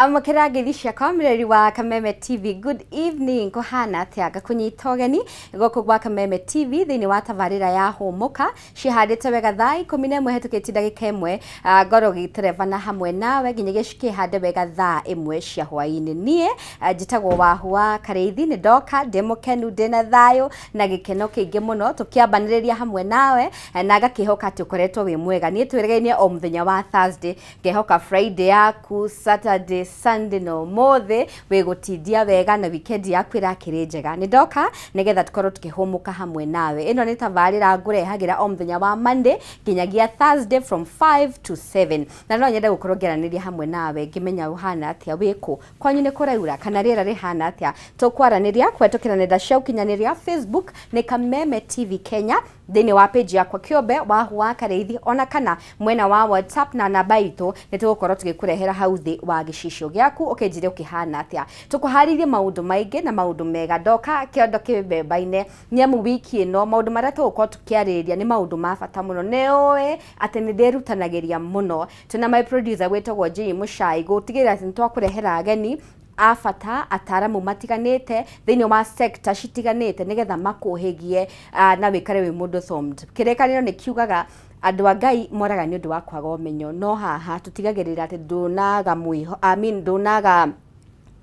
Amũkĩra ngeithi ciakwa mũreri wa Kameme TV. Good evening, kũhana atĩa? Ngakũnyita ũgeni gũkũ gwa Kameme TV thĩinĩ wa tabarĩra ya Hũmũka. Ciĩhandĩte wega thaa 11 hetũkĩtie ndagĩka 1, ngorwo gĩterebana hamwe nawe nginyagia cikĩhande wega thaa 1 cia hwaĩ-inĩ. Niĩ njĩtagwo Wahua Karĩithi, nĩ ndoka ndĩ mũkenu, ndĩna thayũ na gĩkeno kĩingĩ mũno tũkĩambanĩrĩria hamwe nawe, na ngakĩhoka atĩ ũkoretwo wĩ mwega. Niĩ twĩrĩgaine o mũthenya wa Thursday, ngehoka Friday yaku, Saturday, Sunday na ũmũthĩ wĩgũtindia wega na weekend yaku ĩrakĩrĩ njega. Nĩ ndoka nĩgetha tũkorwo tũkĩhũmũka hamwe nawe. Ĩno nĩ tabarĩra ngũrehagĩra o mũthenya wa Monday nginyagia Thursday from 5 to 7. Na no nyende gũkorwo ngĩaranĩria hamwe nawe ngĩmenya ũhana atĩa, wĩkũ, kwanyu nĩ kũraura kana rĩera rĩhana atĩa. Tũkwaranĩria kũhetũkĩra nenda cia ũkinyanĩria, Facebook nĩ Kameme TV Kenya, thĩinĩ wa page yakwa kĩũmbe Wahu wa Karĩithi, ona kana mwena wa WhatsApp na namba itũ nĩ tũgũkorwo tũgĩkũrehera hau thĩ wa gĩcicio gĩaku ũkĩnjĩre ũkĩhana atĩa. Tũkũharĩirie maũndũ maingĩ na maũndũ mega. Ndoka kĩondo kĩmbembaine nĩ amu wiki ĩno maũndũ marĩa tũgũkorwo tũkĩarĩrĩria nĩ maũndũ ma bata mũno. Nĩ ũĩ atĩ nĩ ndĩrutanagĩria mũno, twĩna my producer wĩtagwo Jay Mũcai gũtigĩrĩra atĩ nĩ twakũrehera ageni a bata, ataramu matiganĩte thĩinĩ wa sector citiganĩte nĩgetha makũhĩgie na wĩkare wĩ mũndũ thomed. Kĩrĩkanĩro nĩ kiugaga andũ a Ngai moraga nĩ ũndũ wa kwaga ũmenyo, no haha tũtigagĩrĩra atĩ ndũnaga mwĩho, I mean, ndũnaga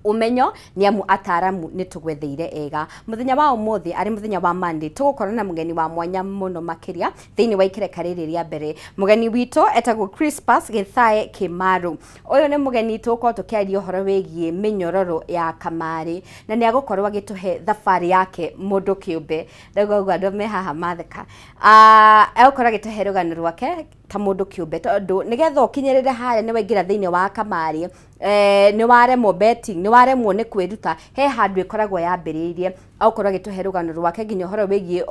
ũmenyo nĩ amu ataramu nĩ tũgwetheire ega. Mũthenya wa ũmũthĩ arĩ mũthenya wa Monday, tũgũkorwo na mũgeni wa mwanya mũno makĩria thĩinĩ wa ikereka rĩrĩ rĩa mbere. Mũgeni witũ etagwo Crispus Gĩthae Kĩmaru. Ũyũ nĩ mũgeni tũgũkorwo tũkĩaria ũhoro wĩgiĩ mĩnyororo ya kamarĩ, na nĩ agũkorwo agĩtũhe thabarĩ yake mũndũ kĩũmbe. Ndauga ũguo andũ me haha matheka. Egũkorwo agĩtũhe rũgano rwake ta mũndũ kĩũmbe, tondũ nĩgetha ũkinyĩrĩre harĩa nĩ waingĩra thĩinĩ wa kamarĩ, nĩ waremwo betting, nĩ waremwo nĩ kwĩruta, he handũ ĩkoragwo yambĩrĩirie. Agũkorwo agĩtũhe rũgano rwake nginya ũhoro wĩgiĩ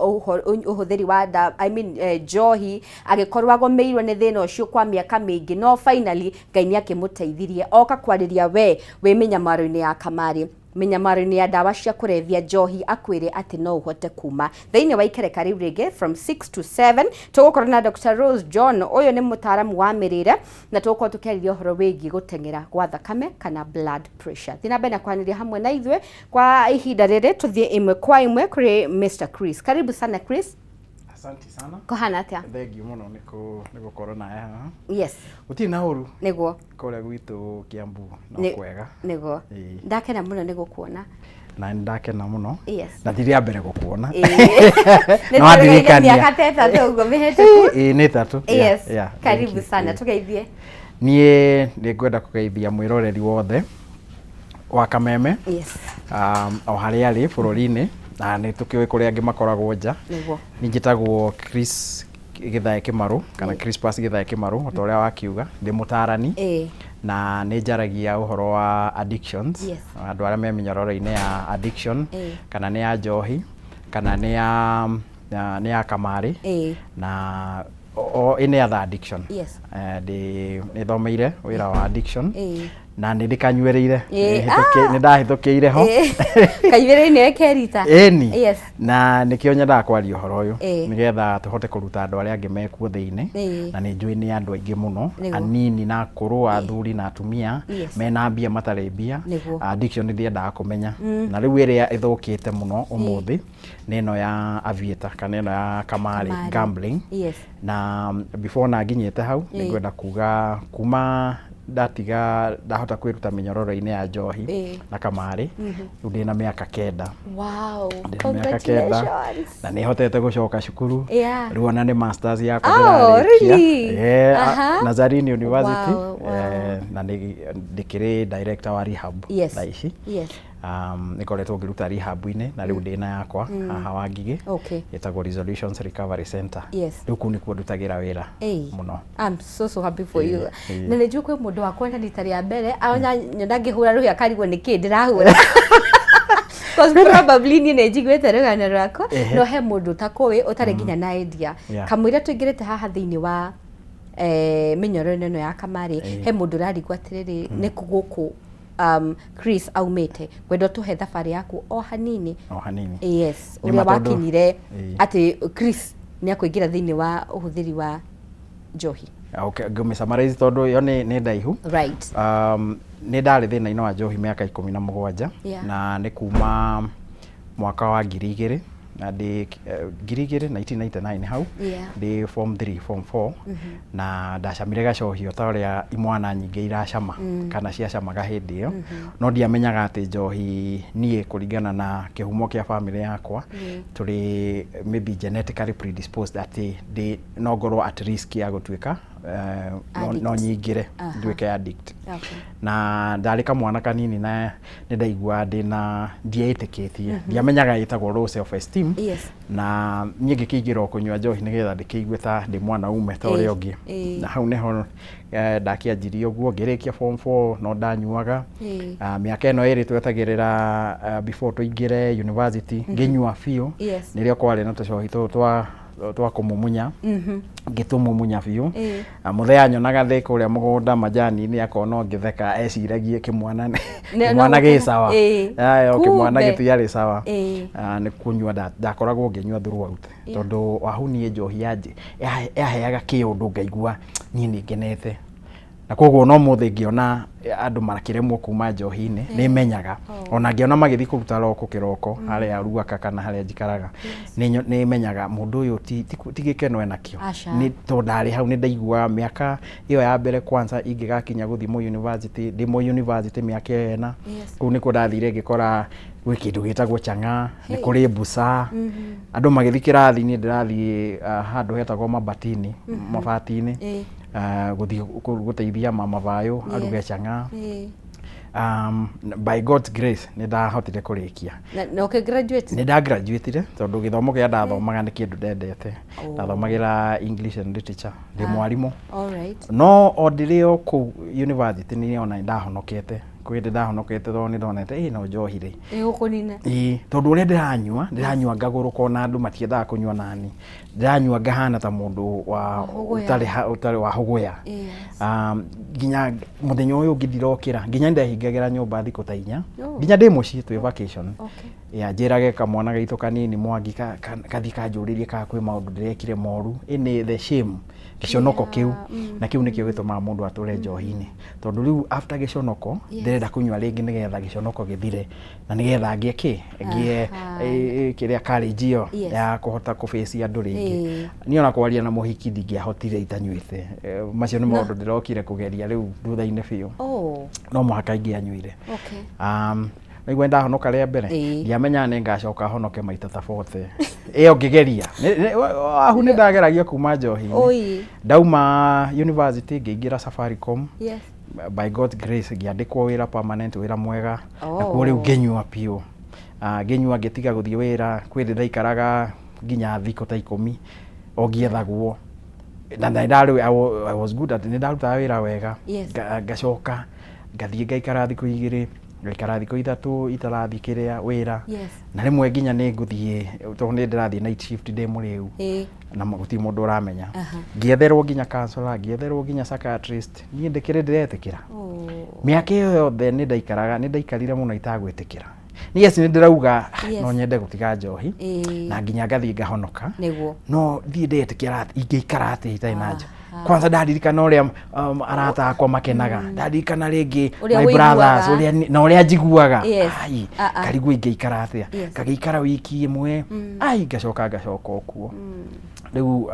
ũhũthĩri wa nda, I mean, njohi, agĩkorwo agũmĩirwo nĩ thĩna ũcio kwa mĩaka mĩingĩ, no finally Ngai nĩ akĩmũteithirie oka kwarĩria we wĩ mĩnyamaro-inĩ ya kamarĩ, mĩnyamaro-inĩ ya ndawa cia kũrebia, njohi, akwĩre atĩ no ũhote kuma. Thĩinĩ wa ikereka rĩu rĩngĩ from 6 to 7 tũgũkorwo na Dr. Rose John. Ũyũ nĩ mũtaaramu wa mĩrĩre na tũgũkorwo tũkĩarĩria ũhoro wĩgiĩ gũteng'era gwa thakame kana blood pressure. Thiĩ na mbere na kwaranĩria hamwe na ithuĩ. Kwa ihinda rĩrĩ tũthiĩ ĩmwe kwa ĩmwe kũrĩ Mr. Chris. Karibu sana, Chris. Asante sana. Kũhana atĩa? Thengiũ mũno nĩ gũkorwo nawe haha. Gũtirĩ na ũru. Kũrĩa gwitũ Kiambu no kwega. Ĩĩ. Ndakena mũno nĩ gũkuona. Na nĩ ndakena mũno. Na ti rĩa mbere gũkuona. Nĩ No wandirikania. Mĩaka ta 3 ũguo mĩhĩtũku. Ĩĩ, nĩ 3. Yeah, yeah, thank Karibu you. sana. Ĩĩ. Tũgeithie. Niĩ nĩ ngwenda kũgeithia mwĩroreri wothe wa Kameme o harĩa arĩ bũrũri-inĩ, na nĩ tũkĩũĩ kũrĩa angĩ makoragwo nja. Niĩ njĩtagwo Chris Gĩthae Kĩmarũ kana Crispus Gĩthae Kĩmarũ, o ta ũrĩa wakiuga, ndĩ mũtarani na nĩ njaragia ũhoro wa addictions, andũ arĩa me mĩnyororo-inĩ ya addiction, kana nĩ ya njohi kana nĩ ya kamarĩ na o any other addiction. Ndĩ nĩ thomeire wĩra wa addiction na nĩ ndĩkanyuĩrĩire. Nĩ ndahĩtũkĩire ho. Kanyuĩrĩire kerita. Ĩni. Na nĩkĩo nyendaga kwaria ũhoro ũyũ nĩgetha tũhote kũruta andũ arĩa angĩ mekuo thĩinĩ, na nĩ njũĩ nĩ andũ aingĩ mũno, anini na akũrũ, athuri na atumia, mena mbia, matarĩ mbia. Addiction ndĩendaga kũmenya, na rĩu ĩrĩa ĩthũkĩte mũno ũmũthĩ nĩ ĩno ya aviator kana ĩno ya kamarĩ, Kamarĩ. gambling. Na before na nginyĩte hau, nĩ ngwenda kuga kuma ndatiga, ndahota kwĩruta mĩnyororo-inĩ ya njohi na kamarĩ, rĩu ndĩna mĩaka 9. Ndĩna mĩaka 9. Congratulations. Na nĩ hotete gũcoka cukuru. Rĩu ona nĩ masters yakwa Oh, ndĩrarĩkia. really? Yeah, Nazarene University. Na nĩ ndĩkĩrĩ director wa rehab thaa ici. Nĩkoretwo ngĩruta rehab-inĩ na rĩu ndĩna yakwa haha Wangigĩ, ĩtagwo Resolutions Recovery Center. Rĩu kũu nĩkuo ndutagĩra wĩra mũno. I'm so so happy for you. Na nĩ njũĩ kwĩ mũndũ wakuona rita rĩa mbere aona nyona ngĩhũra rũhĩ akarigwo nĩ kĩ ndĩrahũra. 'Cause probably niĩ nĩ njiguĩte rũgano rwaku, no he mũndũ ũtakũĩ, ũtarĩ nginya na idea. Kamũira tũingĩrĩte haha thĩinĩ wa mĩnyororo ĩno ya kamarĩ, he mũndũ ũrarigwo atĩrĩrĩ, nĩ kũ gũkũ Chris aumĩte. Ngwenda ũtũhe thabarĩ yaku o hanini. O hanini. Yes, Nĩ ũrĩa ma tondũ wakinyire atĩ Chris nĩ akũingĩra thĩinĩ wa ũhũthĩri wa njohi. Okay, ngũmĩ summarize tondũ ĩyo nĩ ndaihu. Nĩ ndarĩ thĩna-inĩ wa njohi mĩaka 17. Na nĩ kuma mwaka wa 2000 na ndĩ 2000, 1999 hau, ndĩ form 3, form 4, na ndacamire gacohi o ta ũrĩa imwana nyingĩ iracama kana ciacamaga hĩndĩ ĩyo, no ndiamenyaga atĩ njohi, niĩ kũringana na kĩhumo kĩa bamĩrĩ yakwa, tũrĩ maybe genetically predisposed atĩ ndĩ no ngorwo at risk ya gũtuĩka no Addict. nyingĩre nduĩke addict. Na ndarĩ kamwana kanini na nĩ ndaiguaga ndĩna ndieĩtĩkĩtie, ndiamenyaga ĩtagwo low self esteem. Na niĩ ngĩkĩingĩra o kũnyua njohi nĩgetha ndĩkĩigue ta ndĩ mwanaume ta ũrĩa ũngĩ. Na hau nĩho ndakĩanjirie ũguo, ngĩrĩkia form 4 no ndanyuaga. Ah, mĩaka ĩno ĩrĩ twetagĩrĩra before tũingĩre university, ngĩnyua biũ. Nĩrĩo kwarĩ na tũcohi tũtũ twa kũmumunya, ngĩtũmumunya biũ. Na mũthee anyonaga thĩ kũrĩa mũgũnda majani-inĩ, akona o ngĩtheka, eciragie kĩmwana kĩmwana no gĩ sawa. Aya, o kĩmwana Kumbe. gĩtiarĩ sawa. Ah, nĩ kũnyua ndakoragwo ngĩnyua throughout, tondũ wahu niĩ njohi yaheaga kĩũndũ ngaigua niĩ nĩ ngenete, na koguo no mũthĩ ngĩona andũ makĩremwo kuma njohi-inĩ nĩ menyaga. Ona ngĩona magĩthiĩ kũruta roko kĩroko harĩa Ruaka kana harĩa njikaraga, nĩ menyaga mũndũ ũyũ ti gĩkeno enakĩo. Aca. Nĩ tondũ ndarĩ hau nĩ ndaiguaga mĩaka ĩyo ya mbere kwanza ingĩgakinya gũthiĩ mũ university, ndĩ mũ university mĩaka ĩyo 4. Kũu nĩkuo ndathire ngĩkora gwĩ kĩndũ gĩtagwo chang'aa, nĩ kũrĩ mbuca, andũ magĩthiĩ kĩrathi, niĩ ndĩrathiĩ handũ hetagwo Mabatini, mabati-inĩ, gũthiĩ gũteithia mama Vayo aruge chang'aa. By God's grace nĩ ndahotire kũrĩkia. Na ũkĩ graduate? Nĩ ndagraduatire tondũ gĩthomo kĩrĩa ndathomaga nĩ kĩndũ ndendete. Ndathomagĩra English and Literature, ndĩ mwarimũ. No o ndĩrĩ o kũu university nĩ ona nĩ ndahonokete, kwĩ hĩndĩ ndahonokete tondũ nĩ ndonete ĩ no njohi rĩ Ĩgũkũnina. Ĩĩ, tondũ ũrĩa ndĩranyua ngagũrũka, ona andũ matiendaga kũnyua nani, ndĩranyua ngahana ta mũndũ wa Hũgũya. ũtarĩ wa hũgũya. Nginya mũthenya ũyũ ũngĩ ndirokĩra, nginya ndehingagĩra nyũmba thikũ ta 4. Nginya ndĩ mũciĩ twĩ vacation. Ya njĩrage kamwana gaitũ kanini Mwangi kathiĩ kanjũrĩrie kana kwĩ maũndũ ndĩrekire moru. Ĩnĩ the shame, gĩconoko kĩu, na kĩu nĩkĩo gĩtũmaga mũndũ atũre njohi-inĩ, tondũ rĩu after gĩconoko ndĩrenda kũnyua rĩngĩ nĩgetha gĩconoko gĩthire na nĩgetha ngĩe kĩ ngĩe kĩrĩa courage ĩyo ya kũhota kũ-face andũ rĩngĩ. Niĩ ona kwaria na mũhiki ndingĩahotire itanyuĩte. Macio nĩ maũndũ ndĩrokire kũgeria rĩu thutha-inĩ biũ. No mũhaka ingĩanyuire. Naigua ndahonoka rĩa mbere, ndiamenyaga nĩ ngacoka honoke maita ta 40 ĩyo ngĩgeria. Ahu nĩ ndageragia kuma njohi-inĩ. Ndauma university ngĩingĩra Safaricom. By God's grace ngĩandĩkwo wĩra permanent, wĩra mwega. Nakuo rĩu ngĩnyua biũ. Ah, ngĩnyua ngĩtiga gũthiĩ wĩra, kwĩ hĩndĩ ndaikaraga nginya thikũ ta 10 o ngĩethagwo, na nĩ ndarĩ I was good at, nĩ ndarutaga wĩra wega. Ngacoka ngathiĩ ngaikara thikũ 2, ngaikara thikũ 3 itarathiĩ kĩrĩa wĩra. Na rĩmwe nginya nĩ ngũthiĩ tondũ nĩ ndĩrathiĩ night shift ndĩ mũrĩu na gũtirĩ mũndũ ũramenya. Ngĩetherwo nginya counselor, ngĩetherwo nginya psychiatrist, niĩ ndĩkĩrĩ ndĩretĩkĩra. Mĩaka ĩyo yothe nĩ ndaikaraga, nĩ ndaikarire mũno itagwĩtĩkĩra. Yes, nĩ ndĩrauga no nyende gũtiga njohi na nginya ngathiĩ ngahonoka, no ndirĩ ndetĩkĩra atĩ ingĩikara atĩa itarĩ na njohi. Kwanza ndaririkana ũrĩa arata akwa makenaga, ndaririkana rĩngĩ Ũrĩa my brothers ũiguaga. ũrĩa na ũrĩa njiguaga. Ai, ngarigwo ingĩikara atĩa. Ngagĩikara wiki ĩmwe, ai, ngacoka ngacoka o kuo rĩu.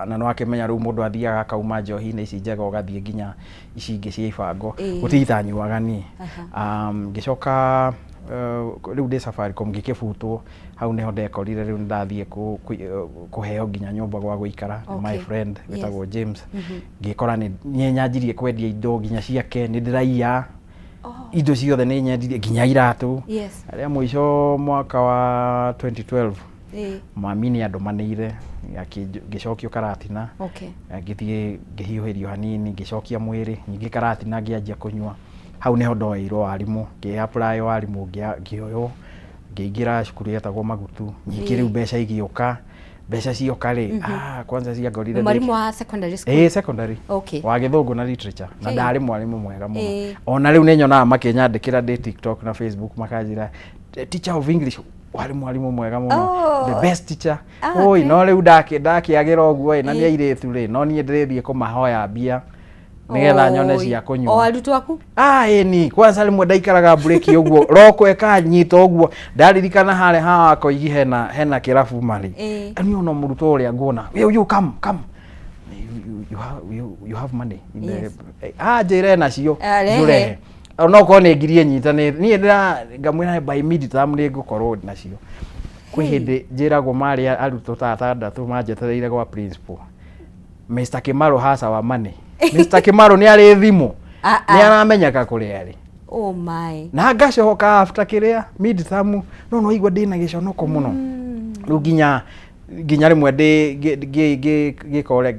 Na nĩwakĩmenya rĩu mũndũ athiaga akauma njohi-inĩ ici njega ũgathiĩ nginya ici ingĩ cia ibango. Gũtirĩ itanyuaga niĩ. Ngĩcoka rĩu ndĩ Safaricom ngĩkĩbutwo, hau nĩho ndekorire rĩu nĩndathiĩ kũheo nginya nyũmba gwa gũikara nĩ my friend wĩtagwo James. Ngĩkora nĩ nyanjirie kwendia indo nginya ciake, nĩ ndĩraiya indo ciothe, nĩ nyendirie nginya iratũ. Rĩa mũico mwaka wa 2012 mami nĩ andũmanĩire, ngĩcokio Karatina. Ngĩthiĩ ngĩhiũhĩrio hanini, ngĩcokia mwĩrĩ ningĩ Karatina, ngĩanjia kũnyua. Hau nĩho ndoeirwo warimũ, ngĩ apply warimũ, ngĩoywo, ngĩingĩra cukuru yetagwo Magutu. Ningĩ rĩu mbeca igĩũka, mbeca cioka rĩ, ah, kwanza ciangorire Mwarimũ wa secondary school? Ĩĩ, secondary. Wa Gĩthũngũ na literature, na ndarĩ mwarimũ mwega mũno. Ona rĩu nĩ nyonaga makĩnyandĩkĩra ndĩ TikTok na Facebook, makanjĩra, "Teacher of English, warĩ mwarimũ mwega mũno." The best teacher. Oi, no rĩu ndakĩagĩra ũguo ĩ, na nĩ airĩtu rĩ, no niĩ ndĩrĩthiĩ kũmahoya mbia. Nĩgetha nyone Oi. cia O kũnyua. Arutwo aku? Ah, ĩni kwanza rĩmwe ndaikaraga break ũguo, roko ĩkanyita ũguo. Ndaririkana harĩa hawa Koigi hena kĩrabu marĩ. Niĩ ona mũrutwo ũrĩa nguona, "You, you, come, come, you have money in the?" Ah, njĩre nacio. Ah, rehe. Njũrehe onokorwo nĩ ngiri ĩnyitanĩte. Niĩ ndĩra ngamwĩra by mid term nĩ ngũkorwo nacio. Kwĩ hĩndĩ njĩragwo marĩ arutwo ta atandatũ manjetereire gwa principal. "Mr. Kimaru has our money." Mr. Kimaru nĩ arĩ thimũ. Ah, ah. Nĩ aramenyeka kũrĩa arĩ. Oh my. Na ngacoka after kĩrĩa mid term, no igua ndĩna gĩconoko mũno. Rĩu nginya rĩmwe ndĩ ngĩka ũrĩa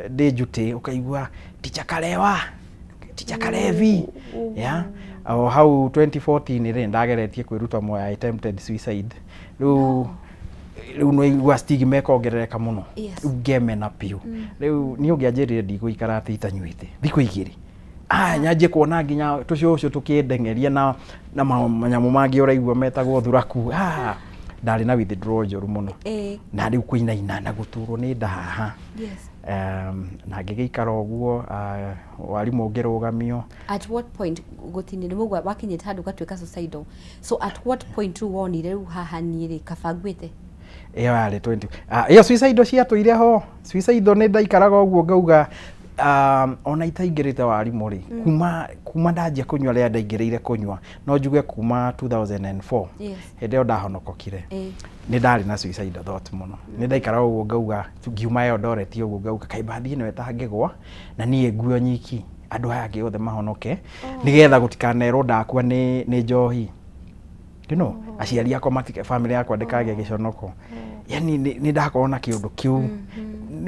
ndĩ njutĩ, ũkaigua "Teacher Karewa, Teacher Karevi." Yeah, o hau 2014 rĩ, ndageretie kwĩruta muoyo, I attempted suicide. Rĩu no igua stigma ĩkongerereka mũno. Rĩu ngemena biũ. Rĩu niĩ ũngĩanjĩrire ndigũikara atĩ itanyuĩte thikũ 2, aya nyanjie kuona nginya tũcũcũ tũkĩndengeria na manyamũ mangĩ ũraigua metagwo thuraku. Ah, ndarĩ na withdrawal njũru mũno. Na rĩu kũinaina na gũturwo nĩ nda haha. Na ngĩgĩikara ũguo, warimũ ngĩrũgamio. At what point, gũtini nĩ mũgwa wakinyĩte handũ ũgatuĩka suicidal, so at what point rĩu wonire rĩu haha niĩ rĩ kaba nguĩte? Ĩyo yarĩ 20, ĩyo suicidal ciatũire ho. Suicidal nĩ ndaikaraga ũguo ngauga, ona itaingĩrĩte warimũ rĩ, kuma ndanjia kũnyua, rĩrĩa ndaingĩrĩire kũnyua, no njuge kuma 2004, hĩndĩ ĩyo ndahonokokire, nĩ ndarĩ na suicidal thought mũno. Nĩ ndaikaraga ũguo ngauga, ngiuma Eldoret ũguo, ngauga kaĩ mbathi ĩno ĩtangĩgwa na niĩ nguo nyiki, andũ aya angĩ othe mahonoke, nĩgetha gũtikanerwo ndakua nĩ njohi, aciari akwa matika, family yakwa ndĩkagĩa gĩconoko. Yani nĩ ndakorwo na kĩũndũ kĩu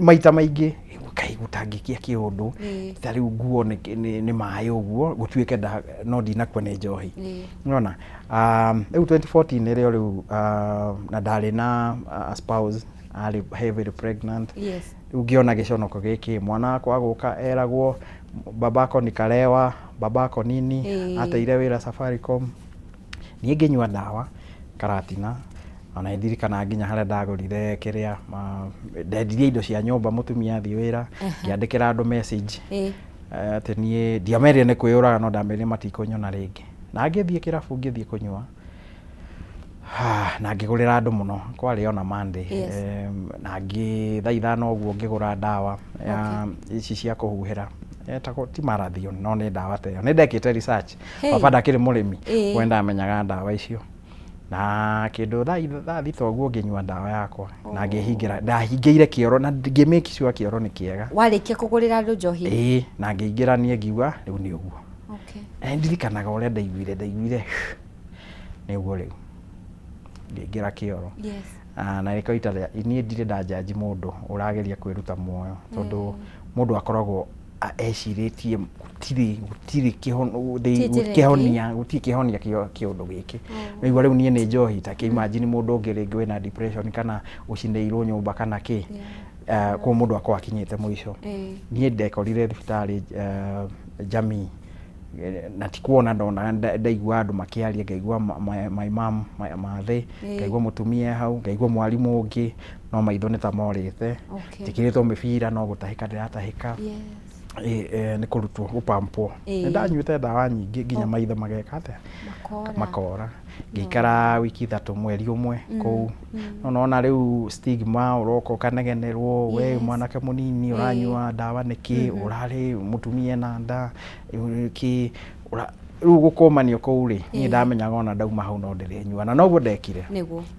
maita maingĩ, kaĩ gũtangĩkia kĩũndũ ta rĩu nguo nĩ maĩ ũguo, gũtuĩke no ndinakua nĩ njohi. Nona rĩu 2014 nĩrĩo rĩu, na ndarĩ na spouse arĩ heavily pregnant. Rĩu ngĩona gĩconoko gĩkĩ, mwana wakwa agũka eragwo babako ni karewa, babako nini. Ateire wĩra Safaricom. Niĩ ngĩnyua ndawa karatina, ona ndirikanaga nginya harĩa ndagũrire kĩrĩa, ndendirie indo cia nyũmba mũtumia athiĩ wĩra, ngĩandĩkĩra andũ message atĩ niĩ ndiamerire nĩ kwĩyũraga, no ndamerire matikũnyona rĩngĩ. Na ngĩthiĩ kĩrabu, ngĩthiĩ kũnyua na ngĩgũrĩra andũ mũno, kwarĩ ona Monday. Na ngĩ thaa 5 ũguo ngĩgũra ndawa ya ici cia kũhuhĩra, etagwo ti marathon, no nĩ ndawa ta ĩyo. Nĩ ndekĩte research. Baba ndakĩrĩ mũrĩmi, we ndamenyaga ndawa icio. Na kĩndũ thaa 6 ũguo ngĩnyua ndawa yakwa na ngĩhingĩra, ndahingĩire kĩoro na ngĩ make sure kĩoro nĩ kĩega. Warĩkia kũgũrĩra andũ njohi? Ĩĩ, na ngĩingĩra niĩ ngiuga rĩu nĩ ũguo. Na ndirikanaga ũrĩa ndaiguire nĩ ũguo rĩu ngĩingĩra kĩoro. Ah, na nĩkĩo itarĩ niĩ ndirĩ ndanjanji mũndũ ũrageria kwĩruta muoyo, tondũ mũndũ akoragwo ecirĩtie gũtirĩ Ti njĩra ĩngĩ. kĩhonia, gũtirĩ kĩhonia kĩa ũndũ gĩkĩ. Naigua rĩu niĩ nĩ njohi ta kĩ imagine mũndũ ũngĩ rĩngĩ wĩna depression kana ũcinĩirwo nyũmba kana kĩ. Koguo mũndũ akoragwo akinyĩte mũico. Niĩ ndekorire thibitarĩ, jamii, na ti kuona ndonaga, ndaigua andũ makĩaria, ngaigua my mom, mathĩ, ngaigua mũtumia e hau, ngaigua mwarimũ ũngĩ, no maitho nĩ ta morĩte. Njĩkĩrĩtwo mĩbira no gũtahĩka ndĩratahĩka. Nĩ kũrutwo gũpampwo. Nĩ ndanyuĩte ndawa nyingĩ nginya maitho mageka atĩa? Makora. Makora. Ngĩikara wiki 3, mweri 1 kũu. No nona rĩu stigma, ũroka ũkanegenerwo, we mwanake mũnini ũranyua ndawa nĩkĩ, ũrarĩ mũtumia ena nda kĩ, rĩu gũkũmanio kũu rĩ, niĩ ndamenyaga ona ndauma hau no ndĩrĩnyua, na noguo ndekire.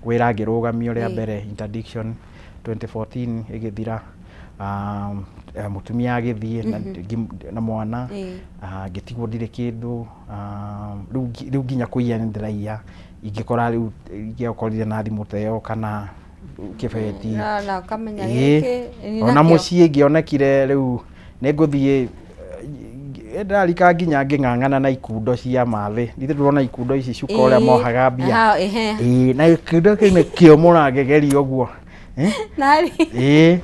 Wĩra ngĩrũgamio rĩa mbere, interdiction 2014 ĩgĩthira, mũtumia agĩthiĩ na mwana, ngĩtigwo ndirĩ kĩndũ. Rĩu nginya kũiya nĩ ndĩraiya, ingĩkora rĩu ingĩokorire na thimũ ta ĩyo kana kĩbeti. Na ũkamenya gĩkĩ nĩ Ona nakĩo. Mũciĩ ngĩonekire rĩu nĩ ngũthiĩ, ndĩrarika nginya ngĩng'ang'ana na ikundo cia mathĩ. Ithuĩ ndũrona ikundo ici cuka ũrĩa mohaga mbia. Aha, ehe. Ĩĩ, na gĩkundo kĩu nĩkĩo mũrangĩgeria ũguo. Eh? Narĩ. Ĩĩ,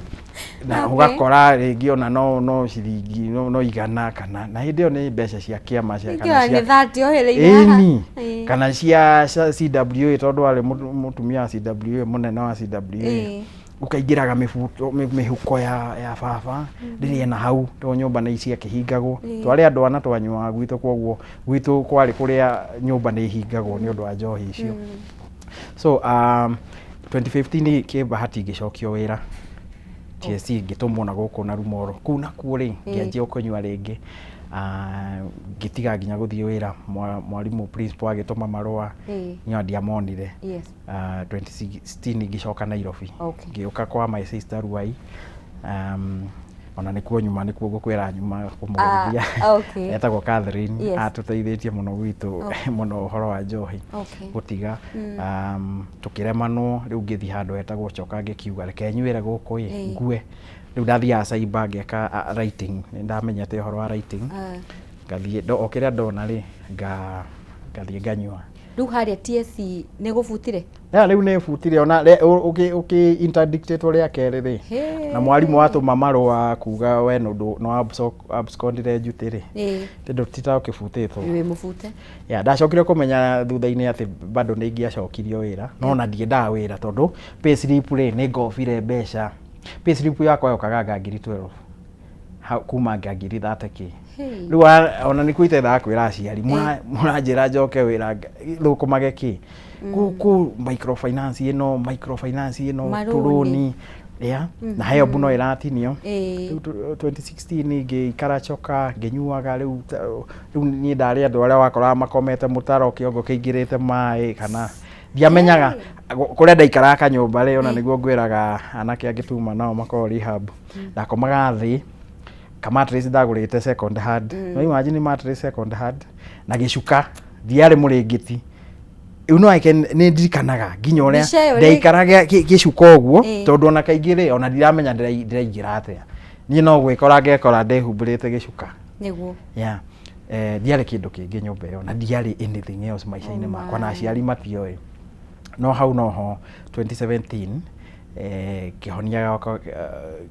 na ũgakora rĩngĩ ona no ciringi no 100 kana, na hĩndĩ ĩyo nĩ mbeca cia kĩama cia kana Ingĩona cia nĩ 30 ohereire haha. Ĩni, kana cia CWA, tondũ arĩ mũtumia wa CWA, mũnene wa CWA. Ũkaingĩraga mĩbuto mĩhuko ya baba rĩrĩa ena hau, tondũ nyũmba nĩ ciakĩhingagwo. Twarĩ andũ ana twanyuaga gwitũ, koguo gwitũ kwarĩ kũrĩa nyũmba nĩ ihingagwo nĩ ũndũ wa njohi icio. So 2015 kĩbahati ngĩcokio wĩra TSC, ngĩtũmwo na gũkũ na Rumoro kũu nakuo rĩ, ngĩanjia kũnyua rĩngĩ. Ah, ngĩtiga nginya gũthiĩ wĩra. Mwarimũ principal agĩtũma marũa, niĩ ndiamonire. 2016 ngĩcoka Nairobi. Ngĩũka kwa my sister Ruai, ona nĩkuo nyuma, nĩkuo ngũkwĩra nyuma kũmũgeithia. Etagwo Catherine. Atũteithĩtie mũno gwitũ mũno ũhoro wa njohi gũtiga. Tũkĩremanwo rĩu, ngĩthiĩ handũ hetagwo Choka, ngĩkiuga reke nyuĩre gũkũ ĩ ngue. Rĩu ndathiaga cyber ngeka writing, nĩ ndamenyete ũhoro wa writing. Ngathiĩ o kĩrĩa ndona rĩ, ngathiĩ nganyua. Rĩu harĩa TSC nĩ gũbutire? Ya, rĩu nĩ butire ona ũkĩ interdictĩtwo rĩa kerĩ rĩ, na mwarimũ atũma marũa kuga we nĩ abscondire duty rĩ, tondũ ti ta ũkĩbutĩtwo. Wĩ mũbute. Ya, ndacokire kũmenya thutha-inĩ atĩ bado nĩ ingĩacokirio wĩra, no na ndiendaga wĩra tondũ pay slip rĩ, nĩ ngobire mbeca. Pay slip yakwa yokaga nga ngiri 12 kuma nga ngiri 30 kĩ. Rĩu ona nĩkuo itendaga kwĩra aciari, mũranjĩra njoke wĩra thũkũmage kĩ gũkũ microfinance ĩno, microfinance ĩno. Marũni. Tũrũni ya na HELB no ĩratinio. Rĩu 2016 ngĩikara Choka ngĩnyuaga. Rĩu rĩu niĩ ndarĩ andũ arĩa wakoraga makomete mũtaro, kĩongo kĩingĩrĩte maĩ, kana ndiamenyaga kũrĩa ndaikaraga kanyũmba rĩ, ona nĩguo ngwĩraga anake angĩ tuma nao makorwo rehab. Ndakomaga thĩ ka mattress ndagũrĩte second hand. No imagine, mattress second hand na gĩcuka, ndiarĩ mũrĩngĩti. Rĩu no I can, nĩ ndirikanaga nginya ũrĩa Mbica ĩyo ndaikaraga gĩcuka ũguo, tondũ ona kaingĩ rĩ, ona ndiramenya ndĩraingĩra atĩa. Niĩ no gwĩkora ngekora ndĩhumbĩrĩte gĩcuka. Yeah. Ndiarĩ kĩndũ kĩngĩ nyũmba ĩyo na ndiarĩ anything else maica-inĩ Oh makwa, na my. aciari matioĩ. No hau noho 2017 kĩhonia gĩakwa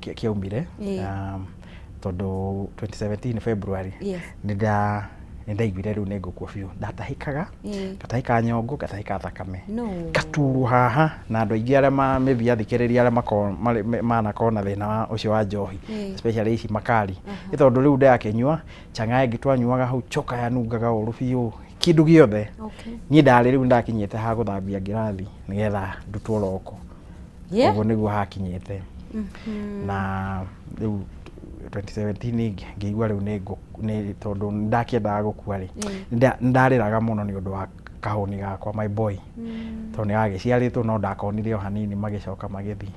kĩaumire. Tondũ 2017 February nĩ ndaiguire rĩu nĩ ngũkua biũ. Ndatahĩkaga, ngatahĩka nyongo, ngatahĩka thakame, No. ngaturwo haha. Na andũ aingĩ arĩa maybe athikĩrĩria arĩa makoragwo manakorwo na thĩna wa ũcio wa njohi, especially ici makari, nĩ tondũ rĩu ndakĩnyua chang'aa ĩngĩ twanyuaga hau Choka yanungaga ũru biũ, kĩndũ gĩothe. Niĩ ndarĩ rĩu ndakinyĩte ha gũthambia ngirathi nĩgetha ndutwo roko. Ũguo nĩguo hakinyĩte. Na rĩu 2017 ngĩigua rĩu nĩ tondũ nĩ ndakĩendaga gũkua rĩ, nĩ ndarĩraga mũno nĩ ũndũ wa kahũni gakwa, my boy, tondũ nĩ gagĩciarĩtwo no ndakonire o hanini magĩcoka magĩthiĩ.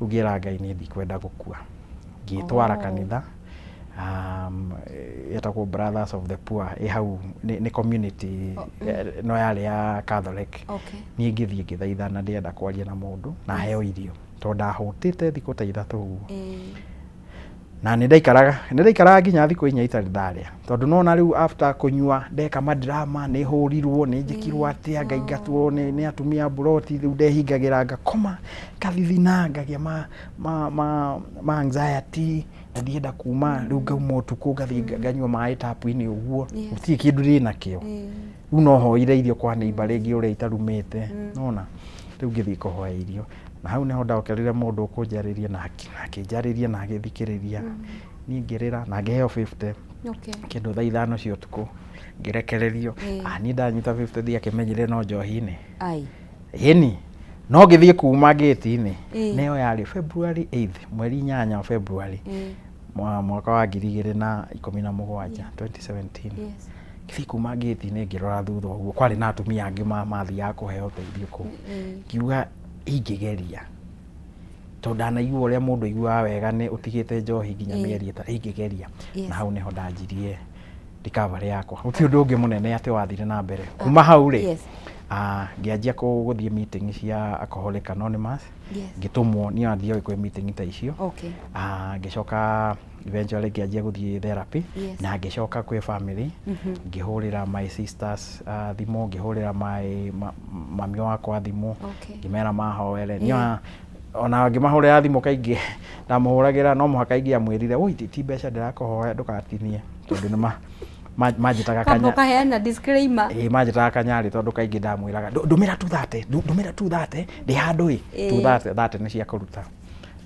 Rĩu ngĩra Ngai niĩ ndikwenda gũkua. Ngĩtwara kanitha yetagwo Brothers of the Poor, ĩ hau nĩ community, no yarĩ ya Catholic. Niĩ ngĩthiĩ ngĩthaithana ndĩrenda kwaria na mũndũ na heo irio, tondũ ndahũtĩte thikũ ta 3 ũguo. Na nĩ ndaikaraga nginya thikũ 4 itarĩ ndarĩa, tondũ nona rĩu after kũnyua ndeka madrama, nĩ hũrirwo, nĩ njĩkirwo atĩa, ngaingatwo nĩ atumia a mburoti. Rĩu ndehingagĩra ngakoma, ngathithina, ngagĩa ma anxiety na ndienda kuma. Rĩu ngauma ũtukũ ngathiĩ nganyua maĩ tapu-inĩ ũguo. Gũtirĩ kĩndũ ndĩ nakĩo. Rĩu no hoire irio kwa neighbor rĩngĩ ũrĩa itarumĩte nona. Rĩu ngĩthiĩ kũhoya irio na hau nĩho ndaokerire mũndũ ũkũnjarĩria na akĩnjarĩria na agĩthikĩrĩria. Niĩ ngĩrĩra na ngĩheo 50 kĩndũ thaa 5 cia ũtukũ, ngĩrekererio. Ah, niĩ ndanyita 50 ndiakĩmenyire no njohi-inĩ. Ai. Ĩni no ngĩthiĩ kuma ngĩti-inĩ. Nĩyo yarĩ February 8th, mweri 8 wa February, mwaka wa 2017, 2017. Ngĩthiĩ kuma ngĩti-inĩ, ngĩrora thutha ũguo kwarĩ na atumia angĩ mathiaga kũheo ũteithio kũu. Ngiuga ingĩgeria, tondũ ndanaigua ũrĩa mũndũ aiguaga wega nĩ ũtigĩte njohi nginya mĩeri 3, ingĩgeria. Na hau nĩho ndanjirie recovery yakwa. Gũtirĩ ũndũ ũngĩ mũnene atĩ wathire na mbere kuma hau rĩ. Ngĩanjia gũthiĩ meeting cia Alcoholic Anonymous. Ngĩtũmwo, niĩ ona ndioĩ kwĩ meeting ta icio. Ngĩcoka eventually ngĩanjia gũthiĩ therapy. Na ngĩcoka kwĩ family, ngĩhũrĩra my sisters thimũ, ngĩhũrĩra my mami wakwa thimũ, ngĩmera mahoere. Niĩ ona ngĩmahũrĩra thimũ kaingĩ ndamũhũragĩra no mũhaka ingĩamwĩrire, "Woi, ti mbeca ndĩrakũhoya, ndũgatinie," tondũ nĩma Manjĩtaga Kamba ũkaheana disclaimer. Ĩĩ, manjĩtaga kanyarĩ tondũ kaingĩ ndamwĩraga, "Ndũmĩra 230, ndũmĩra 230, ndĩ handũ ĩ." 230, 30 nĩ cia kũruta.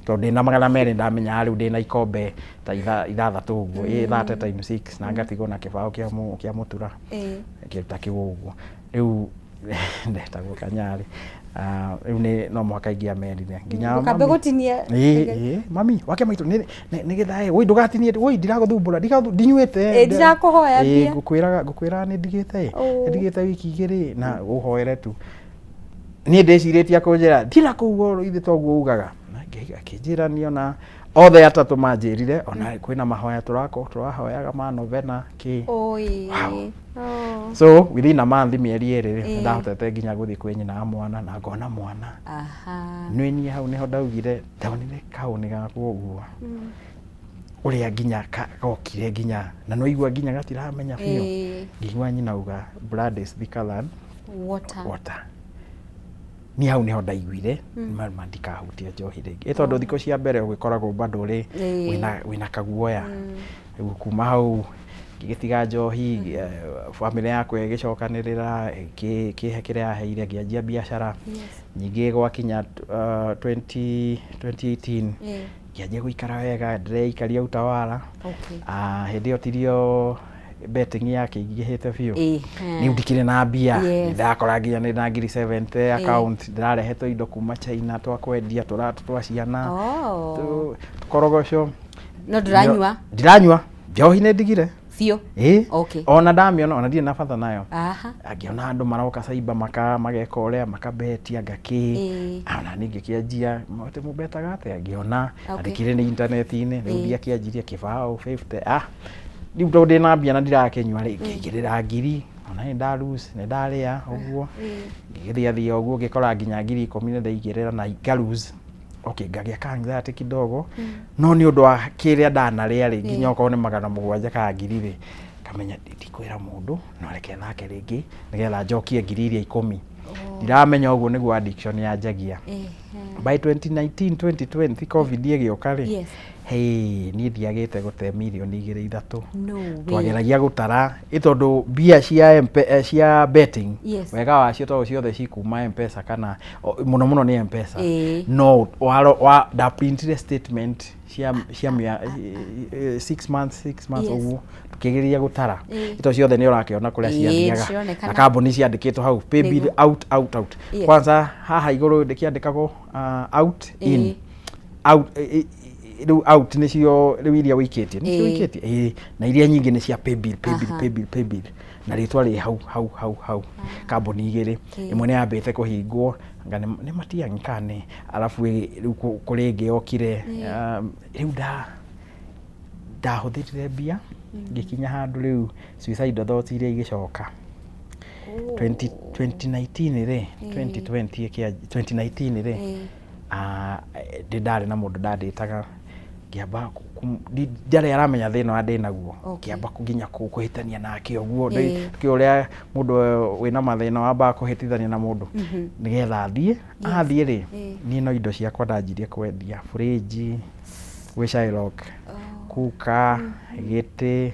Tondũ ndĩna 200 ndamenyaga rĩu ndĩna ikombe ta ithathatũ ũguo, ĩ 30 times 6 na ngatigwo na kĩbaũ kĩa mũtura. Ngĩruta kĩu ũguo. Rĩu ndetagwo kanyarĩ. Ah, rĩu nĩ no mũhaka ingĩamerire. Nginya Ndũkambe mami- gũtinia. Ĩĩ, mami wake maitũ nĩ gĩthaĩ, woi ndũgatinie, woi ndiragũthumbũra, ndinyuĩte. Ĩĩ, ndirakũhoya mbia. Ngũkwĩraga nĩ ndigĩte ĩ, nĩ ndigĩte wiki 2 na ũhoere tu. Niĩ ndĩcirĩtie akũnjĩra thiĩ na kũu ũru ithe toguo ugaga. Na akĩnjĩra niĩ ona othe atatũ manjĩrire ona kwĩna mahoya tũrahoyaga ma novena kĩ. Oi. Wow. Oh. So within a month, mĩeri 2 rĩ, ndahotete nginya gũthiĩ kwĩ nyina wa mwana na ngona mwana. Nĩ niĩ hau nĩho ndaugire ndonire kaũnĩ gakwa ũguo ũrĩa nginya gokire nginya na no igua nginya gatiramenya biũ. Ngĩigua nyina auga, "Blood is thicker than water." Water. Niĩ hau nĩho ndaiguire ma ndikahutia njohi rĩngĩ, ĩ tondũ thikũ cia mbere ũgĩkoragwo bado ũrĩ wĩna kaguoya. Rĩu kuma hau ngĩgĩtiga njohi, bamĩrĩ yakwa ĩgĩcokanĩrĩra, ĩkĩhe kĩrĩa yaheire, ngĩanjia biacara. Ningĩ gwakinya 20 2018 ngĩanjia gũikara wega, ndĩreikaria Utawala. Ah, hĩndĩ ĩyo tirio betting yakĩingĩhĩte biũ. Rĩu ndikĩrĩ na mbia. Ndakora nginya nĩ na ngiri 70 account, ndĩrarehe tũindo kuma China twa kwendia, tũratũ twa ciana, tũkorogoco. No ndũranyua? Ndiranyua njohi, nĩ ndigire. Biũ? Ĩĩ. Ona ndamĩona ona ndirĩ na bata nayo. Angĩona andũ maroka cyber maka mageka ũrĩa makabetia ngakĩ, ona niĩ ngĩkĩanjia atĩ mũbetaga atĩa, ngĩona na ndĩkĩrĩ nĩ intaneti-inĩ. Rĩu ndiakĩanjirie kĩbaũ 50. Ah, rĩu tondũ ndĩna mbia na ndirakĩnyua rĩ, ngĩigĩrĩra ngiri, ona nĩ nda lose, nĩ ndarĩa ũguo, ngĩgĩthiathia ũguo, ngĩkora nginya ngiri 10 nĩ ndaigĩrĩra na nga lose. Okay, ngagĩa ka anxiety kidogo, no nĩ ũndũ wa kĩrĩa ndanarĩa rĩ, nginya okorwo nĩ 700 kana ngiri rĩ, ngamenya ndikwĩra mũndũ, no reke thake rĩngĩ nĩgetha njokie ngiri iria 10. Ndiramenya ũguo nĩguo addiction yanjagia. By 2019 2020 COVID ĩgĩũka rĩ, hey, niĩ ndiagĩte gũte mirioni 2 3. No way. Twageragia gũtara ĩ tondũ mbia cia cia betting, wega wacio tondũ ciothe cikuma Mpesa kana mũno mũno nĩ Mpesa. No ndaprintire statement cia 6 months, 6 months ũguo, tukĩgeria gũtara. Ito ciothe nĩ ũrakĩona kũrĩa ciathiaga. Cironekana. Na kambuni ciandĩkĩtwo hau paybill, out, out, out. Kwanza haha igũrũ ndĩkĩandĩkagwo out, in, out. Rĩu out nĩcio rĩu iria wĩikĩtie, nĩcio wĩikĩtie. Ĩĩ, na iria nyingĩ nĩ cia paybill, paybill, paybill, paybill, na rĩtwa rĩ hau hau hau hau, kambuni igĩrĩ. Ĩmwe nĩ yambĩte kũhingwo, anga nĩ Matiang'i kana nĩ arabu rĩu kũrĩ ĩngĩ yokire. Rĩu ndahũthĩrire mbia ngĩkinya handũ rĩu suicidal thoughts iria igĩcoka. 20 2019 rĩ, 2020 2019 rĩ, ndĩ ndarĩ na mũndũ ndandĩtaga, ngĩamba ndarĩ aramenya thĩna wa ndĩ naguo. Ngĩamba nginya kũhĩtania nake ũguo. Kĩ ũrĩa mũndũ wĩna mathĩna wambaga kũhĩtithania na mũndũ nĩgetha athiĩ. Athiĩ rĩ, niĩ no indo ciakwa ndanjirie kwendia, fridge gwĩ Shylock, kuka, gĩtĩ,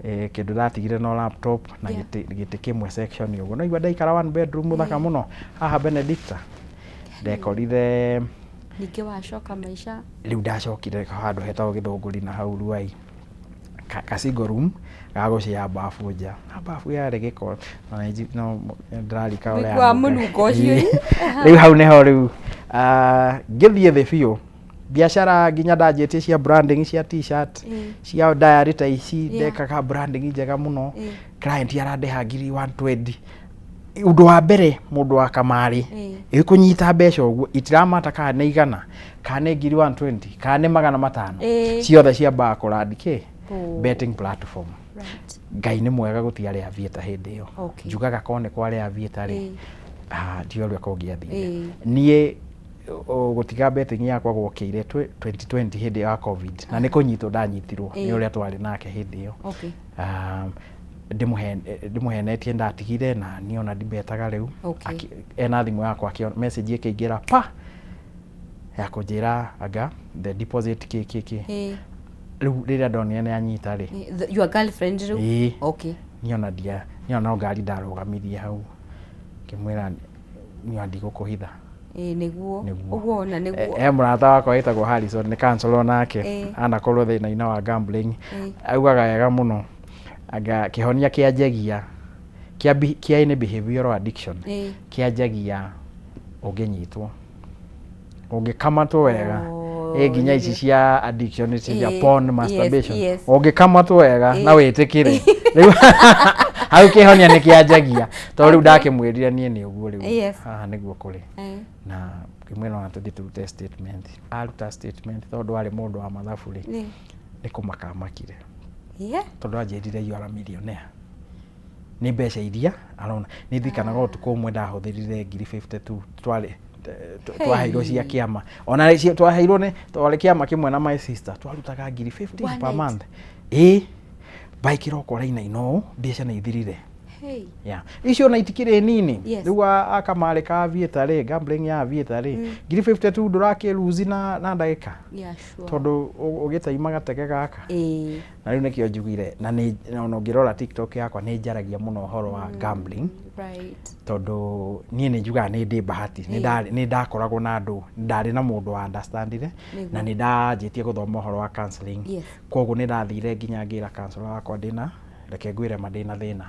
kĩndũ ndatigire no laptop na gĩtĩ kĩmwe section ũguo. No igua ndaikara one bedroom mũthaka mũno haha Benedicta, ndekorire. Ningĩ wacoka maica. Rĩu ndacokire handũ hetagwo Gĩthũngũri na hau Ruai, ka single room ga gũcea bafu nja, na bafu yarĩ gĩko na no ndĩrarika ũrĩa Mũigua wa yanungaga. mũnungo ũcio. Rĩu hau nĩho rĩu ngĩthiĩ thĩ biũ, biacara nginya ndanjĩtie cia branding, cia T-shirt, cia diary ta ici. Ndekaga branding njega mũno. Client arandĩha ngiri 120. Ũndũ wa mbere mũndũ wa kamarĩ ĩkũnyita mbeca ũguo itiramata kana nĩ 100 kana nĩ ngiri 120 kana nĩ 500, ciothe ciambaga kũrandi kĩ betting platform. Ngai nĩ mwega, gũtiarĩ aviator hĩndĩ ĩyo. Njugaga korwo nĩ kwarĩ aviator rĩ, ndiũĩ ũrĩa kũngĩathire. Niĩ gũtiga betting yakwa gwokĩire 2020 hĩndĩ ya COVID, na nĩ kũnyitwo ndanyitirwo nĩ ũrĩa twarĩ nake hĩndĩ ĩyo. Ndĩmũhenetie ndatigire na niĩ ona ndibetaga rĩu. Ena thimũ yakwa, message ĩkĩingĩra pa ya kũnjĩra anga the deposit kĩ kĩ kĩ. Rĩu rĩrĩa ndonire nĩ anyita rĩ. Your girlfriend rĩu? Ĩĩ. Okay. Niĩ ona ndia niĩ ona no ngari ndarũgamirie hau ngĩmwĩra niĩ ona ndigũkũhitha. Ĩĩ nĩguo. Nĩguo. Ũguo ona nĩguo. He mũrata wakwa wĩtagwo Harrison nĩ counselor nake anakorwo thĩna-inĩ wa gambling. Augaga wega mũno anga kĩhonia kĩanjagia kĩa any behavioral addiction kĩanjagia ũngĩnyitwo ũngĩkamatwo wega. Ĩ nginya ici cia addiction ici cia porn masturbation ũngĩkamatwo wega na wĩtĩkĩre rĩu hau kĩhonia nĩ kĩanjagia tondũ rĩu ndakĩmwĩrire niĩ nĩ ũguo rĩu haha nĩguo kũrĩ na ngĩmwĩra ona tũthiĩ tũrute statement. Aruta statement tondũ arĩ mũndũ wa mathabu rĩ nĩ kũmaka amakire tondũ anjĩrire you are a millionaire nĩ mbeca iria arona. Nĩ ndirikanaga ũtukũ ũmwe ndahũthĩrire ngiri 52 twarĩ twaheirwo cia kĩama ona twaheirwo nĩ twarĩ kĩama kĩmwe na my sister twarutaga ngiri 15 per month. Ĩĩ by kĩroko ũrainaina ũũ mbeca nĩ ithirire. Yeah. Icio ona itikĩrĩ nini. Rĩu akamarĩ ka aviator rĩ, gambling ya aviator rĩ, ngiri 52 ndũrakĩruzi na ndagĩka. Tondũ ũgĩtaima gatege gaka. Na rĩu nĩkĩo njugire na nĩ ona ũngĩrora TikTok yakwa nĩ njaragia mũno ũhoro wa gambling. Tondũ niĩ nĩ njugaga nĩ ndĩ bahati, nĩ ndakoragwo na andũ, ndarĩ na mũndũ wa understandire na nĩ ndanjĩtie gũthoma ũhoro wa counseling. Koguo nĩ ndathire nginya ngĩra counselor wakwa ndĩna reke ngwĩre ma ndĩna thĩna.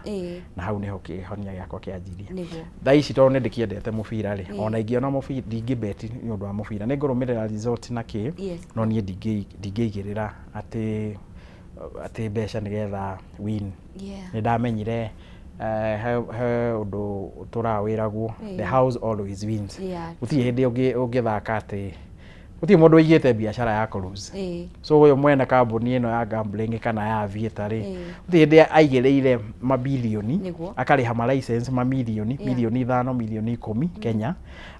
Na hau nĩho kĩhonia gĩakwa kĩanjirie. Thaa ici tondũ nĩ ndĩkĩendete mũbira rĩ, ona ingĩona mũbira ndingĩbeti nĩ ũndũ wa mũbira. Nĩ ngũrũmĩrĩra result na kĩ, no niĩ ndingĩigĩrĩra atĩ mbeca nĩgetha win. Nĩ ndamenyire he ũndũ ũtũraga wĩragwo the house always wins. Gũtirĩ hĩndĩ ũngĩthaka atĩ gũtirĩ mũndũ ũigĩte biacara ya kũ lose. So ũyũ mwene kambuni ĩno ya gambling kana ya aviator rĩ, gũtirĩ hĩndĩ aigĩrĩire mabilioni akarĩha ma license mamilioni, milioni 5, milioni 10 Kenya,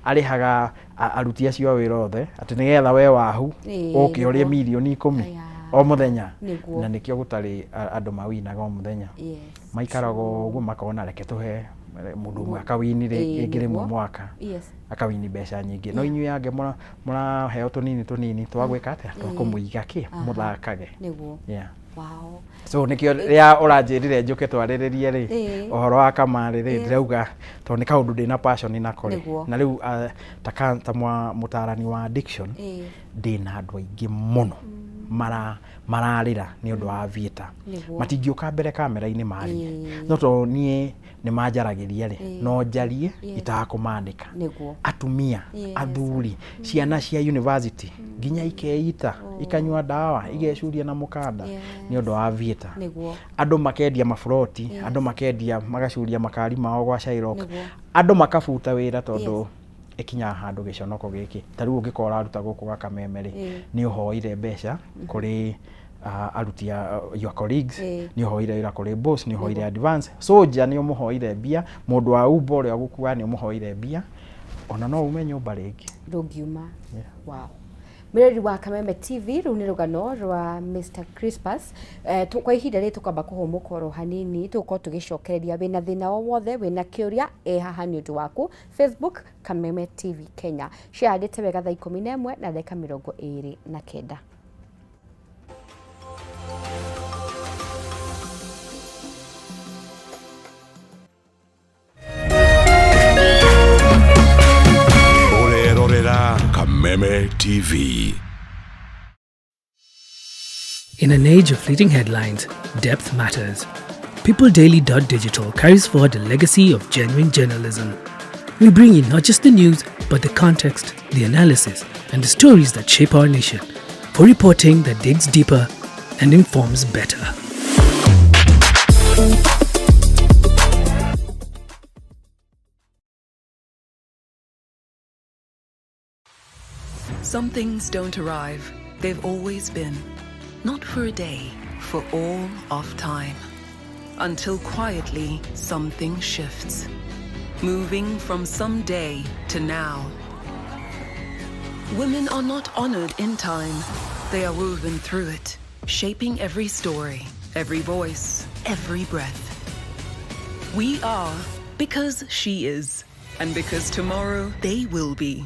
arĩhaga aruti acio a wĩra othe atĩ nĩgetha we wahu ũke ũrĩe milioni 10 o mũthenya. Na nĩkĩo gũtarĩ andũ mawinaga o mũthenya. Maikaraga ũguo makona reke tũhe mũndũ ũmwe akawini rĩngĩ rĩmwe mwaka. Akawini mbeca nyingĩ. No inyuĩ angĩ mũraheo tũnini tũnini twagwĩka atĩa? Twakũmũiga kĩ? Mũthakage. Wow. So nĩkĩo rĩrĩa ũranjĩrire njũke twarĩrĩrie rĩ ũhoro wa kamarĩ rĩ ndĩrauga tondũ nĩ kaũndũ ndĩna passion nako rĩ. Na rĩu ta mũtarani wa addiction ndĩna andũ aingĩ mũno mararĩra nĩ ũndũ wa aviator. Matingĩũka mbere kamera-inĩ marie. No tondũ niĩ nĩ manjaragĩria rĩ no njarie itakũmaandĩka. Atumia, athuri, ciana cia university nginya ikeita ikanyua ndawa igecuria na mũkanda nĩ ũndũ wa aviator. Andũ makendia maburoti, andũ makendia magacuria makari mao gwa Shylock, andũ makabuta wĩra tondũ ĩkinyaga handũ gĩconoko gĩkĩ. Ta rĩu ũngĩkorwo ũraruta gũkũ gwa Kameme rĩ, nĩ ũhoire mbeca kũrĩ aruti a your colleagues, nĩ ũhoire wĩra kũrĩ boss, nĩ ũhoire advance, soldier nĩ ũmũhoire mbia, mũndũ wa Uber ũrĩa ũgũkuaga nĩ ũmũhoire mbia, ona no ume nyũmba rĩngĩ. Ndũngiuma. Wow. Mwĩrori wa Kameme TV rũu nĩ rũgano rwa Mr. Crispus. Kwa ihinda rĩrĩ tũkwamba kũhũmũka oro hanini, tũgũkorwo tũgĩcokereria wĩna thĩna o wothe, wĩna kĩũria, haha nĩ ũndũ waku. Facebook Kameme TV Kenya. Ciahandĩte wega thaa 11 na ndagĩka 29. Ũrerorera Kameme TV. In an age of fleeting headlines, depth matters. PeopleDaily.digital carries forward the legacy of genuine journalism. We bring you not just the news, but the context, the analysis, and the stories that shape our nation, for reporting that digs deeper and informs better. Some things don't arrive. They've always been. Not for a day, for all of time. Until quietly, something shifts. Moving from someday to now. Women are not honored in time. They are woven through it, shaping every story, every voice, every breath. We are because she is, and because tomorrow they will be.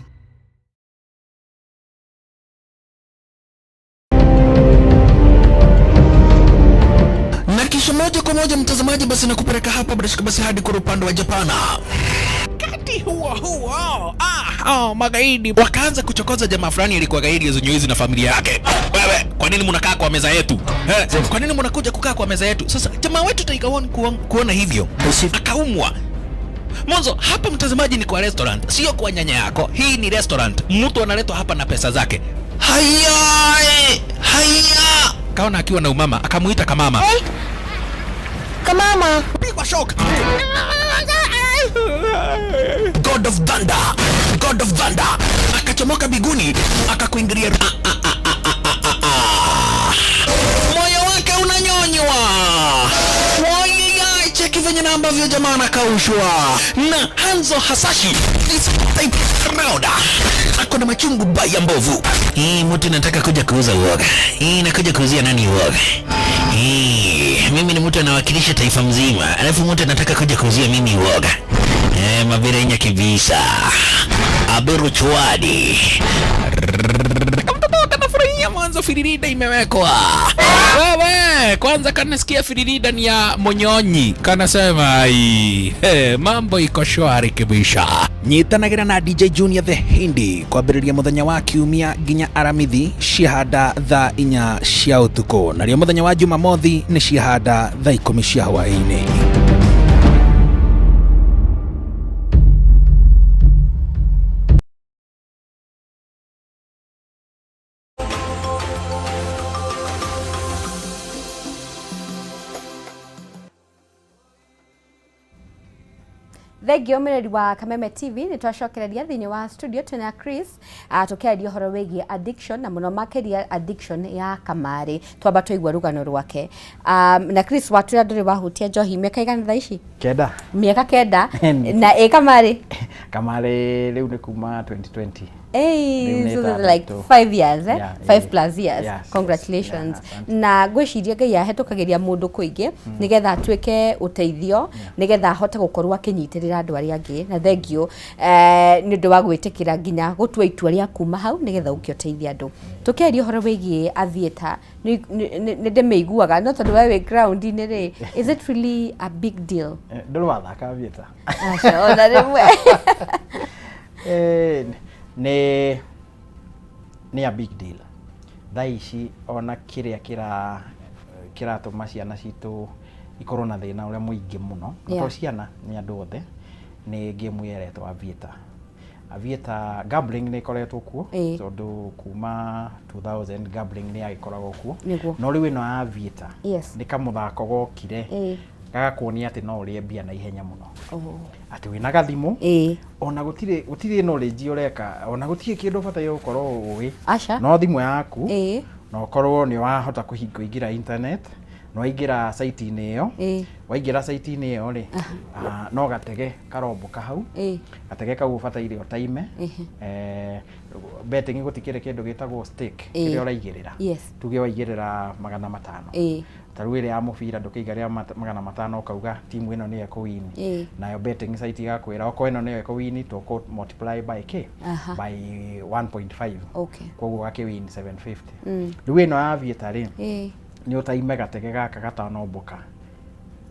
Kisha moja kwa moja mtazamaji, basi nakupeleka hapa bila shaka basi hadi kwa upande wa Japana. Wakati huo huo, oh, magaidi wakaanza kuchokoza jamaa fulani alikuwa gaidi ya zenye na familia yake. Wewe, kwa nini mnakaa kwa meza yetu? Eh, kwa nini mnakuja kukaa kwa meza yetu? Sasa jamaa wetu Tiger One kuona hivyo akaumwa. Mwanzo hapa mtazamaji, ni kwa restaurant, sio kwa nyanya yako. Hii ni restaurant, mtu analetwa hapa na pesa zake. Haya, haya, kaona akiwa na umama, akamuita kamama. Hey. Kamama. Pigwa shock. God of Thunder, God of Thunder akachomoka biguni akakuingilia. Ah, ah, ah, ah, ah, ah, ah. Moyo wake unanyonywa. Wai, cheki venye na ambavyo jamaa anakaushwa na Hanzo Hasashi this type round ako na machungu baya mbovu. Hii mtu nataka kuja kuuza uoga. Hii nakuja kuuzia nani uoga? Hii mimi ni mtu anawakilisha taifa mzima, alafu mtu anataka kuja kuuzia mimi uoga. Eh, maberenya kibisa. Aberu chwadi. Kamtoto kanafurahia mwanzo firirida imewekwa. Wewe, kwanza kanasikia firirida ni ya Monyonyi. Kanasema ai, hey, mambo iko shwari kibisha. Nyitanagira na DJ Junior the Hindi kwambĩrĩria mũthenya wa kiumia nginya aramithi ciahanda thaa 4 cia ũtukũ, narĩo mũthenya wa Jumamothi nĩ ciahanda thaa 10 cia hwaĩ-inĩ. Thengio mwĩrori wa Kameme TV, nĩ twacokereria thĩinĩ wa studio twĩna Chris, tũkĩaria ũhoro wĩgiĩ addiction na mũno makĩria addiction ya kamarĩ. Twamba twaigua rũgano rwake. Na Chris, watwĩra ndũrĩ wahutia njohi mĩaka igana thaa ici? 9. Mĩaka 9 na ĩ kamarĩ? Kamarĩ rĩu nĩ kuma 2020. Hey, Rĩu nĩ so that's like ĩtandatũ. 5 years, eh? Yeah, 5 yeah. plus years. Yes, Congratulations. yes. Yeah, asante. Na ngwĩciria Ngai ahetũkagĩria mũndũ kũingĩ nĩgetha atuĩke ũteithio, nĩgetha ahote gũkorwo akĩnyitĩrĩra andũ arĩa angĩ. Na thengio nĩ ũndũ wa gwĩtĩkĩra nginya gũtua itua rĩa kuma hau nĩgetha ũke ũteithie andũ. Tũkĩaria ũhoro wĩgiĩ aviator, nĩ ndĩmĩiguaga, no tondũ we wĩ ground-inĩ rĩ, is it really a big deal? Ndũrĩ wathaka aviator? Aca, ona rĩmwe. Nĩ a big deal thaa ici, ona kĩrĩa kĩratũma ciana citũ ikorwo na thĩna ũrĩa mũingĩ mũno na to ciana, nĩ andũ othe, nĩ game ĩrĩa ĩretwo aviator. Aviator gambling nĩ ĩkoretwo kuo tondũ kuma 2000 gambling nĩ yagĩkoragwo kuo, no rĩu ĩno ya aviator nĩ kamũthako gokire gagakuonia atĩ no ũrĩe mbia na ihenya mũno, atĩ wĩna gathimũ, ona gũtirĩ knowledge ũreka, ona gũtirĩ kĩndũ ũbataire gũkorwo ũĩ, Aca. no thimũ yaku na ũkorwo nĩ wahota kũingĩra internet, na waingĩra site-inĩ ĩyo, waingĩra site-inĩ ĩyo rĩ, no gatege karomboka hau, gatege kau ũbataire ũtaime. Betting gũtikĩrĩ kĩndũ gĩtagwo stake, kĩrĩa ũraigĩrĩra. Tuge waigĩrĩra 500, ta rĩu ĩrĩa ya mũbira ndũkĩiga rĩa 500 ũkauga timu ĩno nĩyo ĩkũwini, nayo betting site igakwĩra okorwo ĩno nĩyo ĩkũwini tũkũ multiply by k by 1.5, koguo ũgakĩwin 750. Rĩu ĩno ya aviator rĩ, nĩ ũtaime gatege gaka gatanomboka.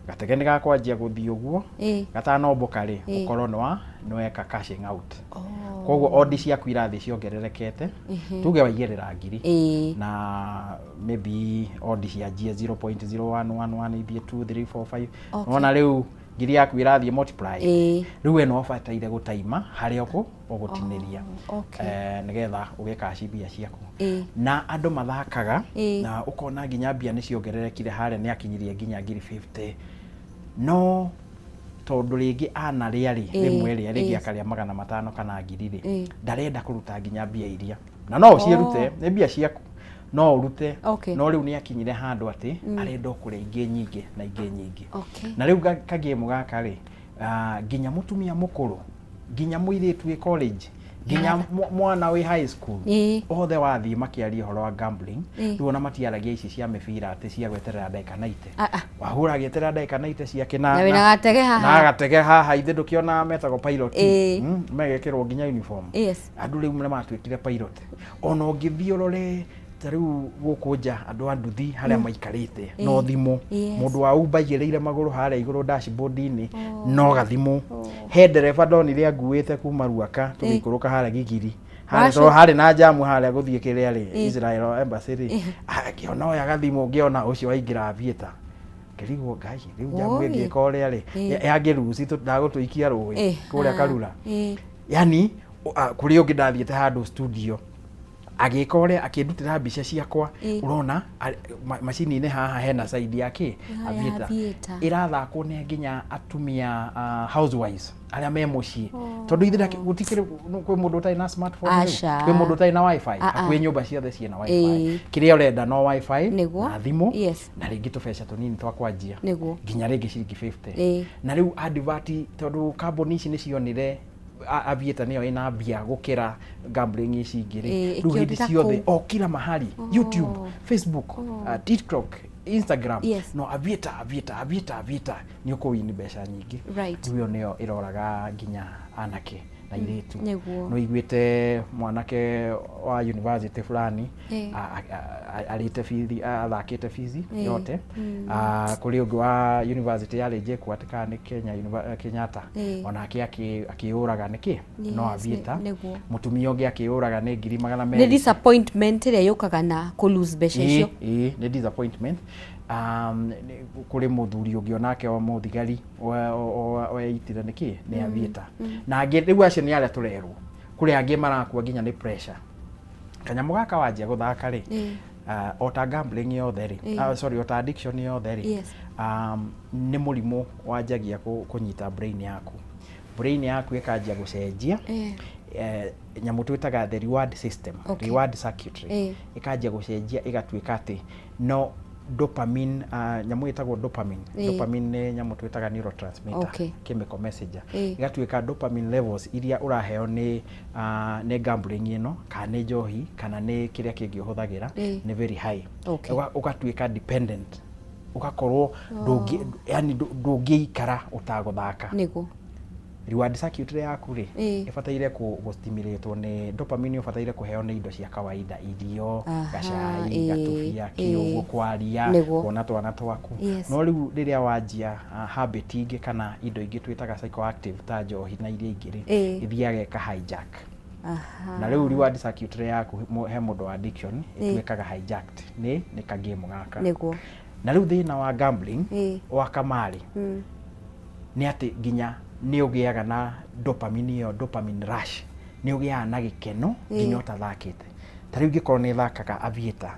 Gatege nĩ gakwanjia gũthiĩ ũguo, gatanomboka rĩ, ũkorwo nĩ weka cashing out. Koguo odi ciaku irathiĩ ciongererekete. Tuge waigĩrĩra 1000, na maybe odi cianjie 0.0111 ithiĩ 2 3 4 5, wona rĩu 1000 yaku irathiĩ multiply. Rĩu we no ũbataire gũtaima harĩa ũgũtinĩria, nĩgetha ũgĩkaci mbia ciaku. Na andũ mathakaga na ũkona nginya mbia nĩ ciongererekire harĩa, nĩ akinyirie nginya 50,000, no tondũ rĩngĩ anarĩa rĩ, rĩmwe rĩa rĩngĩ akarĩa 500 kana 1000 rĩ, ndarenda kũruta nginya mbia iria, na no ũciĩrute, nĩ mbia ciaku, no ũrute, no rĩu nĩ akinyire handũ atĩ arenda o kũrĩa ingĩ nyingĩ na ingĩ nyingĩ. Na rĩu kagemu gaka rĩ, nginya mũtumia mũkũrũ, nginya mũirĩtu wĩ college, nginya mwana wĩ high school, othe wathiĩ makĩaria ũhoro wa gambling, rĩu ona matiaragia ici cia mĩbira atĩ cia gweterera ndagĩka 90. Wahũra agĩeterera ndagĩka 90 ciake Na wĩna gatege haha. Na gatege haha, ithe ndũkĩona metagwo pilot, megekĩrwo nginya uniform. Andũ rĩu nĩ matuĩkire pilot. Ona ũngĩthiĩ ũrore Ta rĩu gũkũ nja andũ a nduthi harĩa maikarĩte no thimũ. Mũndũ wa Uber aigĩrĩire magũrũ harĩa igũrũ dashboard-inĩ no gathimũ. He ndereba ndonire anguĩte kuma Ruaka tũgĩikũrũka harĩa Gigiri. Harĩa tondũ harĩ na jamu harĩa gũthiĩ kĩrĩa rĩ, Israel Embassy rĩ, ngĩona oya gathimũ, ngĩona ũcio waingĩra Aviator. Ngĩrigwo Ngai, rĩu jamu ĩngĩka ũrĩa rĩ, yangĩruci ndagũtũikia rũĩ kũrĩa Karura. Yani kũrĩ ũngĩ ndathiĩte handũ studio agĩka ũrĩa, akĩndutĩra mbica ciakwa. Ũrona macini-inĩ haha hena side ya kĩ? Ya Aviator. Aviator. Ĩrathakwo nĩ nginya atumia, housewives arĩa me mũciĩ, tondũ ithuĩ gũtikĩrĩ kwĩ mũndũ ũtarĩ na smartphone rĩu. Aca. Kwĩ mũndũ ũtarĩ na WiFi? Ah, ah. Hakuhĩ nyũmba ciothe ciĩna WiFi. Kĩrĩa ũrenda no WiFi na thimũ na rĩngĩ tũbeca tũnini twa kwanjia, nginya rĩngĩ ciringi 50. Na rĩu advert, tondũ kambuni ici nĩ cionire Aviator nĩyo ĩna mbia gũkĩra gambling ici ingĩ rĩ, rĩu hĩndĩ ĩkĩũrĩra ciothe kũu. O kila mahali, YouTube, Facebook, TikTok, Instagram, no Aviator, Aviator, Aviator, Aviator, nĩ ũkũwini mbeca nyingĩ. Rĩu ĩyo nĩyo ĩroraga nginya anake na airĩtu. Nĩ ũiguĩte mwanake wa university fulani arĩte bithi, athakĩte bithi yote. Kũrĩ ũngĩ wa university yarĩ JKUAT kana nĩ Kenya Kenyatta, onake akĩũraga nĩkĩ? No Aviator. Mũtumia ũngĩ akĩũraga nĩ ngiri magana Nĩ merĩ. Disappointment ĩrĩa yũkaga na kũ lose mbeca icio. Ĩĩ, nĩ disappointment. Kũrĩ mũthuri ũngĩ onake wa mũthigari weitire nĩkĩ? Nĩ Aviator. Na angĩ rĩu acio nĩ arĩa tũrerwo. Kũrĩ angĩ marakua nginya nĩ pressure. Kanyamũ gaka wanjia gũthaka rĩ, o ta gambling yothe rĩ, sorry, o ta addiction yothe rĩ, nĩ mũrimũ wanjagia kũnyita brain yaku. Brain yaku ĩkanjia gũcenjia nyamũ twĩtaga the reward system, reward circuitry, ĩkanjia gũcenjia ĩgatuĩka atĩ no dopamine, nyamũ ĩtagwo dopamine. Dopamine nĩ nyamũ twĩtaga neurotransmitter, chemical messenger. Ĩgatuĩka dopamine levels iria ũraheo nĩ gambling ĩno, kana nĩ njohi, kana nĩ kĩrĩa kĩngĩ ũhũthagĩra, nĩ very high. Ũgatuĩka dependent, ũgakorwo ndũngĩ, yani ndũngĩikara ũtagũthaka. Reward circuitry yaku rĩ, ĩbataire gũ-stimulate nĩ dopamine, ũbataire kũheo nĩ indo cia kawaida, irio, gacai, gatubia, kĩ ũguo, kwaria, kuona twana twaku. No rĩu rĩrĩa wanjia habit ingĩ kana indo ingĩ twĩtaga psychoactive ta njohi na iria ingĩ rĩ, ĩthiaga ĩka hijack. Na rĩu reward circuitry yaku he mũndũ wa addiction ĩtuĩkaga hijacked nĩ kagame gaka. Na rĩu thĩna wa gambling, wa kamarĩ, nĩ atĩ nginya nĩ ũgĩaga na dopamine ĩyo, dopamine rush, nĩ ũgĩaga na gĩkeno nginya ũtathakĩte. Ta rĩu ingĩkorwo nĩ thakaga Aviator,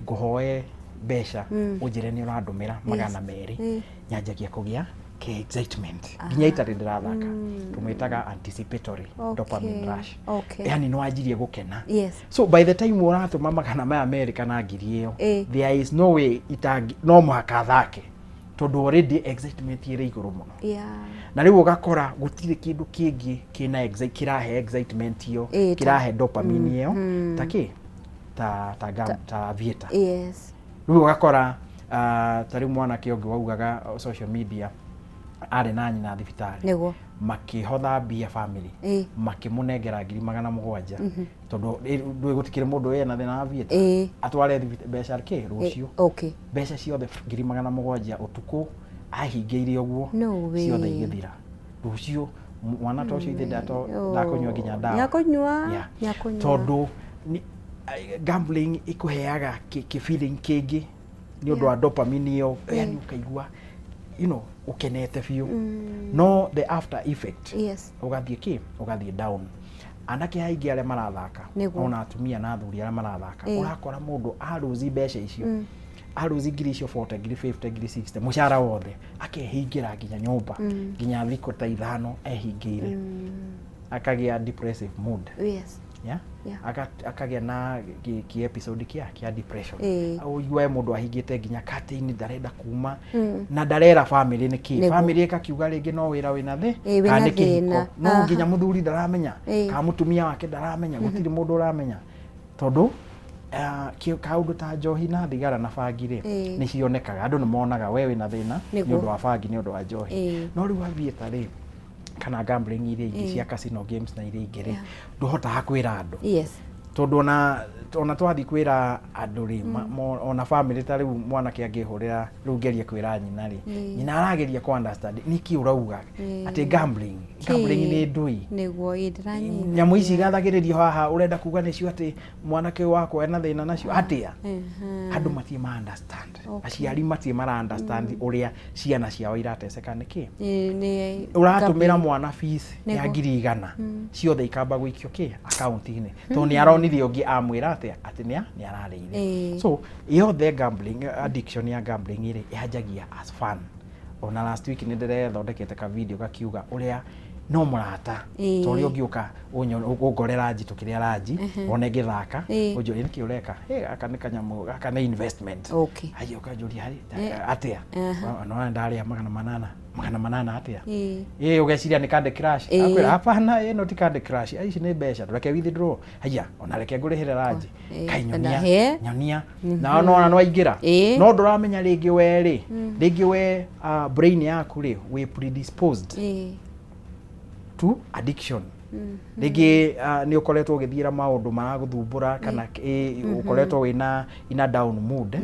ngũhoe mbeca, ũnjĩre nĩ ũrandũmĩra 200, nyanjagia kũgĩa ke excitement nginya itarĩ ndĩrathaka. Tũmĩtaga anticipatory dopamine rush. Yani nĩ wanjirie gũkena. So by the time ũratũma magana maya merĩ kana ngiri ĩyo, there is no way itangi, no mũhaka thake, tondũ already excitement ĩrĩ igũrũ mũno. Na rĩu ũgakora gũtirĩ kĩndũ kĩngĩ kĩna kĩrahe excitement ĩyo, kĩrahe dopamine ĩyo ta kĩ ta Aviator. Rĩu ũgakora ta rĩu mwanake ũngĩ waugaga social media arĩ na nyina thibitarĩ, makĩhotha mbia family, makĩmũnengera ngiri 700, tondũ ndũĩ gũtikĩrĩ mũndũ wĩna thĩna wa Aviator, atware mbeca kĩ rũciũ. Mbeca ciothe ngiri 700 ũtukũ ahingĩire ũguo. No way. Ciothe igĩthira. Rũciũ mwana ta ũcio ithe ndakũnyua nginya ndawa. Nĩakũnyua. Nĩakũnyua. Tondũ gambling ĩkũheaga kĩ feeling kĩngĩ nĩ ũndũ wa dopamine ĩyo, yani ũkaigua ũkenete biũ, no the after effect, ũgathiĩ kĩ, ũgathiĩ down. Anake aingĩ arĩa marathaka, ona atumia na athuri arĩa marathaka, ũrakora mũndũ aruzi mbeca icio, aruzi ngiri icio 40, ngiri 50, ngiri 60, mũcara wothe, akehingĩra nginya nyũmba nginya thikũ ta 5 ehingĩire, akagĩa depressive mood. Yeah? Akagĩa na kĩ episode kĩa depression. Ũiguae mũndũ ahingĩte nginya curtain, ndarenda kuma na ndarera family nĩkĩ. Family ĩkakiuga rĩngĩ no wĩra wĩna thĩ, wĩna kana nĩ kĩhiko, thĩna. No nginya mũthuri ndaramenya kana mũtumia wake ndaramenya, gũtirĩ mũndũ ũramenya, tondũ kaũndũ ta njohi na thigara na bangi rĩ, nĩ cionekaga, andũ nĩ monaga we wĩna thĩna nĩ ũndũ wa bangi, nĩ ũndũ wa njohi. No rĩu Aviator rĩ, kana gambling iria ingĩ cia casino games na iria ingĩ rĩ, ndũhotaga kwĩra andũ. Tondũ ona twathiĩ kwĩra andũ rĩ, ona family, ta rĩu mwanake angĩhũrĩra rĩu ngerie kwĩra nyina rĩ, nyina arageria kũ understand nĩkĩ ũrauga atĩ gambling, gambling nĩ ndũi. Nĩguo, ĩ, ndĩranyita. Nyamũ ici igathagĩrĩrio haha, ũrenda kuga nĩcio atĩ mwanake ũyũ wakwa ena thĩna nacio atĩa? Andũ matirĩ ma understand. Aciari matirĩ mara understand ũrĩa ciana ciao irateceka nĩkĩ. Nĩ Ũratũmĩra gambling. Mwana fees ya 100,000 ciothe ikamba gũikio kĩ akaunti-inĩ, tondũ nĩ aronire ũngĩ amwĩra atĩa atĩ nĩ ararĩire. So yothe gambling, addiction ya gambling rĩ, yanjagia as fun. Ona last week nĩ ndĩrethondekete ka video gakiuga ũrĩa no mũrata ta ũrĩa ũngĩũka ũngore ranji, tũkĩrĩa ranji, one ngĩthaka, ũnjũrie nĩkĩ ũreka. "Ĩ, gaka nĩ kanyamũ, gaka nĩ investment." Haya, ũkanjũria "Harĩ, atĩa?" Nona ndarĩa 800, 800 atĩa? Ĩ, ũgeciria nĩ Candy Crush. Akwĩra hapana, ĩno ti Candy Crush, ici nĩ mbeca, reke withdraw. Haya, ona reke ngũrĩhĩre ranji. Kai nyonia. Nyonia na nona no aingĩra. No ndũramenya rĩngĩ we rĩ, rĩngĩ we brain yaku rĩ, wĩ predisposed to addiction. Rĩngĩ nĩ ũkoretwo ũgĩthiĩra maũndũ maragũthumbũra, kana ũkoretwo wĩna in a down mood.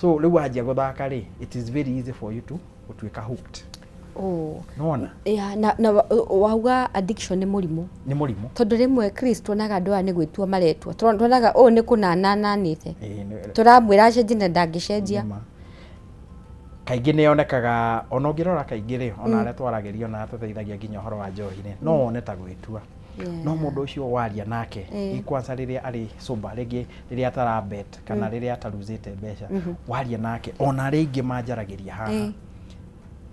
So rĩu wanjia gũthaka rĩ, it is very easy for you to gũtuĩka hooked. Nona. Yeah, na wauga addiction nĩ mũrimũ. Nĩ mũrimũ. Tondũ rĩmwe, Chris, tuonaga andũ aya nĩ gwĩtua maretua. Tuonaga ũyũ nĩ kũnanananĩte, tũramwĩra acenjie na ndangĩcenjia. Nĩma. Kaingĩ nĩ yonekaga, ona ũngĩrora kaingĩ rĩ, ona arĩa twaragĩria, ona arĩa tũteithagia nginya ũhoro wa njohi rĩ, no wone ta gwĩtua, no mũndũ ũcio waria nake kwanza rĩrĩa arĩ sober, rĩngĩ rĩrĩa atarabet kana rĩrĩa ataruzĩte mbeca, waria nake, ona arĩa aingĩ manjaragĩria haha, nĩ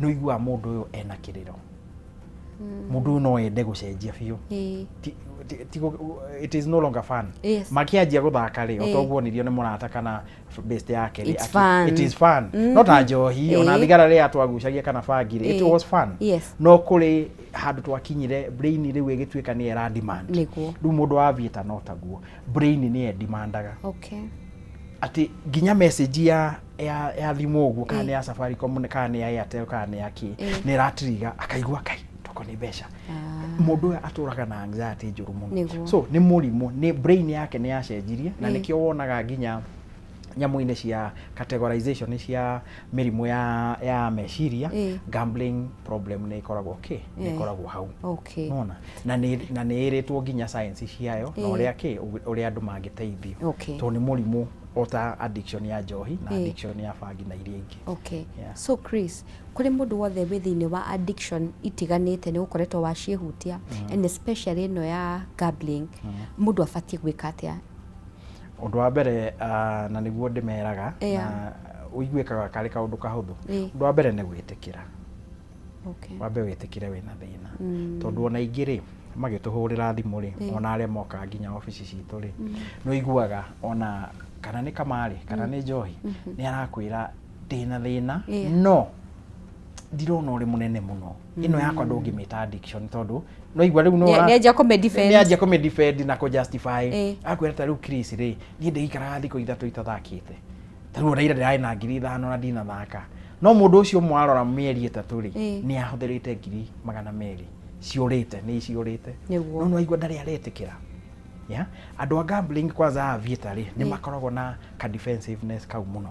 ũiguaga mũndũ ũyũ ena kĩrĩro, mũndũ ũyũ no ende gũcenjia biũ. It is no longer fun. Makĩanjia gũthaka rĩ, o toguo onirio nĩ mũrata kana best yake rĩ, It's fun. It is fun. No ta njohi, ona thigara rĩrĩa twagucagia kana bangi rĩ, it was fun. No kũrĩ handũ twakinyire, brain rĩu ĩgĩtuĩka nĩ ĩra demand. Rĩu mũndũ wa aviator no taguo, brain nĩ demandaga atĩ nginya message ya thimũ ũguo, kana nĩ ya Safaricom, kana nĩ ya Airtel, kana nĩ ya kĩ, nĩ ĩratiriga akaigua kai toko nĩ mbeca. Mũndũ ũyũ atũraga na anxiety njũru mũno. So nĩ mũrimũ, nĩ brain yake nĩ yacenjirie, na nĩkĩo wonaga nginya nyamũ-inĩ cia categorization cia mĩrimũ ya meciria, gambling problem nĩ ĩkoragwo kĩ, nĩ ĩkoragwo hau. Nona na nĩ ĩrĩtwo nginya science ciayo na ũrĩa kĩ, ũrĩa andũ mangĩteithio, tondũ nĩ mũrimũ o ta addiction ya njohi na addiction ya bangi na iria ingĩ. Yeah. So Chris, kũrĩ mũndũ wothe wĩ thĩinĩ wa addiction itiganĩte, nĩ ũkoretwo waciĩhutia, and especially ĩno ya gambling, mũndũ abatiĩ gwĩka atĩa? Ũndũ wa mbere, na nĩguo ndĩmeraga, na ũiguĩkaga karĩ kaũndũ kahũthũ, ũndũ wa mbere nĩ gwĩtĩkĩra. Wambe wĩtĩkĩre wĩna thĩna, tondũ ona ingĩ rĩ, magĩtũhũrĩra thimũ rĩ, ona arĩa mokaga nginya obici citũ rĩ, nĩ ũiguaga ona kana nĩ kamarĩ kana nĩ njohi, nĩ arakwĩra ndĩna thĩna, no ndirona ũrĩ mũnene mũno, ĩno yakwa ndũngĩmĩta addiction, tondũ no igua rĩu no Nĩanjia kũmĩ-defend. Nĩanjia kũmĩ-defend na kũ-justify. Akwĩra ta rĩu Chris rĩ, niĩ ndĩikaraga thikũ 3 itathakĩte, ta rĩu ona ira ndĩrarĩ na 5,000 na ndinathaka. No mũndũ ũcio mwarora mĩeri 3 rĩ, nĩ ahũthĩrĩte 200,000 ciũrĩte, nĩ ciũrĩte. No nĩwaigua ndarĩ aretĩkĩra. Yeah? Andũ a gambling, kwanza aviator rĩ, nĩ makoragwo na ka defensiveness kau mũno,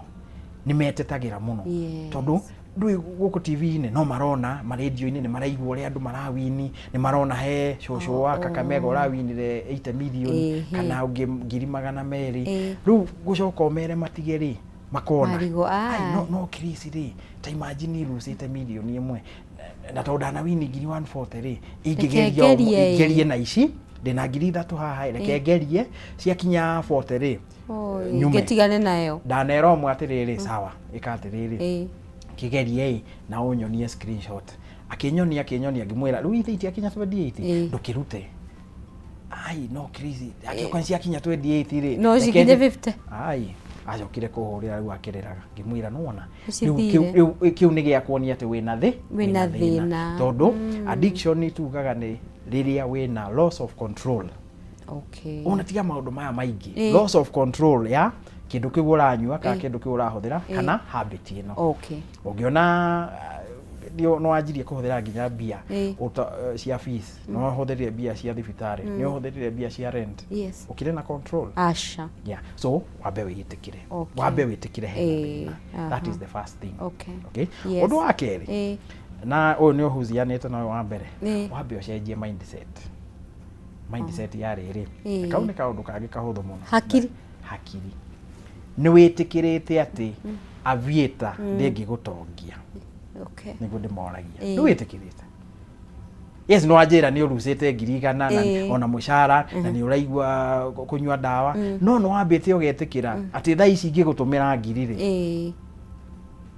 nĩ metetagĩra mũno, tondũ ndũĩ gũkũ TV-inĩ no marona, marendio-inĩ nĩ maraigua ũrĩa andũ marawini, nĩ marona he cũcũ wa Kakamega ũrawinire 80 million, kana ũngĩ 200,000. Rĩu gũcoka ũmere matige rĩ, makona Marigũ, "Ai, ah. no Chris rĩ, ta imagine lucĩte mirioni 1, na tondũ ndanawini ngiri 140 rĩ, ingĩgeria ngerie ĩ. Ngerie na ici ndĩna 3,000 haha, reke ngerie ciakinya 40 rĩ, Oi, nyume." Ngĩtigane nayo. Ndanera ũmwe atĩrĩrĩ, sawa, ĩka atĩrĩrĩ, kĩgerie ĩ na ũnyonie screenshot. Akĩnyonia, akĩnyonia, ngĩmwĩra rĩu ithe itiakinya 28, ndũkĩrute. Ai, no Chris, akĩoka ciakinya 28 rĩ, No reke cikinye 50. Ai, acokire kũhũrĩra rĩu akĩrĩraga, ngĩmwĩra nĩwona Ũcithire. rĩu kĩu nĩ gĩa kuonia atĩ wĩna thĩ Wĩna thĩna. Tondũ addiction tugaga nĩ rĩrĩa wĩna loss of control. Ona tiga maũndũ maya maingĩ, loss of control ya kĩndũ kĩu ũranyua kana kĩndũ kĩu ũrahũthĩra kana habit ĩno. Ũngĩona Nĩ wanjirie kũhũthĩra nginya mbia cia fees, nĩ wahũthĩrire mbia cia thibitarĩ, nĩ ũhũthĩrire mbia cia rent. Ũkĩrĩ na control? Aca. Yeah, so wambe wĩtĩkĩre. Wambe wĩtĩkĩre hena thĩna. That is the first thing. Okay. Ũndũ wa kerĩ, na ũyũ nĩ ũhuzianĩte na ũyũ wa mbere, wambe ũcenjie mindset. Mindset ya rĩrĩ, kau nĩ kaũndũ kangĩ kahũthũ mũno. Hakiri. Hakiri nĩ wĩtĩkĩrĩte atĩ aviator ndĩngĩgũtongia? Nĩguo ndĩmoragia. Nĩ wĩtĩkĩrĩte? Yes, nĩ wanjĩra nĩ ũrucĩte 100,000 na ona mũcara na nĩ ũraigua kũnyua ndawa, no nĩ wambĩte ũgetĩkĩra atĩ thaa ici ingĩgũtũmĩra ngiri rĩ,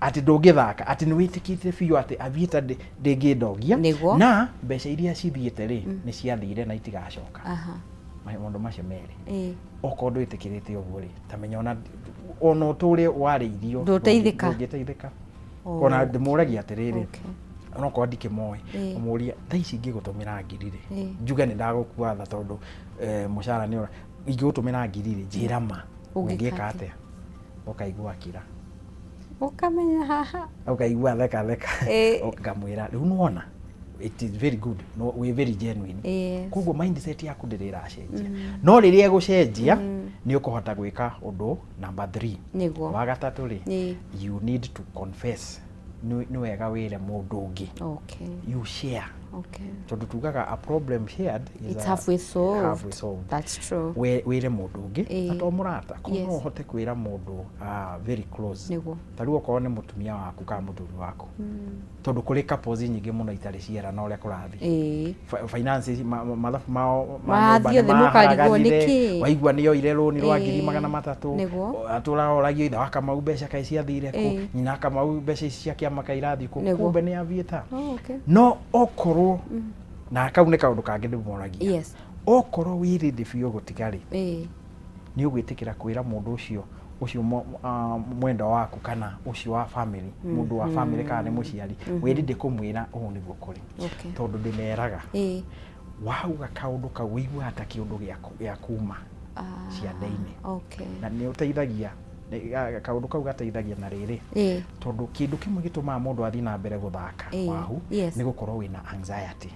atĩ ndũngĩthaka, atĩ nĩ wĩtĩkĩte biũ atĩ aviator ndĩngĩndongia? Na mbeca iria cithiĩte rĩ, nĩ ciathire na itigacoka. Maũndũ macio merĩ, okorwo ndwĩtĩkĩrĩte ũguo rĩ, ta menya ona ũtũre warĩirio Ndũteithĩka. Ndũngĩteithĩka. Ona ndĩmũragia atĩrĩrĩ, onokorwo ndikĩmoĩ, ũmũrie, thaa ici ingĩgũtũmĩra ngiri rĩ, njuge nĩ ndagũkua tha tondũ mũcara nĩ ũra, ingĩgũtũmĩra ngiri rĩ, njĩra ma. Ũngĩka ũngĩka atĩa? Atĩa? Ũkaigua akira. Ũkamenya haha. Ũkaigua theka theka. Ngamwĩra, rĩu nĩwona it is very good, no wĩ very genuine. Koguo mindset yaku ndĩrĩ ĩracenjia, no rĩrĩa ĩgũcenjia nĩ ũkũhota gwĩka ũndũ number 3. Wa gatatũ rĩ, you need to confess. Nĩ wega wĩre mũndũ ũngĩ. You share. Tondũ tugaga a problem shared is It's halfway solved. Halfway solved. That's true. Wĩre mũndũ ũngĩ, na to mũrata, korwo no ũhote kwĩra mũndũ very close. Ta rĩu okorwo nĩ mũtumia waku kana mũthuri waku, tondũ kũrĩ couples nyingĩ mũno itarĩ cierana ũrĩa kũrathiĩ. Finances, mathabu mao ma nyũmba Marathiĩ nĩ othe mũkarigwo maharaganire. nĩkĩ? Waigua nĩ oire rũni rwa 300,000. Atũraga oragio, ithe wa Kamau mbeca kaĩ ciathire kũ? Nyina wa Kamau mbeca ici cia kĩama kaĩ irathiĩ kũ? Kumbe nĩ aviator. No okorwo na kau nĩ kaũndũ kangĩ ndĩmoragia, okorwo wĩ ready biũ gũtiga rĩ, nĩ ũgwĩtĩkĩra kwĩra mũndũ ũcio mwendwa waku kana ũcio wa family, mũndũ wa family kana nĩ mũciari, wĩ ready kũmwĩra ũũ nĩguo kũrĩ? Tondũ ndĩmeraga, wauga kaũndũ kau wĩiguaga ta kĩũndũ gĩa kuma ciande-inĩ. Na nĩ ũteithagia, kaũndũ kau gateithagia na rĩrĩ, tondũ kĩndũ kĩmwe gĩtũmaga mũndũ athiĩ na mbere gũthaka wahu nĩ gũkorwo wĩna anxiety,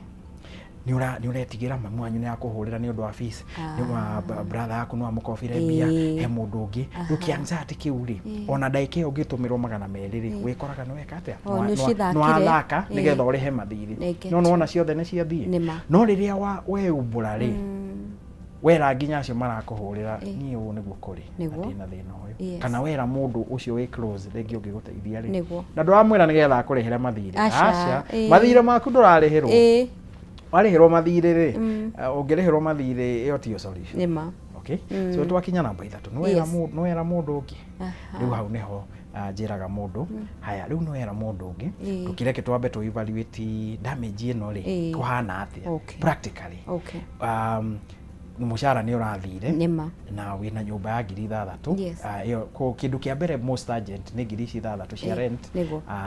nĩ ũretigĩra mamu wanyu nĩ akũhũrĩra nĩ ũndũ wa fees, nĩ wa brother yaku no amũkobire mbia, he mũndũ ũngĩ. Rĩu kĩ anxiety kĩu rĩ, ona ndagĩka ĩyo ũngĩtũmĩrwo 200 rĩ, wĩkoraga nĩ weka atĩa? Oh, nĩ ũcithakire. Nĩ wathaka nĩgetha ũrĩhe mathirĩ. I get No nĩwona ciothe nĩ ciathiĩ. Nĩma. No rĩrĩa weumbũra rĩ, wera nginya acio marakũhũrĩra, niĩ ũũ nĩguo kũrĩ na ndĩna thĩna ũyũ, kana wera mũndũ ũcio wĩ close rĩngĩ ũngĩgũteithia rĩ, na ndũramwĩra nĩgetha akũrĩhĩre mathirĩ. Aca, aca, mathirĩ maku ndũrarĩhĩrwo. Warĩhĩrwo mathirĩ rĩ, ũngĩrĩhĩrwo mathirĩ ĩyo tiyo solution. Okay, so twakinya namba 3, nĩ wera nĩ wera mũndũ ũngĩ. Rĩu hau nĩho njĩraga mũndũ, haya, rĩu nĩ wera mũndũ ũngĩ, tũkĩreke twambe tũ evaluate damage ĩno rĩ, kũhana atĩa practically. Mũcara nĩ ũrathire na wĩna nyũmba ya 6,000. Ĩyo kĩndũ kĩa mbere most urgent nĩ 6,000 cia rent.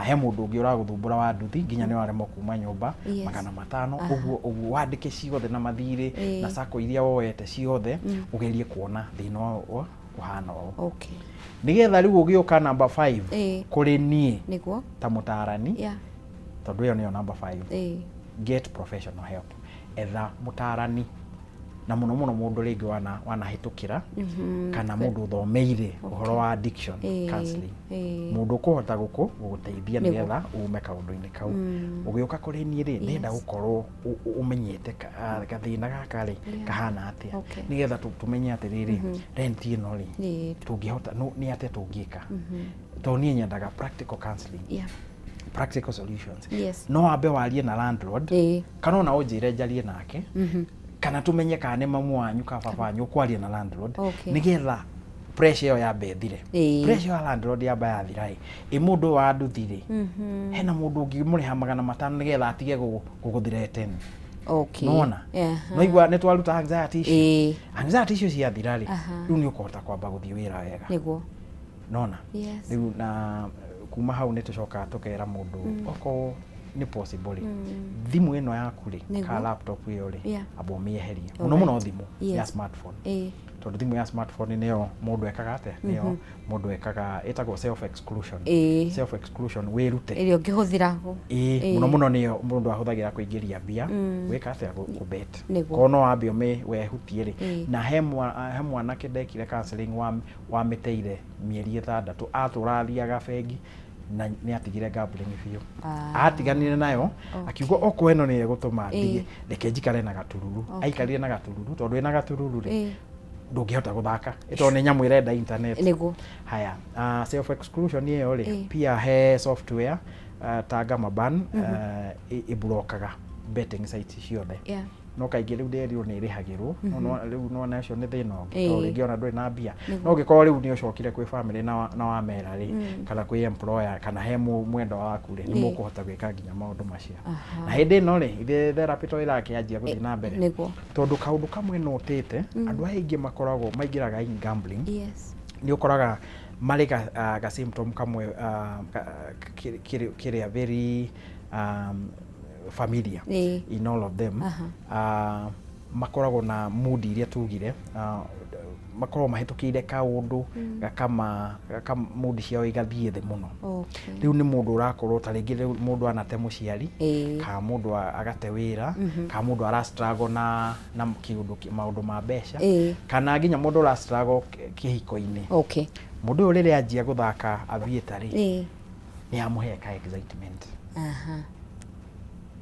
He mũndũ ũngĩ ũragũthumbũra wa nduthi nginya nĩ waremwo kuma nyũmba, 500, ũguo ũguo, wandĩke ciothe na mathirĩ na sacco iria woete ciothe, ũgerie kuona thĩna ũyũ ũhana ũũ, nĩgetha rĩu ũgĩũka number 5 kũrĩ niĩ ta mũtarani, tondũ ĩyo nĩyo number 5, get professional help. Etha mũtarani, na mũno mũno mũndũ rĩngĩ wanahĩtũkĩra kana mũndũ ũthomeire ũhoro wa addiction counseling, mũndũ ũkũhota gũgũteithia nĩgetha ume kaũndũ-inĩ kau. Ũgĩũka kũrĩ niĩ rĩ, ndĩrenda gũkorwo ũmenyete gathĩna gaka rĩ kahana atĩa, nĩgetha tũmenye atĩrĩrĩ, rent ĩno rĩ, tũngĩhota nĩ atĩa tũngĩka, tondũ niĩ nyendaga practical counseling, practical solutions. No wambe warie na landlord, kana ona ũnjĩre njarie nake, kana tũmenye kana nĩ mamu wanyu kana baba wanyu ũkwaria na landlord, nĩgetha pressure ĩyo yambe ĩthire. Pressure ya landlord yamba yathira ĩ, ĩ mũndũ ũyũ wa nduthi rĩ, hena mũndũ ũngĩmũrĩha 500 nĩgetha atige gũgũthreaten? Nona no igua nĩ twaruta anxiety icio. Anxiety icio ciathira rĩ, rĩu nĩ ũkũhota kwamba gũthiĩ wĩra wega. Nona? Rĩu na kuma hau nĩ tũcokaga tũkera mũndũ okorwo nĩ possible rĩ, thimũ ĩno yaku rĩ, kana laptop ĩyo rĩ, amba ũmĩeherie mũno mũno thimũ ya smartphone, tondũ thimũ ya smartphone nĩyo mũndũ ekaga atĩa, nĩyo mũndũ ekaga ĩtagwo self exclusion. Self exclusion, wĩrute ĩrĩa ũngĩhũthĩra. Ĩĩ, mũno mũno nĩyo mũndũ ahũthagĩra kũingĩria mbia, gwĩka atĩa, kũbet. Korwo no wambe ũmĩ wehutie rĩ. Na he mwanake ndekire counseling wamĩteire mĩeri 6, atũra athiaga bengi na nĩ atigire gambling biũ. Atiganire nayo akiuga okorwo ĩno nĩyo ĩgũtũma ndige, reke njikare na gatururu. Aikarire na gatururu, tondũ ĩna gatururu rĩ, ndũngĩhota gũthaka ĩtondũ nĩ nyamũ ĩrenda internet. Haya, self exclusion ĩyo rĩ, pia he software ta Gamaban ĩburokaga betting sites ciothe. No kaingĩ rĩu ndĩrerirwo nĩ ĩrĩhagĩrwo. No rĩu nona ũcio nĩ thĩna ũngĩ, tondũ rĩngĩ ona ndũrĩ na mbia. No ũngĩkorwo rĩu nĩ ũcokire kwĩ family na wamera rĩ, kana kwĩ employer, kana he mwendwa waku rĩ, nĩ mũkũhota gwĩka nginya maũndũ macio. Na hĩndĩ ĩno rĩ, ithe therapy to ĩrakĩanjia gũthiĩ na mbere, tondũ kaũndũ kamwe notĩte, andũ aya aingĩ makoragwo maingĩraga in gambling, nĩ ũkoraga marĩ ga symptom kamwe kĩrĩa very familiar in all of them. Makoragwo na mood iria tugire, makoragwo mahĩtũkĩire kaũndũ gakama gaka mood ciao igathiĩ thĩ mũno. Rĩu nĩ mũndũ ũrakorwo ta rĩngĩ rĩu mũndũ anate mũciari, kana mũndũ agate wĩra, kana mũndũ ara struggle na kĩũndũ maũndũ ma mbeca, kana nginya mũndũ ũra struggle kĩhiko-inĩ. Mũndũ ũyũ rĩrĩa anjia gũthaka aviator rĩ, nĩ amũhe ka excitement.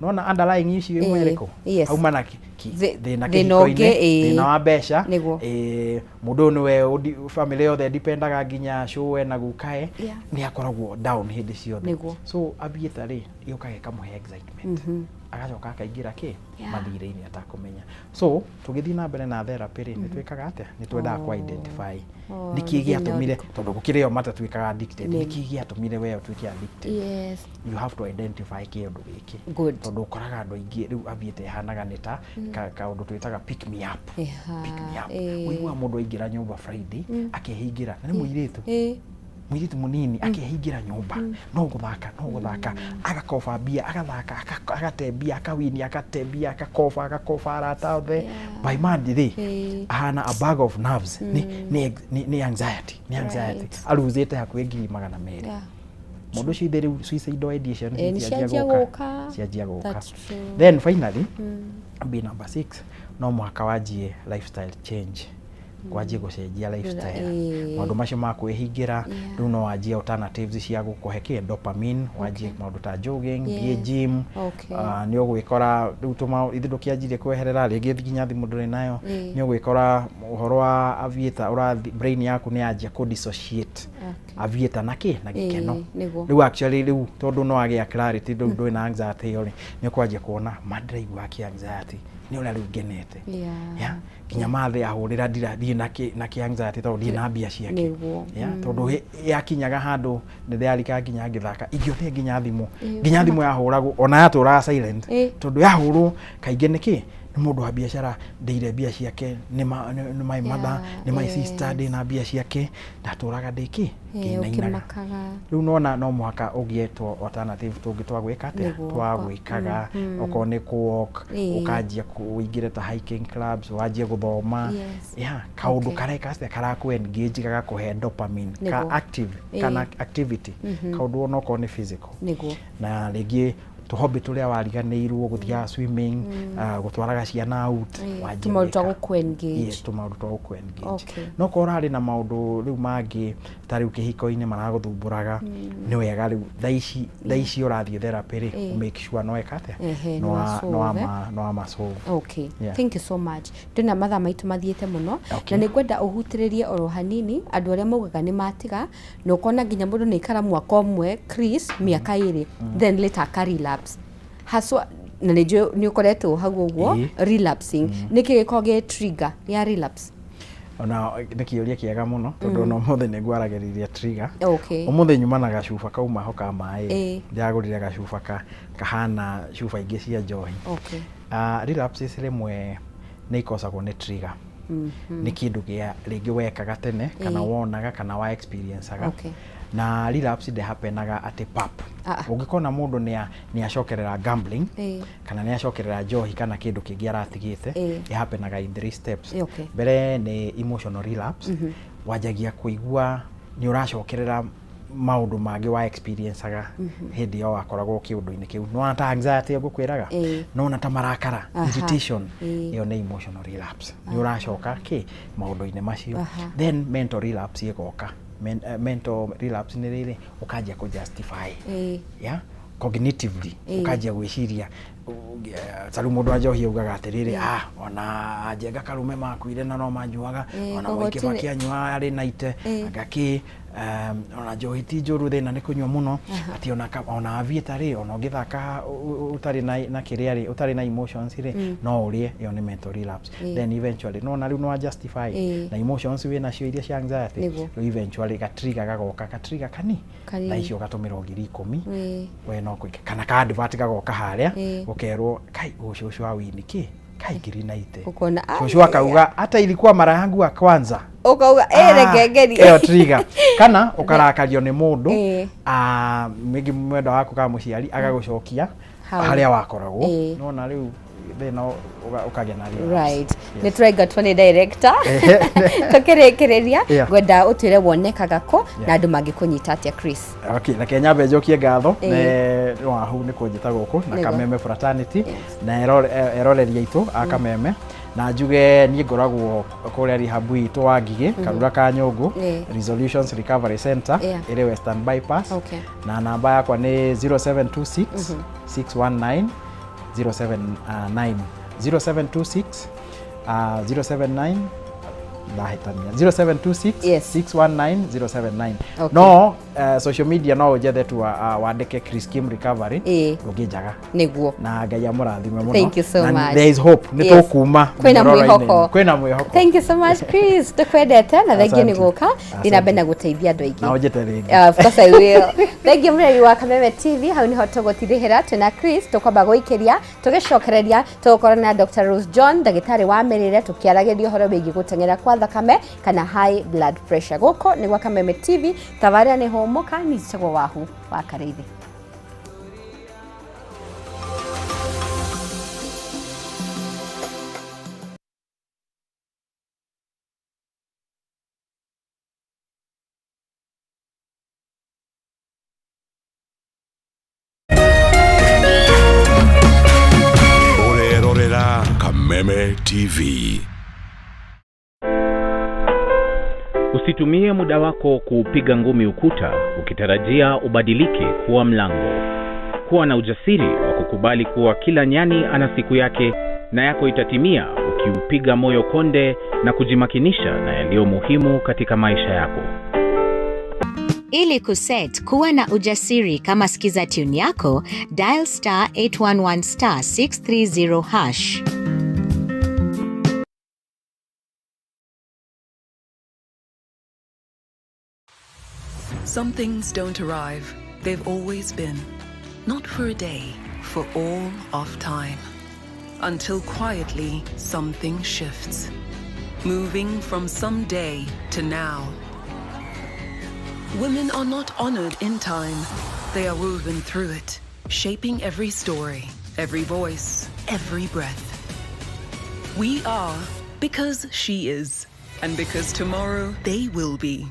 Nona underlying issue ĩmwe ĩrĩkũ? Auma na thĩna thĩna kĩhiko-inĩ, ũngĩ, thĩna wa mbeca. Mũndũ ũyũ nĩwe family yothe dipendaga nginya cũwe na gukae, nĩ akoragwo down hĩndĩ ciothe. So aviator rĩ, yũkaga ĩkamũhe excitement, agacoka akaingĩra kĩ mathirĩ-inĩ atakũmenya. So tũgĩthiĩ na mbere na therapy rĩ, nĩ twĩkaga atĩa? Nĩ twendaga kũ identify nĩkĩ thĩna gĩatũmire, tondũ gũkĩrĩ o matatuĩkaga addicted, nĩkĩ gĩatũmire we ũtuĩke addicted. You have to identify kĩũndũ gĩkĩ. Tondũ ũkoraga andũ aingĩ rĩu aviator ĩhanaga nĩ ta kaũndũ twĩtaga pick me up. Pick me up. Ũiguaga mũndũ aingĩra nyũmba Friday, akehingĩra, na nĩ mũirĩtu, mũirĩtu mũnini, akehingĩra nyũmba, no gũthaka, no gũthaka, agakoba mbia, agathaka, agate mbia, akawini, agate mbia, agakoba, agakoba arata othe. By Monday rĩ, ahana a bag of nerves. Nĩ anxiety, nĩ anxiety. Aruzĩte hakuhĩ 200,000. Mũndũ ũcio ithe rĩu suicidal ideation nĩ cianjia cianjia gũka. Gũka. Cianjia gũka. That's true. Then finally, B number 6, no mũhaka wanjie lifestyle change, wanjie gũcenjia lifestyle, maũndũ macio ma kwĩhingĩra. Rĩu no wanjie alternatives cia gũkũhe kĩ dopamine, wanjie maũndũ ta jogging, thiĩ gym. Nĩ ũgwĩkora rĩu tũma ithuĩ ndũkĩanjirie kweherera rĩngĩ nginya thimũ ndũrĩ nayo. Nĩ ũgwĩkora ũhoro wa aviator ũrathi, brain yaku nĩ yanjia kũ dissociate aviator na kĩ na gĩkeno. Rĩu actually rĩu tondũ no agĩa clarity, rĩu ndũrĩ na anxiety ĩyo rĩ, nĩ ũkwanjia kuona ma ndĩraigua kĩ anxiety nĩ ũrĩa rĩu ngenete. Yeah, nginya mathe ahũrĩra ndira ndirĩ na kĩ anxiety tondũ ndirĩ na mbia ciake. Yeah, tondũ yakinyaga handũ nĩ ndĩrarika nginya ngĩthaka ingĩothe, nginya thimũ, nginya thimũ yahũragwo ona yatũraga silent, tondũ yahũrwo kaingĩ nĩ kĩ nĩ mũndũ wa biacara ndĩire mbia ciake, nĩ my mother, nĩ my sister, ndĩ na mbia ciake, ndatũraga ndĩ kĩ ngĩinainaga. Ũkĩmakaga. Rĩu nona no mũhaka ũgĩe tũ alternative tũngĩ twa gwĩka atĩa, twa gwĩkaga, okorwo nĩ kũ walk, ũkanjia ũingĩre ta hiking clubs, wanjie gũthoma. Yeah, kaũndũ kareka atĩa, karakũ engage, gagakũhe dopamine ka active kana activity, kaũndũ onokorwo nĩ physical. Na rĩngĩ tũhobby tũrĩa wariganĩirwo, gũthiaga swimming, gũtwaraga ciana out, wanjie tũmaũndũ twa gwĩka. gũkũ engage. Yes, tũmaũndũ twa gũkũ engage. No korwo ũrarĩ na maũndũ rĩu mangĩ ta rĩu kĩhiko-inĩ maragũthumbũraga, nĩ wega rĩu thaa ici ũrathiĩ therapy rĩ, make sure no eka atĩa, Ehe, nĩ wasolve, eh? no wama solve. Yeah. Thank you so much. Ndĩna mathaa maitũ mathiĩte mũno. Na nĩ ngwenda ũhutĩrĩrie oro hanini andũ arĩa maugaga nĩ matiga, na ũkona nginya mũndũ nĩ aikara mwaka ũmwe, Chris, mĩaka 2, then later aka relapse haswa, na nĩ njũĩ nĩ ũkoretwo hau ũguo. Relapsing, nĩkĩ gĩkoragwo gĩ trigger ya relapse? Ona nĩ kĩũria kĩega mũno, tondũ ona ũmũthĩ nĩ ngwaragĩrĩria trigger. Ũmũthĩ nyuma na gacuba kauma ho ka maĩ. Ndĩragũrire gacuba kahana cuba ingĩ cia njohi. Relapses rĩmwe nĩ ikosagwo nĩ trigger, nĩ kĩndũ gĩa rĩngĩ wekaga tene, kana wonaga, kana wa experience aga. Na relapse ndĩhapenaga atĩ pap. Ah. Ũngĩkona mũndũ nĩ acokerera gambling kana nĩ acokerera njohi kana kĩndũ kĩngĩ aratigĩte, ĩhapenaga in three steps. Mbere nĩ emotional relapse. Wanjagia kũigua nĩ ũracokerera maũndũ mangĩ wa experienceaga hĩndĩ ĩyo wakoragwo kĩũndũ-inĩ kĩu. Nĩwona ta anxiety ngũkwĩraga, nĩwona ta marakara, irritation, ĩyo nĩ emotional relapse. Nĩ ũracoka kĩ maũndũ-inĩ macio. Then mental relapse ĩgoka. Mental relapse nĩ rĩrĩ, ũkanjia kũ justify, yeah, cognitively, ũkanjia gwĩciria ta rĩu mũndũ wa njohi augaga atĩrĩrĩ, ah, ona Njenga Karume makuire na no manyuaga, ona koguo Mwai Kĩbakĩ anyuaga arĩ na ite, anga kĩ, ona njohi ti njũru, thĩna nĩ kũnyua mũno, atĩ ona aviator rĩ, ona ũngĩthaka ũtarĩ na kĩrĩa rĩ, ũtarĩ na emotions rĩ, no ũrĩe. Ĩyo nĩ mental relapse. Then eventually no na rĩu no justify na emotions wĩ nacio iria cia anxiety. Rĩu eventually gatrigger gagoka, gatrigger kani Kanini. Na icio ũgatũmĩrwo 10,000, we no kũingĩ kana ka advert gagoka harĩa, ũkerwo kai ũcũcũ wa wini kĩ kai 90,000. Ũkona, ah, Cũcũ akauga hata ilikuwa mara yangu ya kwanza. Ũkauga reke ngerie. Ĩyo trigger. Kana ũkarakario nĩ mũndũ, maybe mwendwa waku kana mũciari agagũcokia Hau. harĩa wakoragwo. Nona rĩu thĩna ũkagĩa na relapse. Right, nĩ tũraingatwo nĩ director. Tũkĩrĩkĩrĩria, ngwenda ũtwĩre wonekaga kũ na andũ mangĩkũnyita atĩa, Chris? Okay, reke nyambe njokie ngatho nĩ Wahu nĩ kũnjĩta gũkũ na Kameme Fraternity na eroreri aitũ a Kameme, na njuge niĩ ngoragwo kũrĩa rehab itũ wa Ngigĩ, Karura ka Nyũngũ, Resolutions Recovery Center, ĩrĩ Western Bypass. Na namba yakwa nĩ 0726 619 079, 0726 079, ndahĩtania, 0726 619 079. No social media no ũnjethe tu, wandĩke Chris Kim Recovery, ndũngĩnjaga. Na Ngai amũrathime mũno. Thank you so Na much. there is hope, nĩ tũkuma Kwĩna mĩnyororo-inĩ. mwĩhoko. Kwĩna mwĩhoko. Thank you so much, Chris, tukwendete na thengiũ nĩ Asante. gũka thiĩ na mbere na gũteithia andũ aingĩ. Na ũnjĩte rĩngĩ. Of course I will. Thank you mũreri wa Kameme TV, hau niho tũgũtirihĩra twĩna Chris, tũkwamba gũikĩria, tũgĩcokereria tũgũkorwo na Dr. Rose John, ndagĩtarĩ wa mĩrĩre, tũkĩaragĩria ũhoro wĩgiĩ gũteng'era kwa thakame kana high blood pressure. Gũkũ nĩ gwa Kameme TV, tabarĩra nĩ Hũmũka, niĩ njĩtagwo Wahu wa Karĩithi. Ũrerorera Kameme TV. Usitumie muda wako kuupiga ngumi ukuta ukitarajia ubadilike kuwa mlango. Kuwa na ujasiri wa kukubali kuwa kila nyani ana siku yake na yako itatimia ukiupiga moyo konde na kujimakinisha na yaliyo muhimu katika maisha yako. Ili kuset kuwa na ujasiri kama skiza tune yako, dial *811 *630#. Some things don't arrive, they've always been. Not for a day, for all of time. Until quietly, something shifts. Moving from someday to now. Women are not honored in time, they are woven through it, shaping every story, every voice, every breath. We are because she is, and because tomorrow they will be.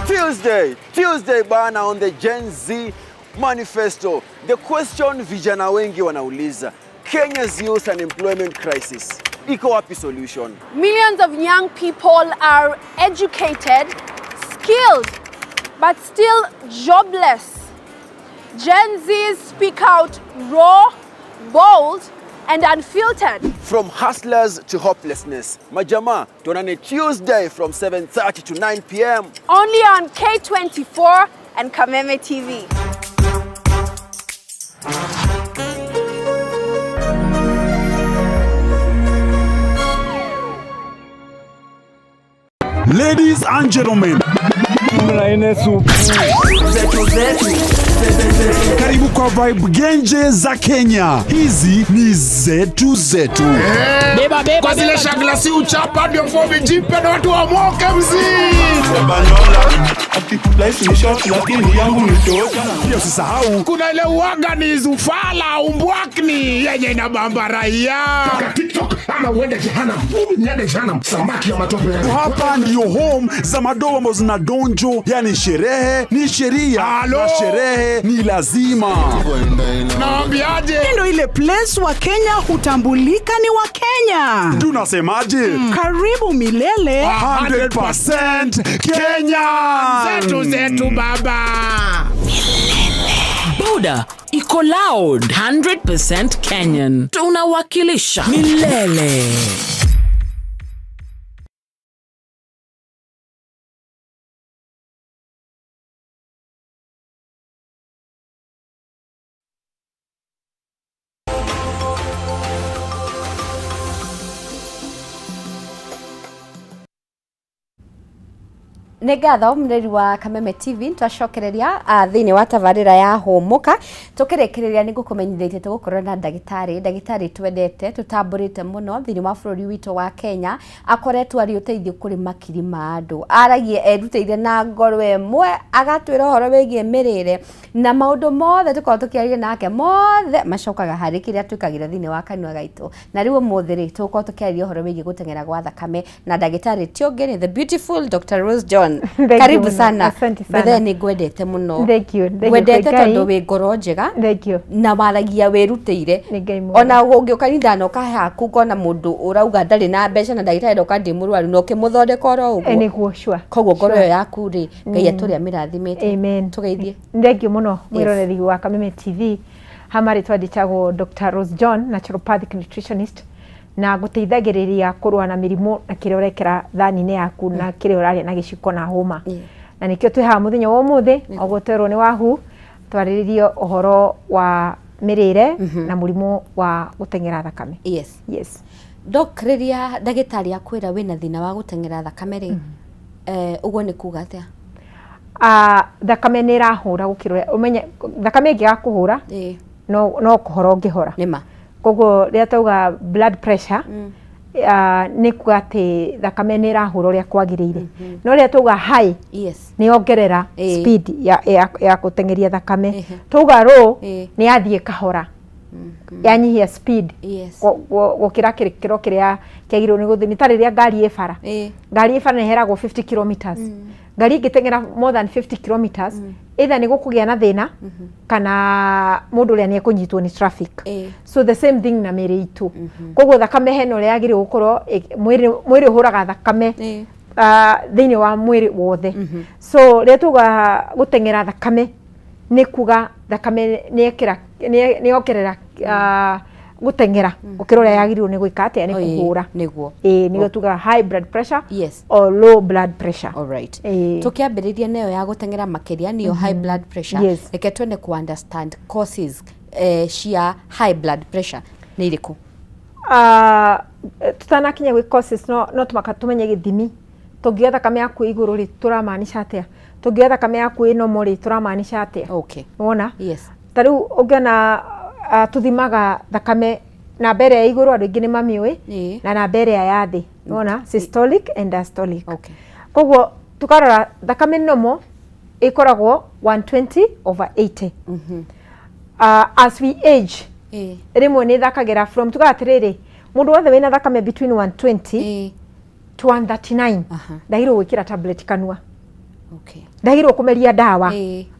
Tuesday, Tuesday bana, on the Gen Z Manifesto. The question vijana wengi wanauliza, Kenya's youth unemployment crisis. Iko wapi solution? Millions of young people are educated, skilled, but still jobless. Gen Zs speak out raw, bold, and unfiltered. From hustlers to hopelessness. Majama, tuonane Tuesday from 7:30 to 9 p.m. Only on K24 and Kameme TV. Ladies and gentlemen, zetu zetu. Karibu kwa Vibe Genje za Kenya. Hizi ni zetu zetu. Beba, beba, kwa zile shagla si uchapa ndio fomi jipe na watu wamoke mzii. Pia usisahau kuna ile uwaga ni zufala umbwakni yenye inabamba raia. TikTok ama uende jehanamu. Mimi niende jehanamu. Samaki ya matope. Hapa ndio home za madoa ambazo zina donjo, yani sherehe ni sheria na sherehe ni lazima. Naambiaje? Ndio ile place wa Kenya hutambulika ni wa Kenya. Tunasemaje? Karibu milele 100% Kenya. Zetu zetu baba. Boda iko loud 100% Kenyan. Tunawakilisha milele. Nĩ ngatho mũreri wa Kameme TV, twacokereria thĩinĩ wa tabarĩra ya Hũmũka. Tũkĩrĩkĩrĩria nĩ ngũkũmenyithĩtie tũgũkorwo na ndagĩtarĩ, ndagĩtarĩ twendete tũtambũrĩte mũno thĩinĩ wa bũrũri witũ wa Kenya, akoretwo arĩ ũteithio kũrĩ makiri ma andũ, aragia erutĩire na ngoro ĩmwe, agatwĩra ũhoro wĩgiĩ mĩrĩre na maũndũ mothe tũkoragwo tũkĩaria nake mothe macokaga harĩ kĩrĩa twĩkagĩra thĩinĩ wa kanua gaitũ. Na rĩu ũmũthĩ rĩ, tũgũkorwo tũkĩaria ũhoro wĩgiĩ gũteng'era gwa thakame na ndagĩtarĩ ti ũngĩ nĩ the beautiful Dr. Rose John. Thank you Karibu mũno. sana. Asante sana. Bethe nĩ ngwendete mũno. Thank you. Thank you. Ngwendete Ngai. tondũ wĩ ngoro njega. Thank you. Na waragia wĩrutĩire. Nĩ Ngai mwega. Ona ũngĩũka nindanoka haku ngona mũndũ ũrauga ndarĩ na mbeca na ndagĩtarĩ ndoka ndĩ mũrwaru na ũkĩmũthondeka oro ũguo. Nĩguo sure. Koguo ngoro Sure. ĩyo yaku rĩ, Ngai atũrĩa amĩrathimĩte. Amen. Tũgeithie. Thank you mũno mwĩroreri wa Kameme TV. Hama rĩtwa njĩtagwo Dr. Rose John, naturopathic nutritionist, na ngũteithagĩrĩria kũrũa na mĩrimũ na kĩrĩa ũrekĩra thani-inĩ yaku na kĩrĩa ũrarĩa na gĩciko na hũma. Na nĩkĩo twĩ haha mũthenya wa ũmũthĩ, ũguo twerwo nĩ Wahu, twarĩrĩrie ũhoro wa mĩrĩre na mũrimũ wa gũteng'era thakame. Yes. Yes. Doc, rĩrĩa ndagĩtarĩ akwĩra wĩna thĩna wa gũteng'era thakame rĩ, ũguo nĩ kuga atĩa? Thakame nĩ ĩrahũra gũkĩra ũrĩa ũmenye thakame ĩngĩaga kũhũra no kũhora ũngĩhora. Nĩma. Koguo rĩrĩa twauga blood pressure, nĩ kuga atĩ thakame nĩ ĩrahũra ũrĩa kwagĩrĩire. No rĩrĩa twauga high, Yes. nĩ yongerera speed ya gũteng'eria thakame. Twauga low, nĩ yathiĩ kahora, yanyihia speed Yes. gũkĩra gĩkĩro kĩrĩa kĩagĩrĩirwo nĩ gũthiĩ. Nĩ ta rĩrĩa ngari ĩ bara. Ngari ĩ bara nĩ ĩheragwo 50 kilometers. Ngari ĩngĩteng'era more than 50 kilometers, either nĩ gũkũgĩa na thĩna kana mũndũ ũrĩa nĩ ekũnyitwo nĩ traffic. So the same thing na mĩrĩ itũ. Koguo thakame hena ũrĩa yagĩrĩirwo gũkorwo mwĩrĩ ũhũraga thakame thĩinĩ wa mwĩrĩ wothe. So rĩrĩa tuga gũteng'era thakame nĩ kuga thakame nĩ yongerera gũteng'era gũkĩra ũrĩa yagĩrĩirwo nĩ gwĩka atĩa, nĩ kũhũra. Nĩguo. Nĩguo tugaga high blood pressure Yes. or low blood pressure. All right. Tũkĩambĩrĩria nayo ya gũteng'era makĩria nĩyo high blood pressure. Yes. Reke twende ku understand causes cia high blood pressure nĩ irĩkũ? Tutanakinya gwĩ causes no tũmaka tũmenye gĩthimi. Tũngiuga thakame yaku ĩ igũrũ rĩ, tũramaanisha atĩa? Tũngiuga thakame yaku ĩ normal rĩ, tũramaanisha atĩa? Okay. Wona? Yes. Ta rĩu ũngĩona tũthimaga thakame namba ĩrĩa ya igũrũ andũ aingĩ nĩ mamĩũĩ na namba ĩrĩa ya thĩ. Wona? Systolic and diastolic. Okay. Koguo tũkarora thakame normal ĩkoragwo 120/80. As we age, rĩmwe nĩ ĩthakagĩra from tugaga atĩrĩrĩ, mũndũ wothe wĩna thakame between 120 to 139 ndagĩrĩirwo gwĩkĩra tablet kanua. Okay. Ndagĩrĩirwo kũmeria ndawa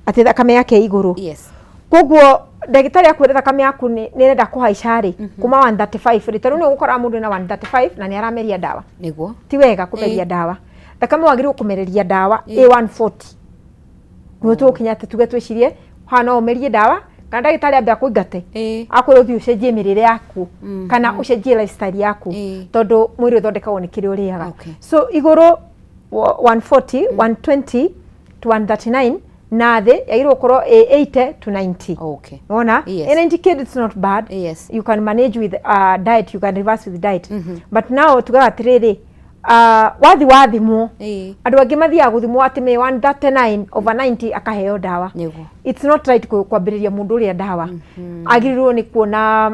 atĩ thakame yake ĩ igũrũ. Yes. Koguo ndagĩtarĩ akwĩra thakame yaku nĩ ĩrenda kũhaica rĩ, kuma 135 rĩ, ta rĩu nĩ ũgũkora mũndũ ena 135 na nĩ arameria ndawa. Nĩguo. Ti wega kũmeria ndawa. Thakame wagĩrĩirwo kũmereria ndawa ĩ 140. Nĩguo tũgũkinya atĩ tuge twĩcirie haha no ũmerie ndawa kana ndagĩtarĩ ambe akũingate akwĩre ũthiĩ ũcenjie mĩrĩre yaku kana ũcenjie lifestyle yaku tondũ mwĩrĩ ũthondekagwo nĩ kĩrĩa ũrĩaga. So igũrũ 140, 120 to 139 na thĩ yagĩrĩirwo gũkorwo ĩ 80 to 90. Okay. Wona? Yes. Ĩ 90 kid it's not bad. Yes. You can manage with diet, you can reverse with diet. But now tugaga atĩrĩrĩ, Wathi wathimwo, andũ angĩ mathiaga gũthimwo atĩ me 139 over 90 akaheo ndawa. It's not right kwambĩrĩria mũndũ ũrĩa ndawa. Agĩrĩirwo nĩ kuona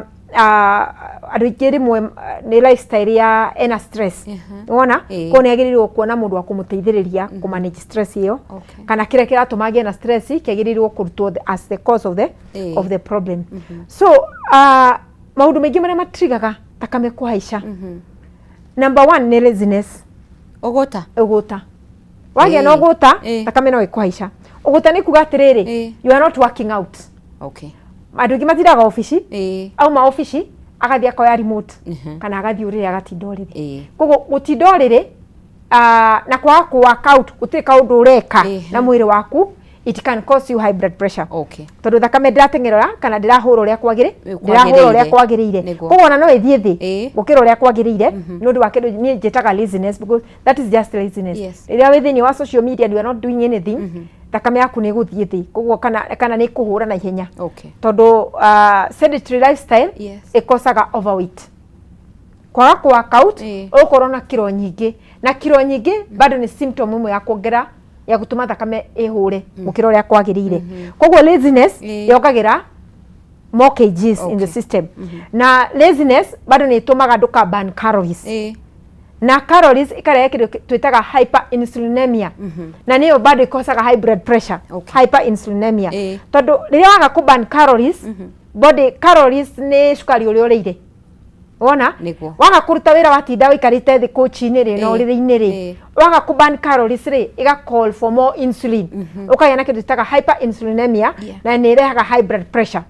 andũ aingĩ rĩmwe nĩ lifestyle ya ena stress, wona? Koguo nĩ agĩrĩirwo kuona mũndũ wa kũmũteithĩrĩria kũ manage stress ĩyo, kana kĩrĩa kĩratũma agĩe na stress kĩagĩrĩirwo kũrutwo as the cause of the problem. So maũndũ maingĩ marĩa matrigaga thakame kũhaica, number one nĩ laziness. Ũgũta. Ũgũta. Wagĩa na ũgũta, thakame no ĩkũhaica. Ũgũta nĩ kuga atĩrĩrĩ, you are not working out. Andũ aingĩ matindaga obici, auma obici agathiĩ akoya remote kana agathiĩ ũrĩrĩ, agatinda ũrĩrĩ. Koguo gũtinda ũrĩrĩ na kwaga kũ work out, gũtirĩ kaũndũ ũreka na mwĩrĩ waku, it can cause you high blood pressure, tondũ thakame ndĩrateng'erera kana ndĩrahũra ũrĩa kwagĩrĩ ndĩrahũra ũrĩa kwagĩrĩire. Koguo ona no ĩthiĩ thĩ gũkĩra ũrĩa kwagĩrĩire nĩ ũndũ wa kĩndũ niĩ njĩtaga laziness, because that is just laziness. Rĩrĩa wĩ thĩinĩ wa social media and you are not doing anything, thakame yaku nĩ ĩgũthiĩ thĩ, koguo kana nĩ ĩkũhũra na ihenya, tondũ sedentary lifestyle ĩkosaga overweight. Kwaga kũ work out, ũgũkorwo na kiro nyingĩ, na kiro nyingĩ bado nĩ symptom ĩmwe ya kuongerera, ya gũtũma thakame ĩhũre gũkĩra ũrĩa kwagĩrĩire. Koguo laziness yongagĩra more kgs in the system. Na laziness bado nĩ ĩtũmaga ndũka burn calories, na calories ikarehe kĩndũ twĩtaga hyperinsulinemia, na nĩyo bado ĩkosaga high blood pressure. Hyperinsulinemia, tondũ rĩrĩa waga kũ burn calories, body calories nĩ cukari ũrĩa ũrĩire, wona? Waga kũruta wĩra, watinda wĩikarĩte thĩ kochi-inĩ rĩ na ũrĩrĩ-inĩ rĩ, waga kũ burn calories rĩ, ĩga call for more insulin, ũkagĩa na kĩndũ twĩtaga hyperinsulinemia, na nĩ ĩrehaga high blood pressure.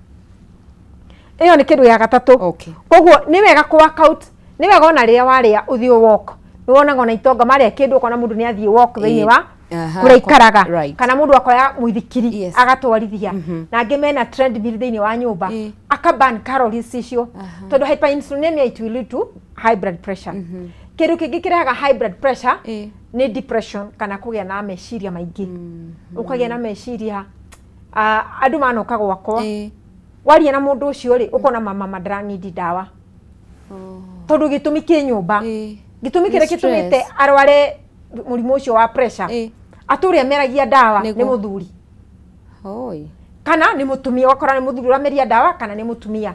Ĩyo nĩ kĩndũ gĩa gatatũ. Koguo nĩ wega kũ work out, nĩ wega ona rĩrĩa warĩa ũthiĩ walk. Nĩ wonaga ona itonga marĩa kĩndũ, ũkona mũndũ nĩ athiĩ walk thĩinĩ wa kũrĩa ikaraga, kana mũndũ akoya mũithikiri agatwarithia, na angĩ mena treadmill thĩinĩ wa nyũmba, aka burn calories icio, tondũ hyperinsulinemia, it will lead to high blood pressure. Kĩndũ kĩngĩ kĩrehaga high blood pressure nĩ depression kana kũgĩa na meciria maingĩ. Ũkagĩa na meciria, andũ manoka gwakwa, waria na mũndũ ũcio rĩ, ũkona mama mandaranindi ndawa, tondũ gĩtũmi kĩ nyũmba, gĩtũmi Nĩ kĩrĩa gĩtũmĩte stress. arware mũrimũ ũcio wa pressure, atũrĩa meragia ndawa nĩ mũthuri Oi. kana nĩ mũtumia. Ũgakora nĩ mũthuri ũrameria ndawa kana nĩ mũtumia,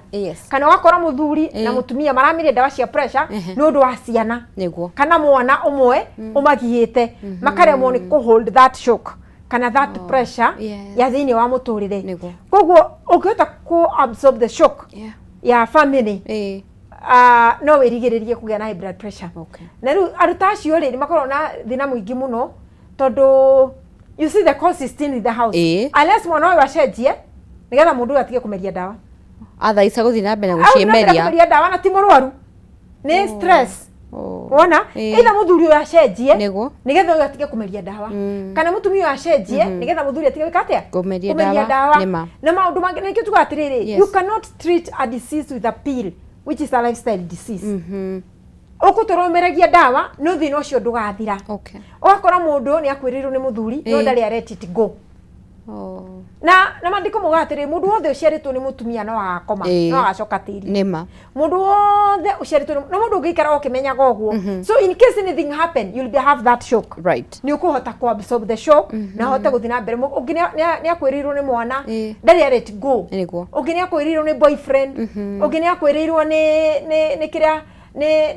kana ũgakora mũthuri na mũtumia marameria ndawa cia pressure nĩ ũndũ wa ciana kana mwana ũmwe ũmagiĩte, makaremwo nĩ kũ hold that shock kana that pressure ya thĩinĩ wa mũtũrĩre. Koguo ũngĩhota kũ absorb the shock ya family, no wĩrigĩrĩrie kũgĩa na high blood pressure. Na rĩu andũ ta acio rĩ, nĩ makoragwo na thĩna mũingĩ mũno, tondũ you see, the cause is still in the house, unless mwana ũyũ acenjie nĩgetha mũndũ ũyũ atige kũmeria ndawa. Athaica gũthiĩ na mbere na Au, na mbere gũciĩmeria. Kũmeria ndawa na ti mũrwaru, nĩ stress, wona? Either mũthuri ũyũ acenjie nĩgetha ũyũ atige kũmeria ndawa, kana mũtumia ũyũ acenjie nĩgetha mũthuri atige gwĩka atĩa? Kũmeria ndawa. Nĩma. Na maũndũ mangĩ nĩkĩo tugaga atĩrĩrĩ, you cannot treat a disease with a pill, which is a lifestyle disease. Ũgũtũra ũmeragia ndawa, no thĩna ũcio ndũgathira. Ũgakora mũndũ nĩ akwĩrĩirwo nĩ mũthuri, no ndarĩ a let it go. Na maandĩko maugaga atĩrĩ, mũndũ wothe ũciarĩtwo nĩ mũtumia no agakoma, no agacoka tĩri. Mũndũ wothe ũciarĩtwo na mũndũ ũngĩikara ũkĩmenyaga ũguo, so in case anything happen, you'll be have that shock. Nĩ ũkũhota kũ absorb the shock na ũhote gũthiĩ na mbere. Ũngĩ nĩ akwĩrĩirwo nĩ mwana, ndarĩ a let go. Ũngĩ nĩ akwĩrĩirwo nĩ boyfriend, ũngĩ nĩ akwĩrĩirwo nĩ kĩrĩa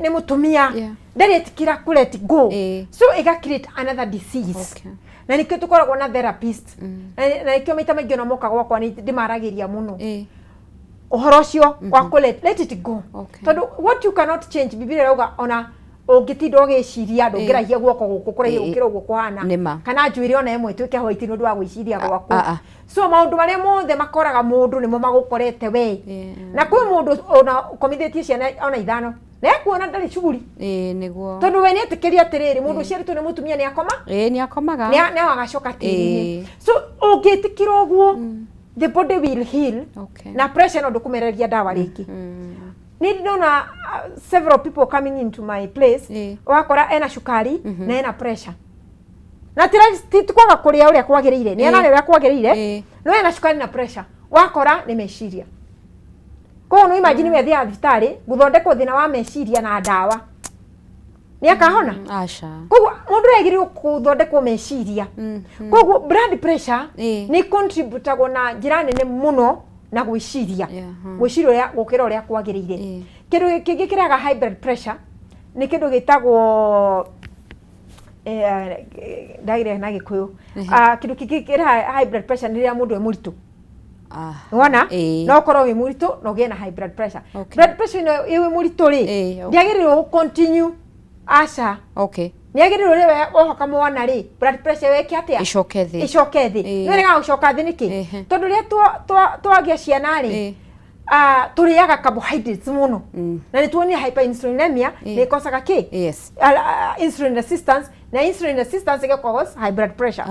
nĩ mũtumia, ndarĩ etikĩra kũ let go. So ĩga create another disease. Na nĩkĩo tũkoragwo na therapist, na nĩkĩo maita maingĩ ona moka gwakwa nĩ ndĩmaragĩria mũno ũhoro ũcio wa kũ let it go, tondũ what you cannot change, Bibilia ĩrauga ona ũngĩtinda ũgĩciria ndũngĩrahia guoko gũkũ kũraihe gũkĩra ũguo kũhana, kana njuĩrĩ ona ĩmwe ĩtuĩke white nĩ ũndũ wa gwĩciria gwaku. So maũndũ marĩa mothe makoraga mũndũ nĩmo magũkorete we. Na kwĩ mũndũ ona ũkomithĩtie ciana ona ithano na ekuona ndarĩ cuguri, Ĩĩ, nĩguo. Tondũ we nĩetĩkĩria atĩrĩrĩ, mũndũ ũciarĩtwo nĩ mũtumia nĩ akoma, Ĩĩ, nĩ akomaga. Nĩ agacoka tĩri-inĩ. So ũngĩtĩkĩra ũguo, the body will heal. Na pressure no ndũkũmereria ndawa rĩngĩ. Nĩ ndona several people coming into my place, ũgakora ena cukari na ena pressure, na ti kwaga kũrĩa ũrĩa kwagĩrĩire, nĩ ararĩa ũrĩa kwagĩrĩire, no ena cukari na pressure, wakora nĩ meciria. Koguo no imagine we athiaga thibitarĩ gũthondekwo thĩna wa meciria na ndawa. Nĩ akahona? Aca. Koguo mũndũ agĩrĩirwo gũthondekwo meciria. Koguo blood pressure nĩ contributagwo na njĩra nene mũno na gwĩciria, gwĩciria ũrĩa gũkĩra ũrĩa kwagĩrĩire. Kĩndũ kĩngĩ kĩrehaga high blood pressure nĩ kĩndũ gĩtagwo ndagĩrĩra na Gĩkũyũ. Ah, kĩndũ kĩngĩ kĩrehaga high blood pressure nĩ rĩrĩa mũndũ e mũritũ. Wona, no ũkorwo wĩ mũritũ na ũgĩe na high blood pressure. Blood pressure ĩno ĩ wĩ mũritũ rĩ, ndĩagĩrĩirwo gũ continue, aca. Nĩ agĩrĩirwo rĩrĩa wohoka mwana rĩ, blood pressure ĩyo ĩke atĩa? Ĩcoke thĩ. Ĩcoke thĩ. Nĩ ĩregaga gũcoka thĩ nĩkĩ? Tondũ rĩrĩa twagĩa ciana rĩ, tũrĩaga carbohydrates mũno, na nĩ tuonire hyperinsulinemia nĩ ĩkocaga kĩ? Insulin resistance, na insulin resistance ĩgĩ cause high blood pressure.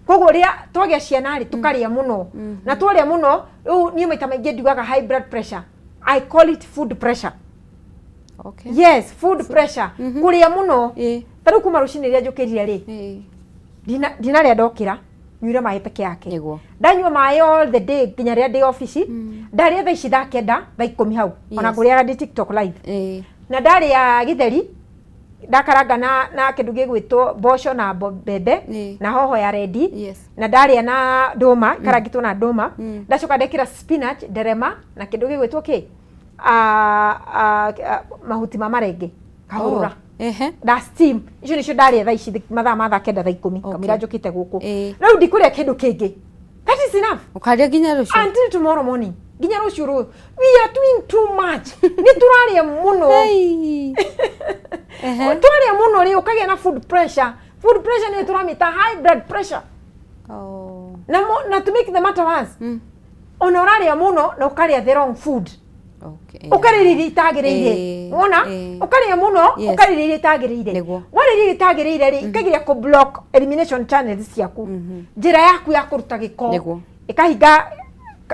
Koguo rĩrĩa twagĩa ciana rĩ, tũkarĩa mũno, na twarĩa mũno rĩu, niĩ maita maingĩ ndiugaga high blood pressure, I call it food pressure. Yes, food pressure, kũrĩa mũno. Ta rĩu kuma rũcinĩ rĩrĩa njũkĩrire rĩ, ndinarĩa, ndokĩra nyuire maĩ peke yake. Ndanyua maĩ all the day nginya rĩrĩa ndĩ obici. Ndarĩa thaa ici thaa 9, thaa 10 hau ona ngũrĩaga ndĩ TikTok live. Na ndarĩa gĩtheri ndakaranga na kĩndũ gĩgwĩtwo mboco na mbembe na hoho ya rendi, na ndarĩa na ndũma ikarangĩtwo na ndũma. Ndacoka ndekĩra spinach, nderema na kĩndũ gĩgwĩtwo kĩ, mahuti ma marenge kahũrũra. Nda steam icio nĩcio ndarĩa thaa ici mathaa ma thaa 9, thaa 10, kamũira njũkĩte gũkũ. Rĩu ndikũrĩa kĩndũ kĩngĩ. That is enough. Ũkarĩa nginya rũciũ? Until tomorrow morning, nginya rũciũ rũrũ. We are doing too much, nĩ tũrarĩa mũno. Twarĩa mũno rĩ, ũkagĩa na food pressure. Food pressure nĩ tũramĩta high blood pressure. Na to make the matter worse, ona ũrarĩa mũno na ũkarĩa the wrong food, ũkarĩa irio iria itagĩrĩire. Wona, ũkarĩa mũno, ũkarĩa irio iria itagĩrĩire. Warĩa irio iria itagĩrĩire rĩ, ikagiria kũ block elimination channels ciaku, njĩra yaku ya kũruta gĩko. Ĩkahinga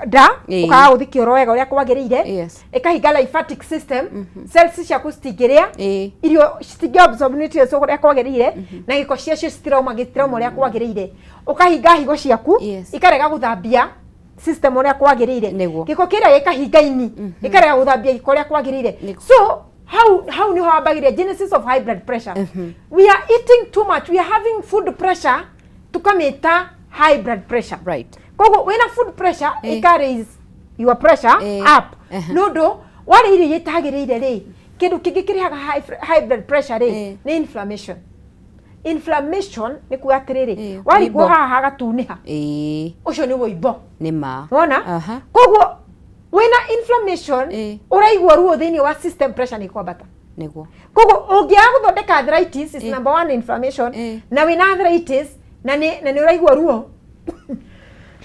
nda, ũkaga gũthiĩ kĩoro wega ũrĩa kwagĩrĩire. Ĩkahinga lymphatic system, cells ciaku citingĩrĩa irio, citingĩ absorb nutrients ũrĩa kwagĩrĩire, na gĩko ciacio citirauma, gĩtirauma ũrĩa kwagĩrĩire. Ũkahinga higo ciaku, ikarega gũthambia system ũrĩa kwagĩrĩire. Gĩko kĩrĩa gĩkahinga ini, gĩkarega gũthambia gĩko ũrĩa kwagĩrĩire. So hau niho hambagĩrĩria genesis of high blood pressure. We are eating too much, we are having food pressure, tukamĩta high blood pressure. Koguo wĩna food pressure, ĩka raise your pressure up nĩ ũndũ warĩa irio iria itagĩrĩire rĩ. Kĩndũ kĩngĩ kĩrehaga high blood pressure rĩ, nĩ inflammation. Inflammation nĩ kuga atĩrĩrĩ, warigwo Wũimbo. haha hagatunĩha, ũcio nĩ wũimbo. Nĩ ma. Wona, koguo wĩna inflammation, ũraigua ruo thĩinĩ wa system, pressure nĩ kwambata. Koguo ũngĩaga gũthondeka arthritis is number one inflammation, na wĩna arthritis na nĩ ũraigua ruo,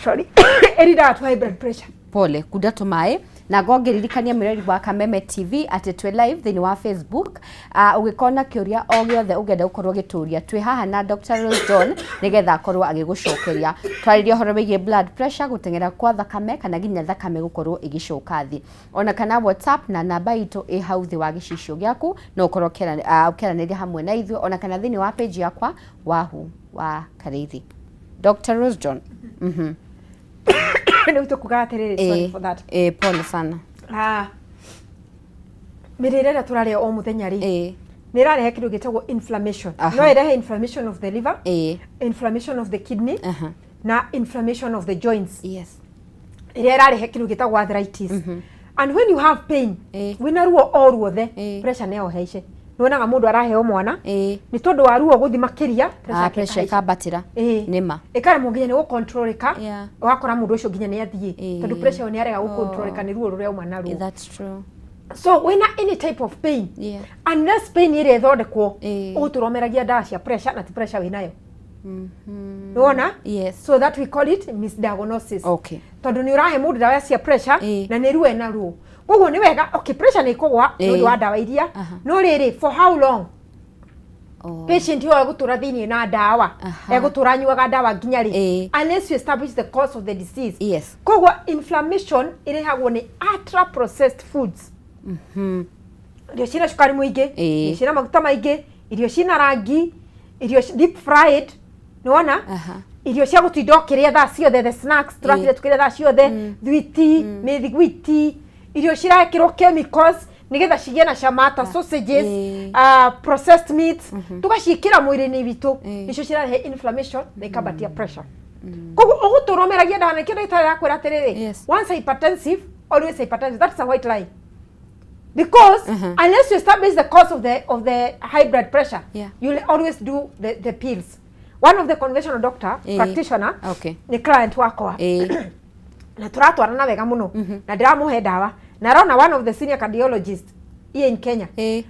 sorry, ĩrindaga to high blood pressure. Pole, kunda tũmaĩ na ngongĩririkania mwĩrori wa Kameme TV atĩ twĩ live thĩinĩ wa Facebook. Ũgĩkorwo na kĩũria o gĩothe ũngĩenda gũkorwo ũgĩtũria, twĩ haha na Dr. Rose John nĩgetha akorwo agĩgũcokeria. Twarĩria ũhoro wĩgiĩ blood pressure, gũteng'era kwa thakame kana nginya thakame gũkorwo ĩgĩcoka thĩ. Ona kana WhatsApp na namba itũ ĩ hau thĩ wa gĩcicio gĩaku, no ũkorwo ũkĩaranĩria hamwe na ithuĩ, ona kana thĩinĩ wa page yakwa Wahu wa Karĩithi. Dr. Rose John. Rĩu tũkugaga atĩrĩrĩ, sorry for that. Pole sana. Ah, mĩrĩre ĩrĩa tũrarĩa o mũthenya rĩ, nĩ ĩrarehe kĩndũ gĩtagwo inflammation. No ĩrehe inflammation of the liver, inflammation of the kidney, na inflammation of the joints, ĩrĩa ĩrarehe kĩndũ gĩtagwo arthritis. And when you have pain, wĩna ruo o ruothe, pressure no ĩhaice. Nĩwonaga mũndũ araheo mwana nĩ tondũ wa ruo gũthi makĩria, Ah, yake pressure ĩkahaica. ĩkambatĩra. Nĩ ma. Ĩkaremwo nginya nĩ gũcontrolĩka. Ũgakora mũndũ ũcio nginya nĩ athiĩ, tondũ pressure ĩyo nĩ arega gũcontrolĩka nĩ ruo rũrĩa auma naruo. That's true. So wĩna any type of pain, unless pain ĩrĩa ĩthondekwo, ũgũtũra ũmeragia ndawa cia pressure na ti pressure wĩnayo. Nĩwona? Yes. So that we call it misdiagnosis, tondũ nĩ ũrahe mũndũ ndawa cia pressure na nĩ ruo ena ruo. Koguo nĩ wega, okay, pressure nĩ ĩkũgwa nĩ ũndũ wa ndawa iria, no rĩrĩ, for how long patient ĩyo egũtũra thĩinĩ na ndawa? Egũtũra anyuaga ndawa nginya rĩ, unless you establish the cause of the disease? Koguo inflammation ĩrehagwo nĩ ultra processed foods, irio ciĩna cukari mũingĩ, irio ciĩna maguta maingĩ, irio ciĩna rangi, irio deep fried, nĩwona, irio cia gũtinda ũkĩrĩa thaa ciothe, the snacks tũratinda tukĩrĩa thaa ciothe, thwiti, mĩthiguiti, irio cirekĩrwo chemicals. Nĩgetha cigĩe na cama ta sausages, processed meats, tũgaciĩkĩra mwĩrĩ-inĩ witũ, nĩcio cirarehe inflammation na ikambatia pressure. Koguo ũgũtũra ũmeragia ndawa, na nĩkĩo ndagĩtarĩ arakwĩra atĩrĩrĩ, once hypertensive, always hypertensive. That's a white lie, because unless you establish the cause of the high blood pressure, you'll always do the pills. One of the conventional doctor practitioner nĩ client wakwa na tũratwarana wega mũno, na ndĩramũhe ndawa na arona one of the senior cardiologist here in Kenya,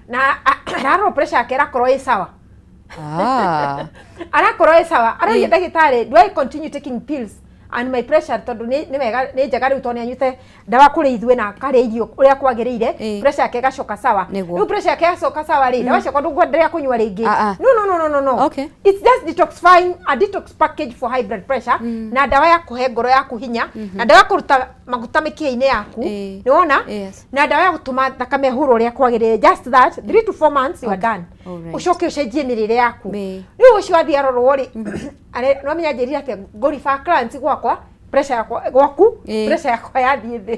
na ararora pressure yake ĩrakorwo ĩ sawa. Arakorwo ĩ sawa. Aroria, "Ndagĩtarĩ, do I continue taking pills and my pressure, tondũ nĩ wega, nĩ njega rĩu, tondũ nĩ anyuĩte ndawa kũrĩ ithuĩ na akarĩa irio ũrĩa kwagĩrĩire, pressure yake ĩgacoka sawa?" Rĩu pressure yake yacoka sawa rĩ, ndawa ciakwa ndũkwenderea kũnyua rĩngĩ? Ah, ah. No, no, no, no, no, no. It's just detoxifying, a detox package for high blood pressure, na ndawa ya kũhe ngoro yaku hinya, na ndawa ya kũruta maguta mĩkiha-inĩ yaku. Nĩwona? Yes. Na ndawa ya gũtũma thakame ĩhũrwo ũrĩa kwagĩrĩire. Just that, 3 to 4 months, you are done. Ũcoke ũcenjie mĩrĩre yaku. Rĩu ũcio athiĩ arorwo rĩ, nĩwamenya anjĩrire atĩa? "Ngũriba clients gwakwa, pressure yakwa gwaku, pressure yakwa yathiĩ thĩ."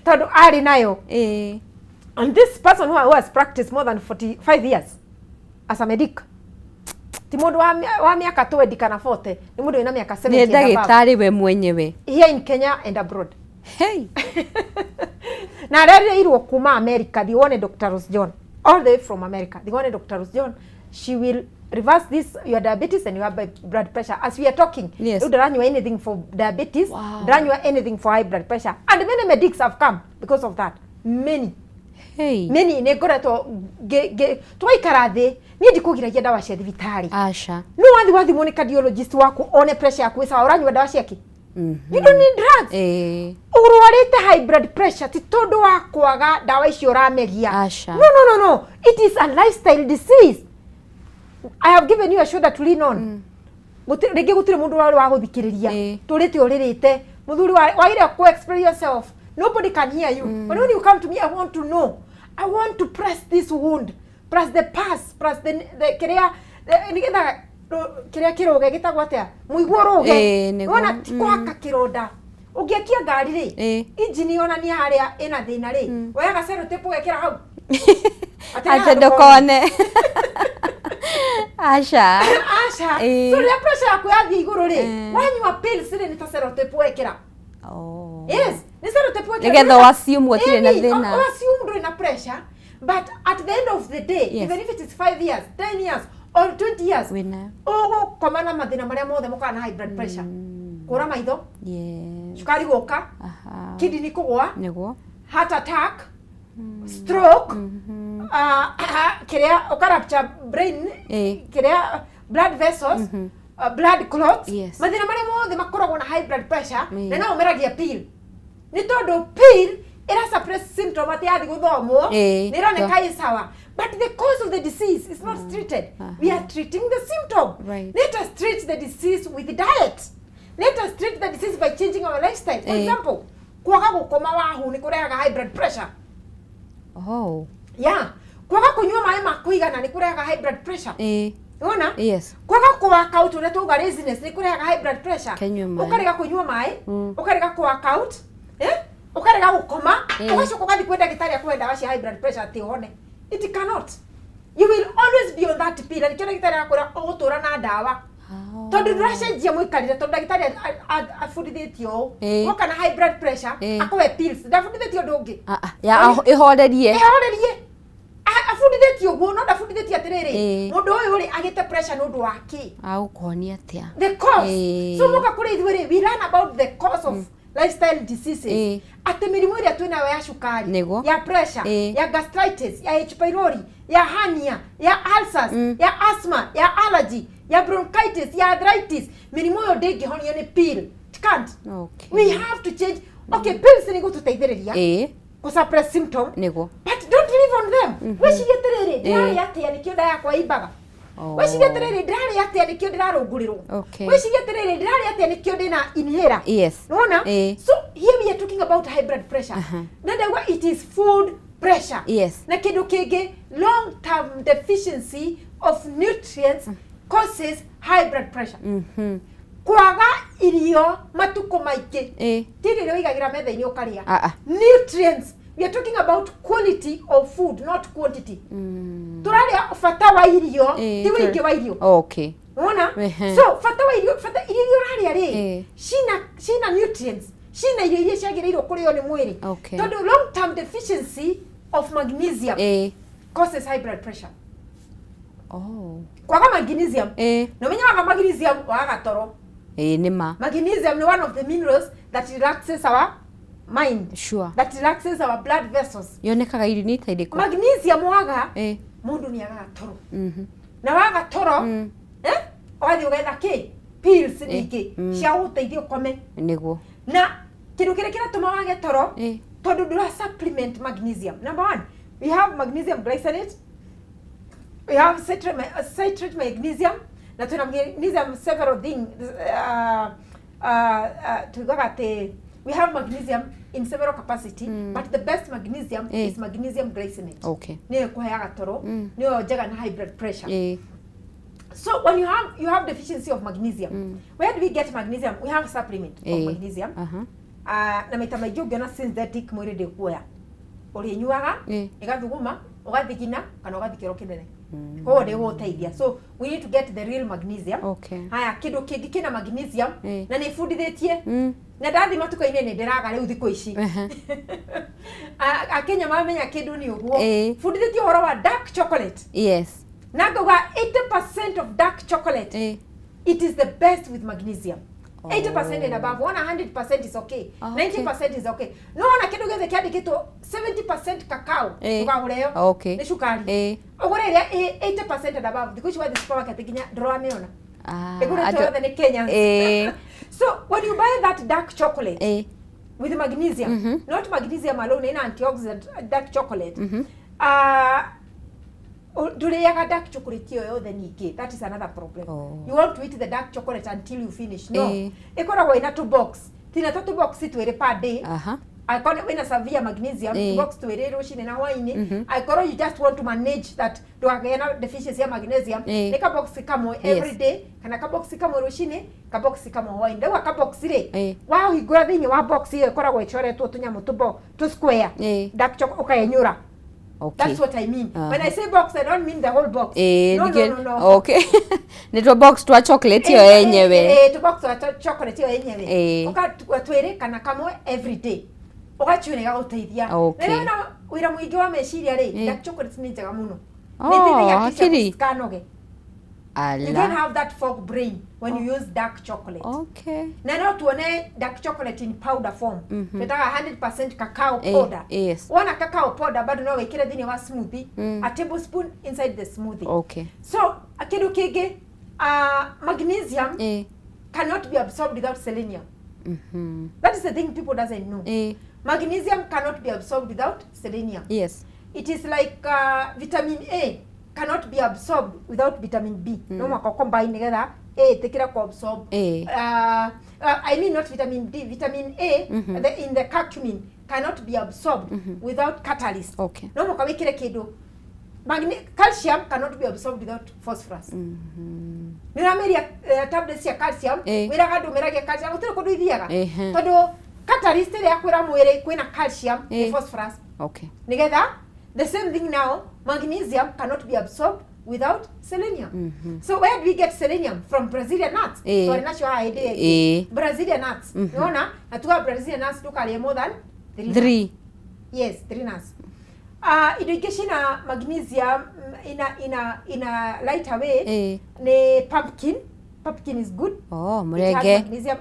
Tondũ arĩ nayo. And this person who has practiced more than 45 years as a medic, ti mũndũ wa mĩaka 20 kana 40, nĩ mũndũ wĩna mĩaka 70 Nĩ and above. Ndagĩtarĩ we mwenyewe. Here in Kenya and abroad. Hey. Na arereirwo kuma America. Thiĩ wone Dr. Rose John, all the way from America. Thiĩ wone Dr. Rose John, she will reverse this, your diabetes and your blood pressure. As we are talking, rĩu ndaranyua anything for diabetes, ndaranyua anything for high blood pressure, and many medics have come because of that. Many, Hey. many. Nĩ ngoretwo twaikara thĩ, niĩ ndikũgiragia ndawa cia thibitarĩ. Aca. No wathi wathimwo nĩ cardiologist waku, one pressure yaku ĩ sawa, ũranyua ndawa ciake? You don't need drugs. Ũrwarĩte high blood pressure ti tondũ wa kwaga ndawa icio ũrameria. Aca. No, no, no, no, it is a lifestyle disease. I have given you a shoulder to lean on. Rĩngĩ gũtirĩ mũndũ warĩ wa gũthikĩrĩria, tũrĩte ũrĩrĩte mũthuri wagĩrĩire ku express yourself, nobody can hear you. But when you come to me, I want to know, I want to press this wound plus the pus plus the kĩrĩa nĩgetha kĩrĩa kĩrũge gĩtagwo atĩa, mũiguo rũge. Wona ti kũhaka kĩronda. Ũngĩakia ngari rĩ, injini yonania harĩa ĩna thĩna rĩ, woyaga sellotape ũgekĩra hau. Atĩ Atĩ ndũkone. Aca. Aca. So rĩrĩa pressure yaku yathiĩ igũrũ rĩ, wanyua pills rĩ, nĩ ta sellotape wekĩra. Yes, nĩ sellotape wekĩra. Nĩgetha ũassume gũtirĩ na Ĩni, thĩna. Ũassume ndũrĩ na pressure, but at the end of the day, even if it is 5 years, 10 years or 20 years, Wĩna. Ũgũkoma na mathĩna marĩa mothe mokaga na high blood pressure: kũra maitho, cukari gũka, kidney kũgũa, heart attack, stroke, kĩrĩa ũkarupture brain, kĩrĩa blood vessels, blood clots. Mathĩna marĩa mothe makoragwo na high blood pressure. Na no ũmeragia pill nĩ tondũ pill ĩra suppress symptom, atĩ yathi gũthomwo nĩ ĩroneka ĩ sawa, but the cause of the disease is not treated. We are treating the symptom. Let us treat the disease with diet. Let us treat the disease by changing our lifestyle. For example, kwaga gũkoma wahu nĩ kũrehaga high blood pressure. Yeah, kwaga kũnyua maĩ ma kũigana nĩ kũrehaga high blood pressure. Wona? Yes. Kwaga kũ work out, ũrĩa tuauga, laziness, nĩ kũrehaga high blood pressure. Kenyua maĩ. Ũkarega kũnyua maĩ, ũkarega kũ work out, eh? Ũkarega gũkoma, ũgacoka ũgathiĩ kwĩ ndagĩtarĩ akũhe ndawa cia high blood pressure atĩ ũhone. It cannot. You will always be on that pill. Na nĩkĩo ndagĩtarĩ arakwĩra ũgũtũra na ndawa, tondũ ndũracenjia mũikarĩre, tondũ ndagĩtarĩ abundithĩtio ũũ: woka na high blood pressure, akũhe pills. Ndabundithĩtio ũndũ ũngĩ. Ah, ah, ya ĩhorerie. Ĩhorerie. Abundithĩtio ũguo, no ndabundithĩtio atĩrĩrĩ, mũndũ ũyũ rĩ, agĩte pressure nĩ ũndũ wa kĩ? Agũkũhonia atĩa? The cause. So moka kũrĩ ithuĩ rĩ, we learn about the cause of lifestyle diseases, atĩ mĩrimũ ĩrĩa twĩnayo ya cukari, ya pressure, ya gastritis, ya H pylori, ya hernia, ya ulcers, ya asthma, ya allergy, ya bronchitis, ya arthritis, mĩrimũ ĩyo ndĩngĩhonio nĩ pill. It can't. We have to change. Okay, pills nĩ gũtũteithĩrĩria kũ suppress symptom, but don't live on them. Wĩcirie atĩrĩrĩ, ndĩrarĩa atĩa nĩkĩo nda yakwa imbaga? Wĩcirie atĩrĩrĩ, ndĩrarĩa atĩa nĩkĩo ndĩrarũngũrĩrwo? Wĩcirie atĩrĩrĩ, ndĩrarĩa atĩa nĩkĩo ndĩna inhaler? Nĩwona? So here we are talking about high blood pressure, na ndauga it is food pressure. Na kĩndũ kĩngĩ, long term deficiency of nutrients causes high blood pressure. Kwaga irio matukũ maingĩ, ti irio iria ũigagĩra metha-inĩ ũkarĩa. Ah, ah. Nutrients. We are talking about quality of food, not quantity. Tũrarĩa bata wa irio, ti wĩingĩ wa irio. Wona? So bata wa irio, bata irio iria ũrarĩa rĩ, cina nutrients, cina irio iria ciagĩrĩirwo kũrĩo nĩ mwĩrĩ. Tondũ long term deficiency of magnesium causes high blood pressure. Kwaga magnesium, na ũmenye waga magnesium waga toro. Ĩĩ, nĩ ma. Magnesium ni one of the minerals that relaxes our mind, that relaxes our blood vessels. Yonekaga irio-inĩ ta irĩkũ? Magnesium waga, mundu ni agaga toro, na waga toro, ũgathiĩ ũgetha kĩ pills ningĩ cia gũgũteithia ũkome. Na kĩndũ kĩrĩa kĩratũma wage toro, tondũ ndũra supplement magnesium. Number one, we have magnesium glycinate, we have citrate magnesium, na twĩna magnesium several things. Tugaga atĩ we have magnesium in several capacity, but the best magnesium is magnesium glycinate. Nĩyo ĩkũheaga toro, nĩyo njega na high blood pressure. So when you have deficiency of magnesium, where do we get magnesium? We have supplement of magnesium. Na maita maingĩ ũngĩona synthetic, mwĩrĩ ndĩkuoya. Ũrĩnyuaga, ĩgathuguma, ũgathigina kana ũgathiĩ kĩoro kĩnene, koguo ndĩgũgũteithia. So we need to get the real magnesium. Haya, kĩndũ kĩngĩ kĩna magnesium, na nĩ bundithĩtie, na ndathiĩ matuka-inĩ nĩ ndĩraga rĩu thikũ ici. Akenya mamenya kĩndũ nĩ ũguo. Bundithĩtie ũhoro wa dark chocolate, na ngauga 80% of dark chocolate, it is the best with magnesium. 80% and above, 100% is okay. 90% is okay. No wona kĩndũ gĩothe kĩandĩkĩtwo 70% cacao, ndũkagũre ĩyo. Nĩ cukari. Ũgũre ĩrĩa ĩ 80% and above. Thikũ ici wathiĩ supermarket nginya ndũramĩona. Ĩgũrĩtwo yothe nĩ Kenyans. So when you buy that dark chocolate with magnesium, not magnesium alone, ina antioxidant dark chocolate, ndũrĩaga dark chocolate ĩyo yothe ningĩ. That is another problem. You want to eat the dark chocolate until you finish. No. Ĩkoragwo ĩna two box, tina tũ box twĩrĩ per day. Angĩkorwo wĩna severe magnesium, box twĩrĩ rũcinĩ na hwainĩ. Angĩkorwo you just want to manage that ndũkagĩe na deficiency ya magnesium, nĩ kabox kamwe every day, kana kabox kamwe rũcinĩ, kabox kamwe hwainĩ. Ndauga kabox rĩ, wahingũra thĩinĩ wa box ĩyo ĩkoragwo ĩcoretwo tũnyamũ tũbo tũ square, dark chocolate, ũkaenyũra. That's what I mean. When I say box, I don't mean the whole box. No, no, no, no. Okay, nĩ tũ box twa chocolate ĩyo yenyewe. Eh, tũ box twa chocolate ĩyo yenyewe. Ũgatua twĩrĩ kana kamwe every day. Ũgachiuna, ĩgagũteithia. Na rĩrĩa wĩna wĩra mũingĩ wa meciria rĩ, dark chocolate nĩ njega mũno. Oh, Nĩ ĩteithagia hakiri ciaku hakiri. citikanoge. You don't Ala. have that fog brain when you use dark chocolate. Na no tuone dark chocolate in powder form. Twĩtaga 100% cacao powder. Wona cacao powder bado no wĩkĩre thĩinĩ wa smoothie, a tablespoon inside the smoothie. So kĩndũ kĩngĩ, magnesium cannot be absorbed without selenium. That is the thing people doesn't know. Magnesium cannot be absorbed without selenium. It is like vitamin A cannot be absorbed without vitamin B. No mwaka combine nigetha A ĩtĩkĩre ku absorb. I mean not vitamin D, vitamin A, in the curcumin cannot be absorbed without catalyst. No mwaka wĩkĩre kĩndũ. Calcium cannot be absorbed without phosphorus. Nĩ ũrameria tablets cia calcium, wĩraga andũ meragia calcium, gũtirĩ kũndũ ithiaga. Tondũ catalyst ĩrĩa kwĩra mwĩrĩ kwĩna calcium nĩ phosphorus. Nigetha the same thing now, magnesium cannot be absorbed without selenium. So where do we get selenium from? Brazilian nuts. Twarĩ nacio haha hĩndĩ ĩyo ĩngĩ. Brazilian nuts. Nĩwona? Na tuga Brazilian nuts ndũkarĩe more than three nuts. Three. Yes, three nuts. Indo ingĩ cina magnesium ina lighter way nĩ pumpkin. Pumpkin is good. Oh, It has mũrenge. magnesium.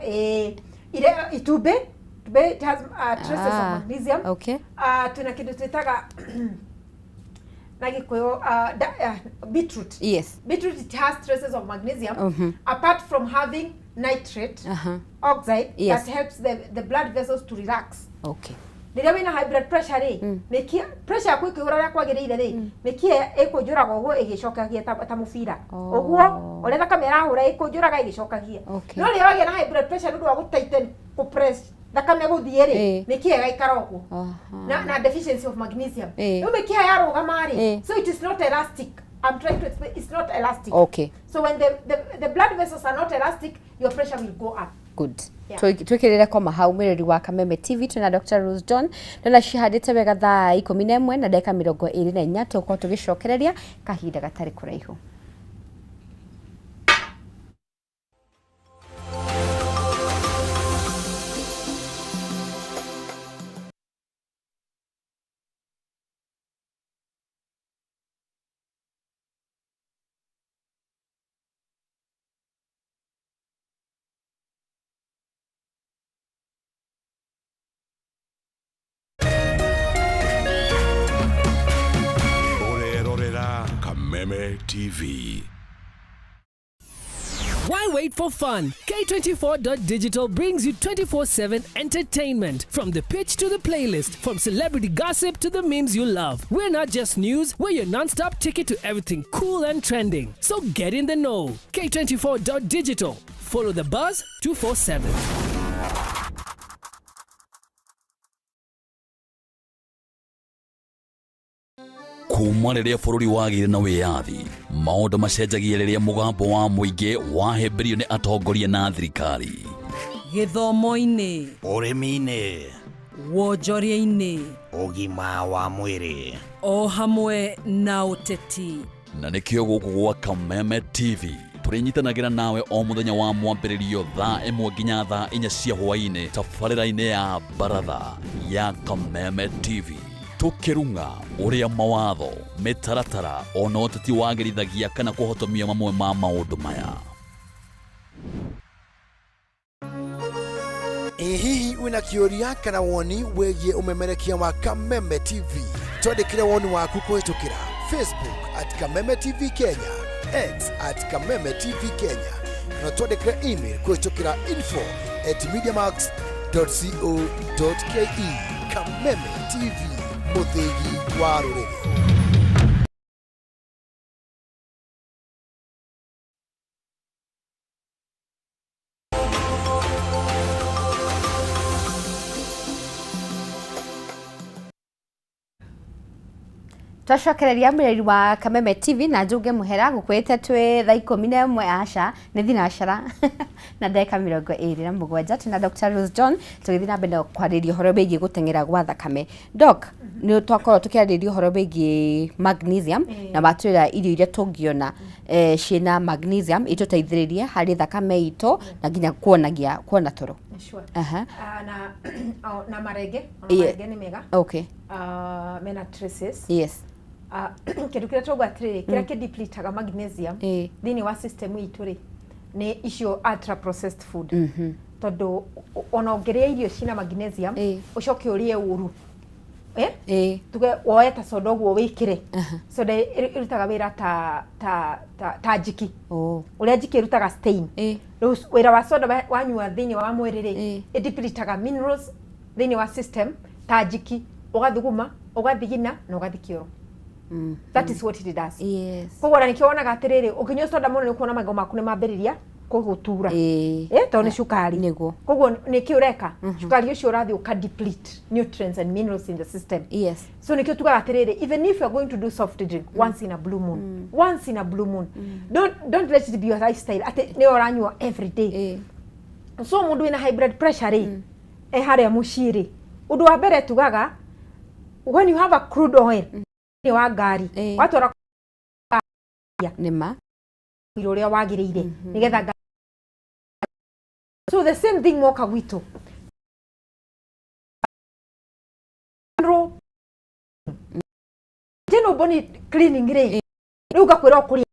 Ire itumbĩ, itumbĩ, it has traces of magnesium. Twĩna kĩndũ twĩtaga na Gĩkũyũ beetroot. Beetroot, it has traces of magnesium, apart from having nitrate oxide that helps the blood vessels to relax. Rĩrĩa wĩna high blood pressure rĩ, mĩkiha pressure yaku ĩkĩhũra ũrĩa kwagĩrĩire rĩ, mĩkiha ĩkũnjũraga ũguo ĩgĩcokagia ta mũbira ũguo, ũrĩa thakame ĩrahũra ĩkũnjũraga ĩgĩcokagia. No rĩrĩa wagĩa na high blood pressure nĩ ũndũ wa gũtighten, kũpress thakame gũthiĩ rĩ, mĩkiha ĩgaikara ũguo, na deficiency of magnesium. Rĩu mĩkiha yarũgama rĩ, so it is not elastic. I'm trying to explain, it's not elastic. So when the blood vessels are not elastic, your pressure will go up. Good. Twĩkĩrĩre koma hau mwĩrori wa Kameme TV, twĩna Dr. Rose John ndona cihandĩte wega thaa 11 na ndagĩka 24, tũgũkorwo tũgĩcokereria kahinda gatarĩ kũraihu. Ũrerorera Kameme TV. Why wait for fun? K24.digital brings you 24/7 entertainment. From the pitch to the playlist, from celebrity gossip to the memes you love. We're not just news, we're your non stop ticket to everything cool and trending. So get in the know. K24.digital. Follow the buzz 247. Kuma rĩrĩa bũrũri wagĩire na wĩyathi, maũndũ macenjagia rĩrĩa mũgambo wa mũingĩ wahĩmbĩrio nĩ atongoria na thirikari. Gĩthomo-inĩ, ũrĩmi-inĩ, wonjoria-inĩ, ũgima wa mwĩrĩ, o hamwe na ũteti. Na nĩkĩo gũkũ gwa Kameme TV tũrĩnyitanagĩra nawe o mũthenya wa mwambĩrĩrio thaa 1 nginya thaa 4 cia hwaĩ-inĩ tabarĩra-inĩ ya baratha ya Kameme TV, tũkĩrung'a ũrĩa mawatho, mĩtaratara ona ũteti wagĩrithagia kana kũhotomia mamwe ma maũndũ maya. Ĩ hihi wĩna kĩũria kana woni wĩgiĩ ũmemerekia wa Kameme TV? Twandĩkĩre woni waku kũhĩtũkĩra Facebook at Kameme TV Kenya, X at Kameme TV Kenya, kana twandĩkĩre email kũhĩtũkĩra info@mediamax.co.ke. Kameme TV, mũthĩgi wa rũrĩrĩ. Twacokereria mwĩrori wa Kameme TV na njuge mũhera gũkwĩte twĩ thaa 11, aca nĩ thinacara na ndagĩka 27, twĩna Dr. Rose John tũgĩthiĩ na mbere na kwarĩria ũhoro wĩgiĩ gũteng'era gwa thakame. Doc, nĩ twakorwo tũkĩarĩria ũhoro wĩgiĩ magnesium na watwĩra irio iria tũngĩona ciĩna magnesium itũteithĩrĩrie harĩ thakame itũ na nginya kuonagia kuona toro. Sure. Aha. Ah, na oh, na marenge ona marenge nĩ mega. Ah, mena traces. Ah, kĩndũ kĩrĩa twauga atĩrĩrĩ, kĩrĩa kĩdepletaga magnesium thĩinĩ wa system itũ rĩ, nĩ icio ultra processed food, tondũ ona ũngĩrĩa irio cina magnesium ũcoke ũrĩe ũru, eh? Tuge woe ta soda ũguo wĩkĩre soda, ĩrutaga wĩra ta njiki. Ũrĩa njiki ĩrutaga stain, rĩu wĩra wa soda wanyua thĩinĩ wa mwĩrĩ rĩ, ĩdepletaga minerals thĩinĩ wa system ta njiki, ũgathuguma, ũgathigina na ũgathi kĩoro. That is what it does. Koguo ona nĩkĩo wonaga atĩrĩrĩ, ũkĩnyua soda mũno nĩ ũkuona magego maku nĩ mambĩrĩria kũgũtura, tondũ nĩ cukari. Koguo nĩkĩ ũreka, cukari ũcio ũrathiĩ ũka deplete nutrients and minerals in the system. So nĩkĩo tugaga atĩrĩrĩ, even if you are going to do soft drink, once in a blue moon, once in a blue moon. Don't let it be your lifestyle atĩ nĩwe ũranyua every day. So mũndũ wĩna high blood pressure rĩ, e harĩa mũciĩ rĩ, ũndũ wa mbere tugaga, when you have a crude oil thĩinĩ wa ngari watwara Nĩma. Ũira ũrĩa wagĩrĩire nĩgetha ngari. So the same thing moka gwitũ. General body cleaning rĩ, rĩu ngakwĩra ũkũrĩa.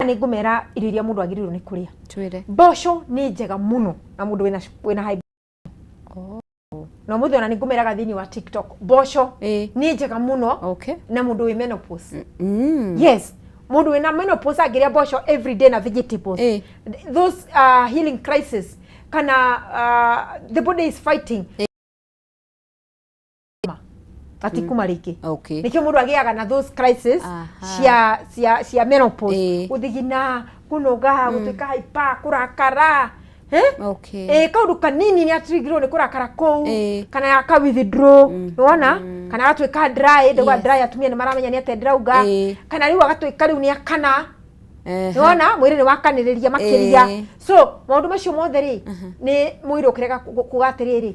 Nĩ ngũmera irio iria mũndũ agĩrĩirwo nĩ kũrĩa. Twĩre. Mboco nĩ njega mũno na mũndũ wĩna high. Na ũmũthĩ ona nĩ ngũmeraga thĩinĩ wa TikTok, mboco nĩ njega mũno na mũndũ wĩ menopause. Yes, mũndũ wĩna menopause angĩrĩa mboco every day na vegetables, those healing crisis kana the body is fighting gatikuma rĩngĩ. Nĩkĩo mũndũ agĩaga na those crisis cia menopause, gũthigina, kũnoga, gũtuĩka hyper, kũrakara. Eh? Kaũndũ kanini nĩ atrigirwo nĩ kũrakara kũu, kana aka withdraw, nĩwona, kana agatuĩka dry. Ndauga dry, atumia nĩ maramenya nĩ atĩa ndĩrauga. Kana rĩu agatuĩka rĩu nĩ akana. Nĩwona mwĩrĩ nĩ wakanĩrĩria makĩria. So maũndũ macio mothe rĩ, nĩ mwĩrĩ ũkĩrega kuga atĩrĩrĩ,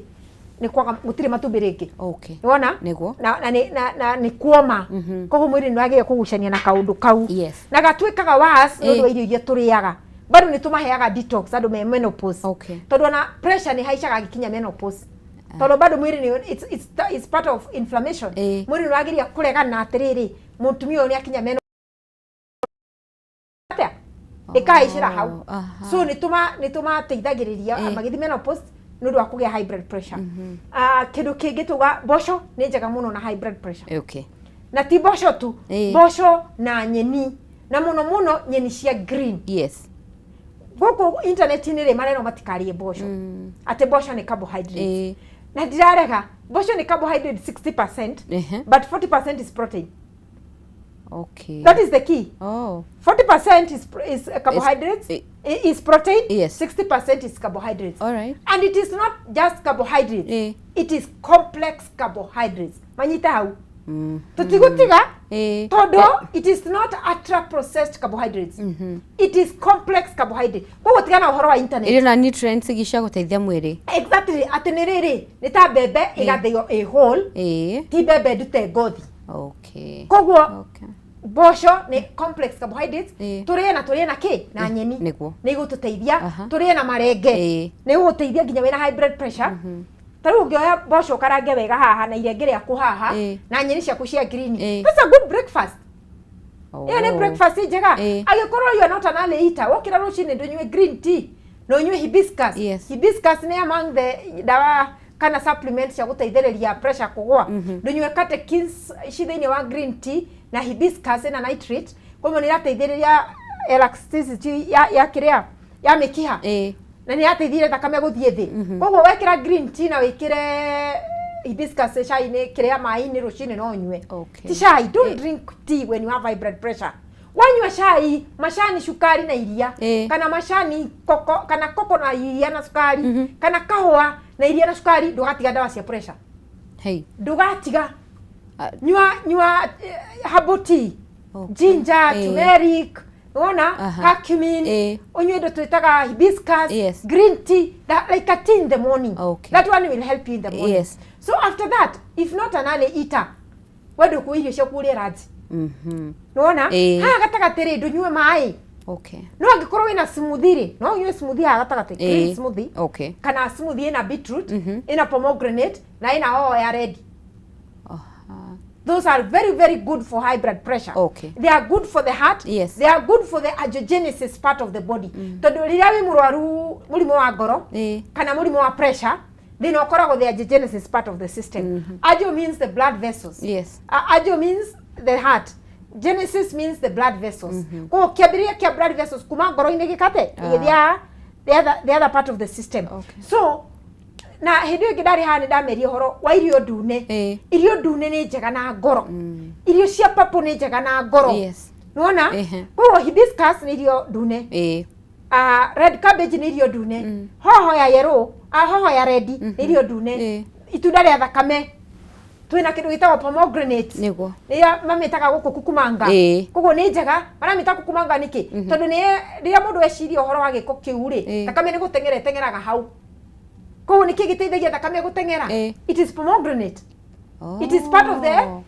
nĩ kwaga gũtirĩ matumbĩ rĩngĩ. Nĩwona? Na, na nĩ kuoma. Koguo mwĩrĩ nĩ wagĩrĩire kũgucania na kaũndũ kau. Na gatuĩkaga worse nĩ ũndũ wa irio iria tũrĩaga. Bado nĩ tũmaheaga detox andũ me menopause. Tondũ ona pressure nĩ haicaga agĩkinya menopause. Tondũ bado mwĩrĩ nĩ it's part of inflammation. Mwĩrĩ nĩ wagĩrĩire kũregana atĩrĩrĩ, mũtumia ũyũ nĩ akinya menopause atĩa ĩkahaicĩra hau. So nĩ tũmateithagĩrĩria magĩthiĩ menopause nĩ ũndũ wa kũgĩa high blood pressure. Ah, kĩndũ kĩngĩ tuga mboco nĩ njega mũno na high blood pressure. Na ti mboco tu, mboco na nyeni, na mũno mũno nyeni cia green. Gũkũ internet-inĩ rĩ, marerwo matikarĩe mboco, atĩ mboco nĩ carbohydrates. Na ndirarega, mboco nĩ carbohydrate 60%, but 40% is protein. That is the key. 40% is carbohydrates, is protein. 60% is carbohydrates. All right. And it is not just carbohydrates. It is complex carbohydrates. Manyita hau. Tutigutiga tondu it is not ultra processed carbohydrates. It is complex carbohydrate. Koguo tigana ũhoro wa internet. Irĩ na nutrients ingĩ cia gũteithia mwĩrĩ. Exactly, atĩ nĩ rĩrĩ, nĩ ta mbembe ĩgathĩo ĩ whole, ti mbembe ndute ngothi. Koguo mboco nĩ complex carbohydrates. Tũrĩe na tũrĩe na kĩ na nyeni nĩ igũtũteithia. Tũrĩe na marenge, nĩ igũgũteithia nginya wĩna high blood pressure. Ta rĩu ũngĩoya mboco ũkarange wega haha na irenge rĩaku haha na nyeni ciaku cia green, that's a good breakfast. Ĩyo nĩ breakfast njega. Angĩkorwo you are not an early eater, wokĩra rũcinĩ ndũnyue green tea na ũnyue hibiscus. Hibiscus nĩ among the ndawa kana supplement cia gũteithĩrĩria pressure kũgũa. Ndũnyue catechins ci thĩinĩ wa green tea na hibiscus ĩna nitrate, koguo nĩ ĩrateithĩrĩria elasticity ya kĩrĩa ya mĩkiha na nĩ ĩrateithĩrĩria thakame gũthiĩ thĩ. Koguo wekĩra green tea na wĩkĩre hibiscus cai-inĩ, kĩrĩa maĩ-inĩ rũcinĩ no ũnyue. Ti cai, don't drink tea when you have high blood pressure. Wanyua cai, macani, cukari na iria, kana macani koko, kana koko na iria na cukari, kana kahũa na iria na cukari, ndũgatiga ndawa cia pressure. Hey. Ndũgatiga. Nyua herbal tea, ginger, turmeric, wona, curcumin, ũnyue indo twĩtaga hibiscus, green tea, that, like a tea in the morning. That one will help you in the morning. So after that, if not an early eater, we ndũkũĩ irio ciaku ũrĩe lunch. Nĩwona? Haha gatagatĩ rĩ, ndũnyue maĩ. No angĩkorwo wĩna smoothie rĩ, no ũnyue smoothie haha gatagatĩ, green smoothie kana smoothie ĩna beetroot, ĩna pomegranate na ĩna hoho ya red. Those are very very good for high blood pressure. They are good for the heart. They are good for the angiogenesis part of the body. Tondũ rĩrĩa wĩ mũrwaru mũrimũ wa ngoro kana mũrimũ wa pressure, thĩna ũkoragwo the angiogenesis part of the system. Angio means the blood vessels. Angio means the heart. Genesis means the blood vessels. Koguo kĩambĩrĩria kĩa blood vessels kuma ngoro-inĩ gĩkate gĩgĩthiĩ the other part of the system. So na hĩndĩ ĩyo ĩngĩ ndarĩ haha nĩ ndameria ũhoro wa irio ndune. Irio ndune nĩ njega na ngoro. Irio cia purple nĩ njega na ngoro. Nĩwona? Koguo hibiscus nĩ irio ndune. Red cabbage nĩ irio ndune. Hoho ya yellow, hoho ya red nĩ irio ndune. Itunda rĩa thakame, twĩna kĩndũ gĩtagwo pomegranate. Nĩyo mamĩtaga gũkũ kukumanga. Koguo nĩ njega. Maramĩta kukumanga nĩkĩ? Tondũ nĩ rĩrĩa mũndũ eciria ũhoro wa gĩko kĩu rĩ, thakame nĩ gũteng'era ĩteng'eraga hau. Koguo nĩkĩ gĩteithagia thakame gũteng'era? It is pomegranate. It is part of the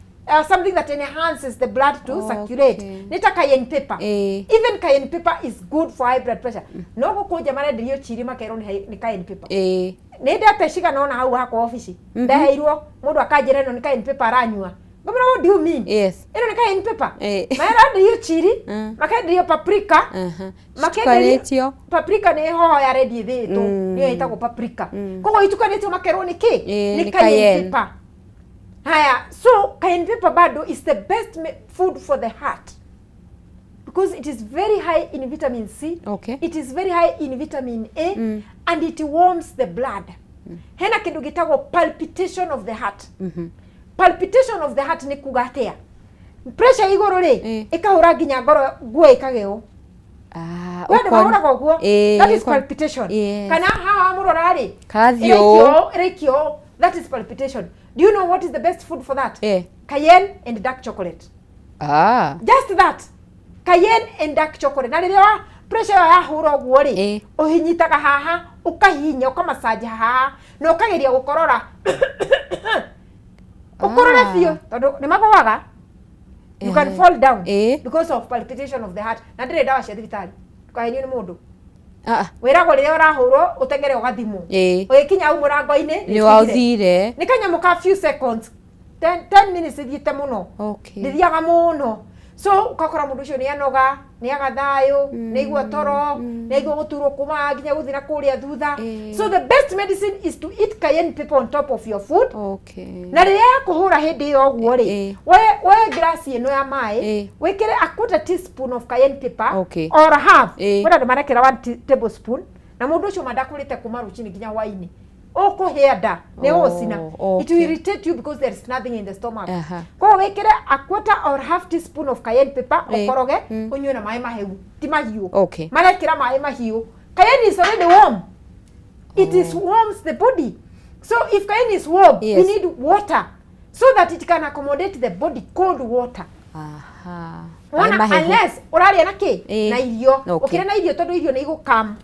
something that enhances the blood to circulate. Nĩ ta cayenne pepper. Even cayenne pepper is good for high blood pressure. No gũkũ nja marenderio chiri makerwo nĩ cayenne pepper. Nĩ ndete cigana ona hau hakwa obici. Ndeheirwo mũndũ akanjĩra ĩno nĩ cayenne pepper aranyua. Ngamwĩra, "What do you mean? Ĩno nĩ cayenne pepper?" Marenderio chiri, makenderio paprika, makenderio Citukanĩtio. Paprika nĩ hoho ya red ĩthĩĩtwo, nĩyo ĩtagwo paprika. Koguo itukanĩtio makerwo nĩ kĩ? Nĩ nĩ cayenne cayenne. pepper. Haya, so cayenne pepper bado is the best food for the heart because it is very high in vitamin C. It is very high in vitamin A and it warms the blood. Hena kĩndũ gĩtagwo palpitation of the heart. Palpitation of the heart nĩ kuga atĩa? Pressure igũrũ rĩ, ĩkahũra nginya ngoro nguo ĩkageo. We andũ mahũraga ũguo. That is palpitation. Kana haha mũrora rĩ, Karathiĩ ũũ. ĩraikio ĩraikio. That is palpitation. Do you know what is the best food for that? Cayenne and dark chocolate. Just that. Cayenne and dark chocolate. Na rĩrĩa wa pressure ĩyo yahũra ũguo rĩ, ũhinyitaga haha, ũkahihinya, ũkamassage haha, na ũkageria gũkorora. Ũkorore biũ tondũ nĩ magũaga. You can fall down because of palpitation of the heart. Na ndĩrĩ ndawa cia thibitarĩ. Ndũkahenio nĩ mũndũ. Wĩragwo rĩrĩa ũrahũrwo ũteng'ere ũgathimwo. Ũgĩkinya hau mũrango-inĩ Nĩ wathire. Nĩ kanyamũ ka few seconds. 10 minutes ĩthiĩte mũno. Ndĩthiaga mũno. So ũgakora mũndũ ũcio nĩ anoga, nĩ aga thayũ, nĩ aigua toro, nĩ aigua gũturwo kuma nginya gũthiĩ na kũrĩa thutha. So the best medicine is to eat cayenne pepper on top of your food. Na rĩrĩa yakũhũra hĩndĩ ĩyo ũguo rĩ, woe glass ĩno ya maĩ, wĩkĩre a quarter teaspoon of cayenne pepper or half. Kwĩna andũ marekĩra 1 tablespoon, na mũndũ ũcio ma ndakũrĩte kuma rũcinĩ nginya hwainĩ. Ũkũhĩa nda nĩ ũgũcina. It will irritate you because there is nothing in the stomach. Koguo wĩkĩre a quarter or half teaspoon of cayenne pepper, ũkoroge, ũnyue na maĩ mahehu, ti mahiũ. Marekĩra maĩ mahiũ. Cayenne is already warm. It is warms the body. So if cayenne is warm, we need water so that it can accommodate the body cold water. Wona, Maĩ mahehu. Unless ũrarĩa na kĩ? Na irio. Ũkĩrĩa na irio, tondũ irio nĩ igũkam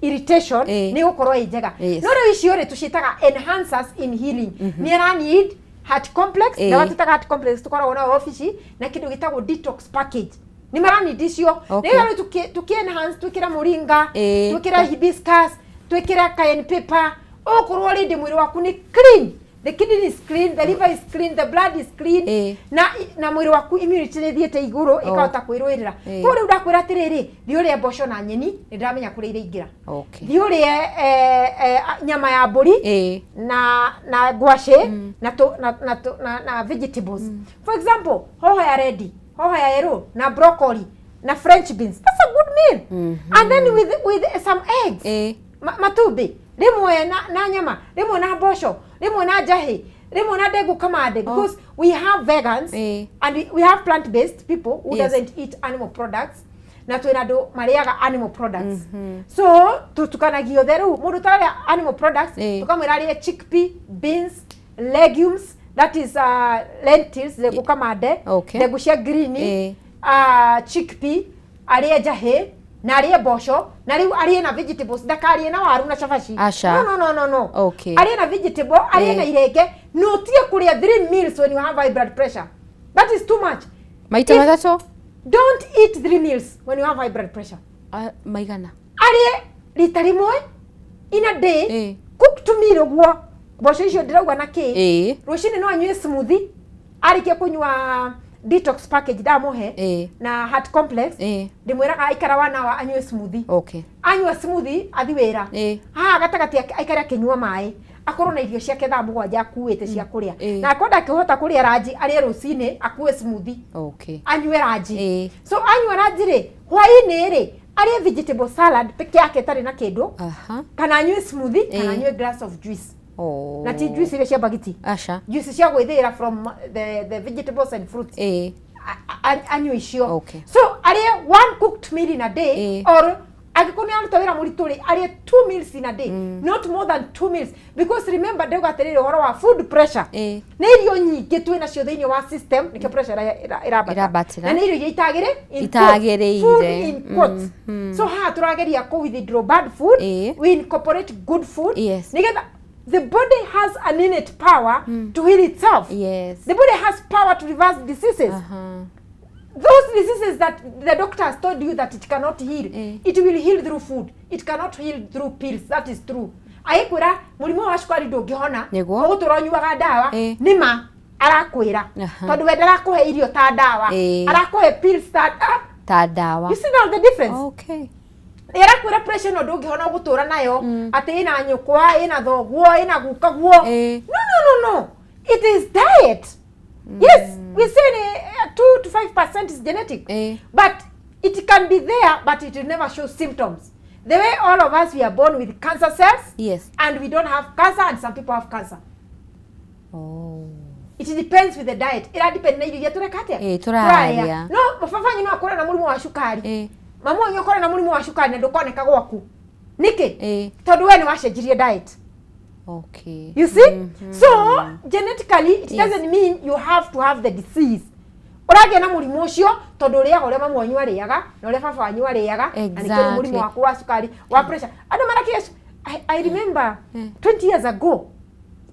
irritation, nĩ igũkorwo ĩ njega. No rĩu icio rĩ, tũciĩtaga enhancers in healing. Nĩ ara need heart complex. Ndawa tũtaga heart complex tũkoragwo nayo obici, na kĩndũ gĩtagwo detox package, nĩ maranindi icio. Nĩgetha rĩu tũkĩ enhance, twĩkĩre mũringa, twĩkĩre hibiscus, twĩkĩre cayenne pepper, ũgũkorwo already mwĩrĩ waku nĩ clean. The kidney is clean, the liver is clean, the blood is clean, na mwĩrĩ waku immunity nĩ ĩthiĩte igũrũ, ĩkahota kwĩrũĩrĩra. Koguo rĩu ndakwĩra atĩrĩrĩ, thiĩ ũrĩe mboco na nyeni, nĩ ndĩramenya kũrĩa iraingĩra. Thiĩ ũrĩe nyama ya mbũri na ngwacĩ na, tũ- na, na, tũ- na, na vegetables, for example hoho ya red, hoho ya yellow na broccoli na French beans. That's a good meal. And then with some eggs, matumbĩ rĩmwe na nyama rĩmwe na mboco rĩmwe na njahĩ rĩmwe na ndengũ kamande, because we have vegans and we have plant based people who doesn't eat animal products, na twĩna andũ marĩaga animal products. So tũtukanagio the rĩu mũndũ ũtararĩa animal products, tũkamwĩra arĩe chickpea, beans, legumes, that is lentils, ndengũ kamande, ndengũ cia green, chickpea, arĩe njahĩ na arĩe mboco, na rĩu arĩe na vegetables, ndakarĩe na waru na cabaci. Aca. No, no, no, no, no. Arĩe na vegetable, arĩe na irenge, no ũtige kũrĩa three meals when you have high blood pressure. That is too much. Maita matatũ. Don't eat three meals when you have high blood pressure. Maigana? Arĩe rita rĩmwe in a day, cook to meal ũguo, mboco icio ndĩrauga na kĩ. Rũcinĩ no anyue smoothie, arĩkia kũnyua detox package ndamũhe na heart complex, ndĩmwĩraga aikara one hour anyue smoothie. Anyua smoothie, athi wĩra. Haha gatagatĩ aikare akĩnyua maĩ, akorwo na irio ciake thaa 7 akuĩte cia kũrĩa. Na akorwo ndakĩhota kũrĩa lunch, arĩe rũcinĩ akue smoothie, anyue lunch. So anyua lunch rĩ, hwaĩ-inĩ rĩ, arĩe vegetable salad peke yake ĩtarĩ na kĩndũ, kana anyue smoothie, kana anyue glass of juice. Na ti juice iria cia bagiti. Aca. Juice cia gwĩthĩĩra from the vegetables and fruits. Anyue icio. So arĩe one cooked meal in a day, or angĩkorwo nĩ aruta wĩra mũritũ rĩ, arĩe two meals in a day, not more than two meals, because remember, ndauga atĩrĩrĩ, ũhoro wa food pressure, nĩ irio nyingĩ twĩ nacio thĩinĩ wa system, nĩkĩo pressure ĩrambata. Ĩrambatĩra. Na nĩ irio iria itagĩrĩ, in quotes, Itagĩrĩire. food in quotes. So haha tũrageria kũ withdraw bad food, we incorporate good food, nĩgetha the body has an innate power to heal itself. The body has power to reverse diseases, those diseases that the doctor has told you that it cannot heal. It will heal through food. It cannot heal through pills. That is true. Agĩkwĩra mũrimũ wa cukari ndũngĩhona, ũgũtũra ũnyuaga ndawa, nĩma arakwĩra, tondũ we ndarakũhe irio ta ndawa, arakũhe pills ta Ta ndawa. You see now the difference? Nĩ arakwĩra pressure ĩno ndũngĩhona, ũgũtũra nayo, atĩ ĩna nyũkwa, ĩna thoguo, ĩna gukaguo. No, no, no, no, it is diet. Yes, we say 2 to 5% is genetic, but it can be there, but it will never show symptoms, the way all of us, we are born with cancer cells and we don't have cancer, and some people have cancer. It depends with the diet. Ira depend na irio iria tũreka atĩa? Tũrarĩa. No baba wanyu no akorwo na mũrimũ wa cukari, mamu wanyu akorwo na mũrimũ wa cukari, na ndũkoneka gwaku. Nĩkĩ? Tondũ we nĩ wacenjirie diet. You see? So genetically it doesn't mean you have to have the disease. Ũragĩa na mũrimũ ũcio tondũ ũrĩaga ũrĩa mamu wanyu arĩaga na ũrĩa baba wanyu arĩaga, na nĩkĩo mũrimũ waku wa cukari, wa pressure. Andũ marakĩgĩa I remember 20 years ago,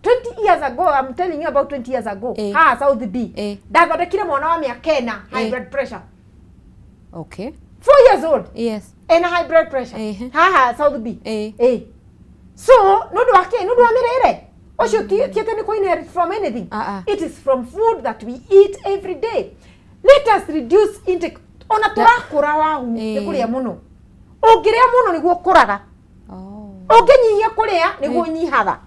20 years ago, I'm telling you about 20 years ago, haha South B ndathondekire mwana wa mĩaka 4 high blood pressure. 4 years old. Ena high blood pressure haha South B. So nĩ ũndũ wa kĩ? Nĩ ũndũ wa mĩrĩre ũcio. Ti atĩ nĩ kũ inherit from anything. It is from food that we eat every day. Let us reduce intake. Ona tũrakũra wahu nĩ kũrĩa mũno. Ũngĩrĩa mũno nĩguo ũkũraga, ũngĩnyihia kũrĩa nĩguo ũnyihaga.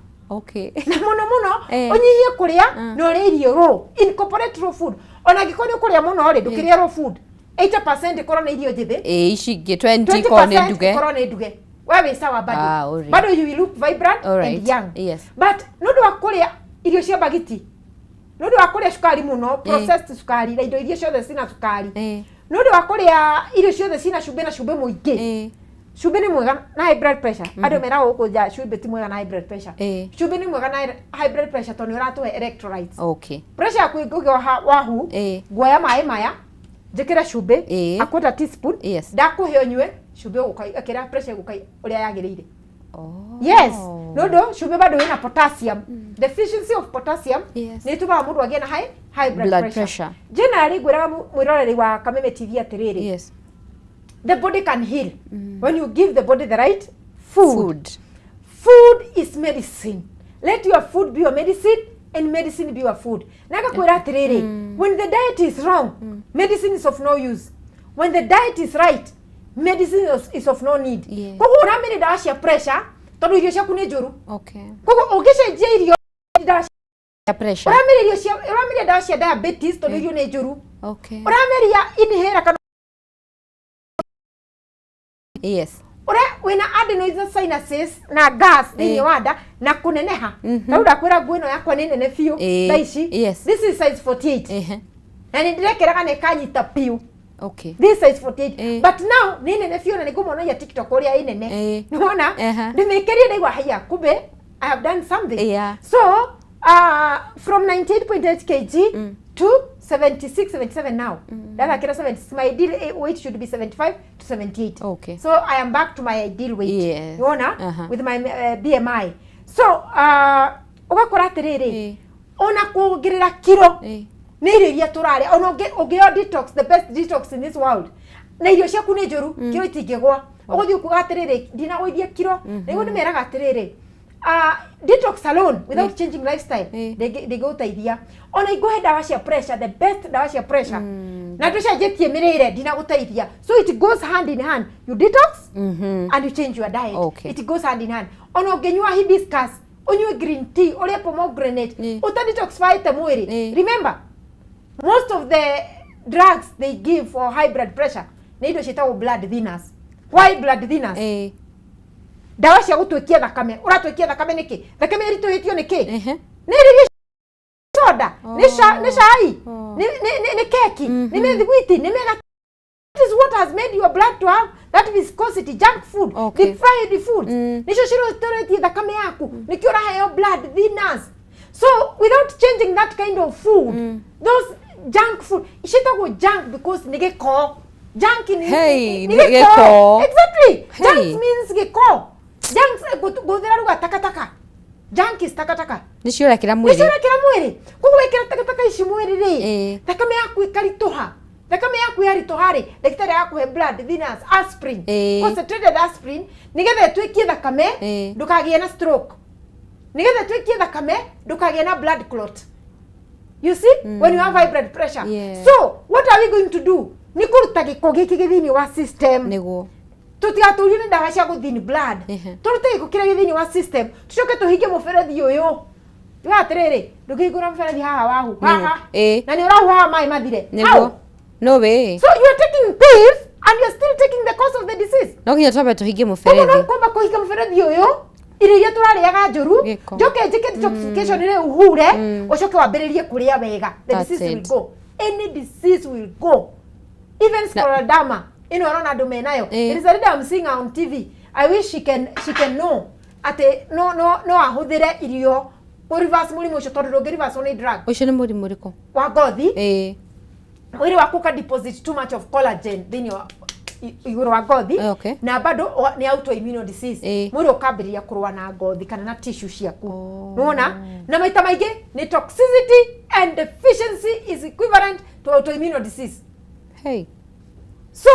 Na mũno mũno ũnyihie kũrĩa na ũrĩe irio raw, incorporate raw food. Ona angĩkorwo nĩ ũkũrĩa mũno rĩ, ndũkĩrĩe raw food, 80% ĩkorwo nĩ irio njĩthĩ. Ĩ, ici ingĩ 20 korwo nĩ 20% nduge. Ĩkorwo nĩ nduge, we wĩ sawa bado. Ah, alright. Bado you will look vibrant and young. But nĩ ũndũ wa kũrĩa irio cia bagiti, nĩ ũndũ wa kũrĩa cukari mũno, processed cukari na indo iria ciothe cina cukari, nĩ ũndũ wa kũrĩa irio ciothe cina cumbĩ na cumbĩ mũingĩ. Cumbĩ nĩ mwega na high blood pressure? Andũ meragwo gũkũ nja cumbĩ ti mwega na high blood pressure. Cumbĩ nĩ mwega na high blood pressure tondũ nĩ ũratũhe electrolytes. Pressure yaku ĩngĩgĩa wahu, nguoya maĩ maya njĩkĩre cumbĩ a quarter teaspoon, ndakũhe ũnyue, cumbĩ ũgũka ĩkĩra pressure ĩgũka ũrĩa yagĩrĩire. Yes, nĩ ũndũ cumbĩ bado wĩna potassium. Deficiency of potassium nĩ ĩtũmaga mũndũ agĩe na high blood blood pressure. Pressure. Generally ngwĩraga mwĩroreri wa Kameme TV atĩrĩrĩ, the body can heal when you give the body the right food. Food. Food is medicine. Let your food be your medicine and medicine be your food. Na ngakwĩra atĩrĩrĩ, when the diet is wrong, medicine is of no use. When the diet is right, medicine is of no need. Koguo ũramĩrĩ ndawa cia pressure tondũ irio ciaku nĩ njũru. Koguo ũngĩcenjia irio, ndawa cia pressure. Ũramĩrĩa irio cia, ũramĩrĩa ndawa cia diabetes tondũ irio nĩ njũru. Ũramĩria inhaler kana ũrĩa wĩna adenoids na sinuses na gas thĩinĩ wa nda na kũneneha. Rĩu ndakwĩra nguo ĩno yakwa nĩ nene biũ thaa ici. This is size 48 na nĩ ndĩrekĩraga na ĩkanyita biũ. This size 48, but now nĩ nene biũ na nĩ ngũmonagia TikTok ũrĩa ĩ nene. Nĩwona ndĩmĩkĩrie ndaigua haiya, kumbe I have done something. So from 98.8 kg to 76, 77 now. Ndathakĩra 76. My ideal weight should be 75 to 78. So I am back to my ideal weight. Nĩwona? With my BMI. So ũgakora atĩrĩrĩ, ona kuongerera kiro nĩ irio iria tũrarĩa. Ona ũngĩo detox, the best detox in this world, na irio ciaku nĩ njũru, kiro itingĩgwa. Ũgũthiĩ ukuga atĩrĩrĩ, ndinagũithia kiro. Nĩguo ndĩmeraga atĩrĩrĩ, detox alone without changing lifestyle ndĩngĩgũteithia. Ona ingũhe ndawa cia pressure, the best ndawa cia pressure, na ndũcenjetie mĩrĩre, ndinagũteithia. So it goes hand in hand. You detox and you change your diet. It goes hand in hand. Ona ũngĩnyua hibiscus, ũnyue green tea, ũrĩe pomegranate, ũta detoxifyte mwĩrĩ. Remember, most of the drugs they give for high blood pressure nĩ indo ciĩtagwo blood thinners. Why blood thinners? Ndawa cia gũtwĩkia thakame. Ũratwĩkia thakame nĩkĩ? Thakame ĩritũhĩtio nĩkĩ? Nĩ irio, soda, nĩ cai, nĩ keki, nĩ mĩthiguiti, nĩ mĩgate. That is what has made your blood to have that viscosity. Junk food, deep fried foods, nicio cirotoretie thakame yaku. Nikio ũraheo blood thinners. So without changing that kind of food, those junk food ciĩtagwo junk because nĩ gĩko. Junk nĩ Hey, nĩ nĩ gĩko. Exactly. Hey. Junk means gĩko. Junk, ngũthĩra ruga takataka. Junk is takataka. Nĩcio ũrekĩra nĩcio mwĩrĩ. Ũrekĩra mwĩrĩ. Koguo wekĩra takataka ici mwĩrĩ rĩ, thakame yaku ĩkaritũha. Thakame yaku yaritũha rĩ, ndagĩtarĩ agakũhe blood thinners, aspirin, concentrated aspirin, nĩgetha ĩtwĩkie thakame ndũkagĩe na stroke, nĩgetha ĩtwĩkie thakame ndũkagĩe na blood clot. You see, when you have high blood pressure. So what are we going to do? Nĩ kũruta gĩko gĩkĩ gĩ thĩinĩ wa system. Tũtigatũrio nĩ ndawa cia gũthin blood. Tũrute gĩko kĩrĩa gĩ thĩinĩ wa system, tũcoke tũhinge mũberethi ũyũ. Tuga atĩrĩrĩ, ndũngĩhingũra mũberethi haha wahu haha na nĩ ũrahuhaga maĩ mathire. How? No way. So you are taking pills and you are still taking the cause of the disease. No nginya twambe tũhingie Koguo no mũberethi. kwamba kũhinga mũberethi ũyũ, irio iria tũrarĩaga njũru, Gĩko. njoke njĩke detoxification rĩu, hure, ũcoke wambĩrĩrie kũrĩa wega. The That's disease will it. go. Any disease will go, even scleroderma ĩno ũrona andũ menayo. There is a lady I'm seeing her on TV. I wish she can know atĩ no ahũthĩre irio kũ reverse mũrimũ ũcio, tondũ ndũngĩ reverse nĩ drug. Ũcio nĩ mũrimũ ũrĩkũ? Wa ngothi. Mwĩrĩ waku ũka deposit too much of collagen thĩinĩ wa igũrũ wa ngothi. Na bado nĩ autoimmune disease. Mwĩrĩ ũkambĩrĩria kũrũa na ngothi kana na tissue ciaku. Nĩwona? Na maita maingĩ nĩ toxicity and deficiency is equivalent to autoimmune disease. Hey. So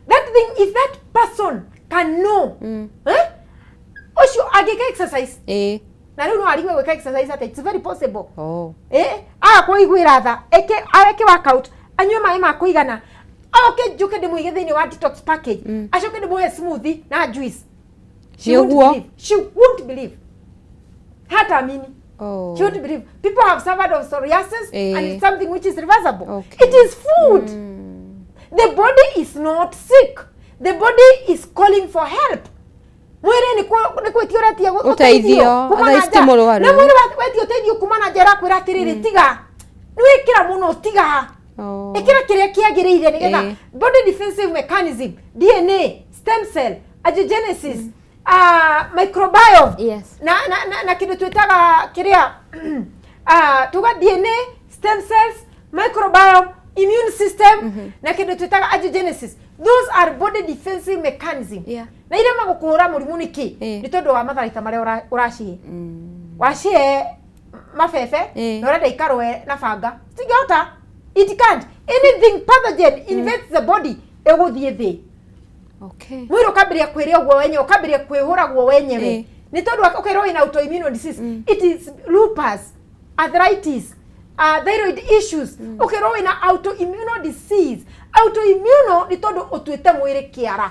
that thing, if that person can know, eh? Ũcio angĩka exercise na rĩu no arigwe gwĩka exercise atĩa, it's very possible. Aga kũiguĩra tha, eke areke workout, anyue maĩ ma kũigana, oke njuke ndĩmũige thĩinĩ wa detox package, acoke ndĩmũhe smoothie na juice. She won't Nĩguo. believe. She won't believe, hata amini. She won't believe. People have suffered of psoriasis and it's something which is reversible. It is food. The body is not sick, the body is calling for help. Mwĩrĩ nĩ gwĩtia ũretia Ũteithio, kuma thaa na ici ti nja. mũrwaru. Na mwĩrĩ wetia ũteithio kuma na nja ũrakwĩra atĩrĩrĩ, tiga nĩ wĩkĩra mũno, tiga. Ĩkĩra kĩrĩa kĩagĩrĩire nĩgetha body defensive mechanism, DNA, stem cell, angiogenesis, microbiome na kĩndũ twĩtaga kĩrĩa tuga DNA, stem cells, microbiome, immune system na kĩndũ twĩtaga angiogenesis. Those are body defensive mechanism. Na iria magũkũhũra mũrimũ nĩkĩ? Nĩ tondũ wa matharaita marĩa ũracihe. Wacihe mabebe na ũrenda ikarũe na banga, cingĩhota? It can't. Anything pathogen invades the body, ĩgũthiĩ thĩ. Mwĩrĩ ũkambĩrĩria kwĩrĩa ũguo wenyewe, ũkambĩrĩria kwĩhũra guo wenyewe. Nĩ tondũ ũkerwo wĩna autoimmune disease. It is lupus, arthritis, thyroid issues. Ũkerwo wĩna autoimmune disease. Autoimmune nĩ tondũ ũtuĩte mwĩrĩ kĩara.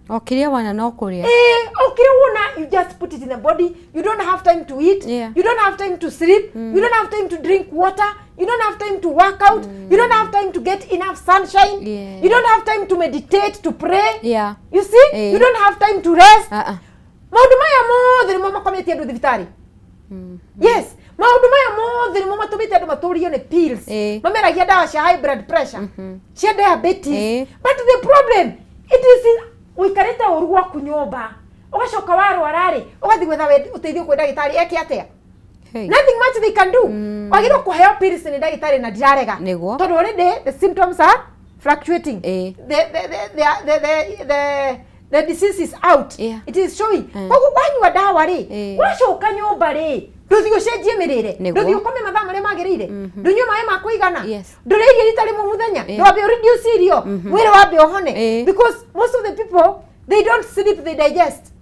O kĩrĩa wana no kũrĩa. O kĩrĩa wona, you just put it in the body. You don't have time to eat. You don't have time to sleep. You don't have time to drink water. You don't have time to work out. You don't have time to get enough sunshine. You don't have time to meditate, to pray. You see? You don't have time to rest. Maũndũ maya mothe nĩmo makometie andũ thibitarĩ. Yes, maũndũ maya mothe nĩmo matũmĩte andũ matũrio nĩ pills. Mameragia ndawa cia high blood pressure, cia diabetes. But the problem, it is in ũikarĩte ũru gwaku nyũmba, ũgacoka warwara rĩ, ũgathiĩ gwetha ũteithio kwĩ ndagĩtarĩ, eke atĩa? Hey. Nothing much they can do. Wagĩrĩirwo kũheo pills nĩ ndagĩtarĩ, na ndirarega. Tondũ already the symptoms are fluctuating. The disease is out. It is showing. Koguo wanyua ndawa rĩ, wacoka nyũmba rĩ, ndũthiĩ ũcenjie mĩrĩre, ndũthiĩ ũkome mathaa marĩa magĩrĩire, ndũnyue maĩ ma kũigana, ndũrĩe irio rita rĩmwe mũthenya, ndwambe ũreduce irio, mwĩrĩ wambe ũhone. Because most of the people, they don't sleep, they digest.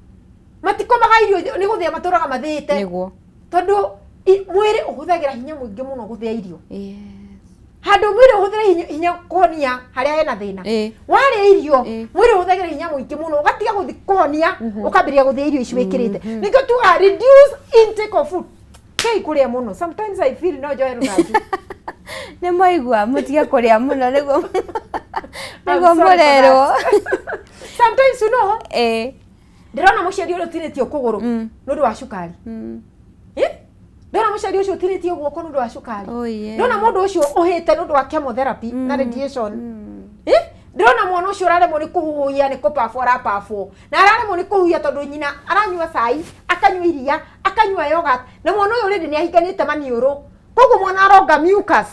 Matikomaga irio, nĩ gũthĩa matũraga mathĩĩte. Tondũ mwĩrĩ ũhũthagĩra hinya mũingĩ mũno gũthĩa irio. Handũ mwĩrĩ ũhũthĩre hinya kũhonia harĩa hena thĩna. Warĩa irio, mwĩrĩ ũhũthagĩra hinya mũingĩ mũno, ũgatiga gũthi kũhonia, ũkambĩrĩria gũthĩa irio ici wĩkĩrĩte. Nĩkĩo tugaga reduce intake of food. Kei kũrĩa mũno, sometimes I feel no njoe rũthanju. Nĩ mwaigua, mũtige kũrĩa mũno nĩguo I'm nĩguo sorry for mũrerwo. that. Sometimes, ndĩrona mũciari ũrĩa ũtinĩtio kũgũrũ nĩ ũndũ wa cukari. Eh? Ndona mũciari ũcio ũtinĩtio guoko nĩ ũndũ wa cukari. Ndona mũndũ ũcio ũhĩte nĩ ũndũ wa chemotherapy na radiation. Eh? Ndĩrona mwana ũcio ũraremwo nĩ kũhuhia, nĩ kũpabwo arapabwo, na araremwo nĩ kũhuhia tondũ nyina aranyua cai, akanyua iria, akanyua yogurt, na mwana ũyũ already nĩ ahinganĩte maniũrũ, koguo mwana aronga mucus.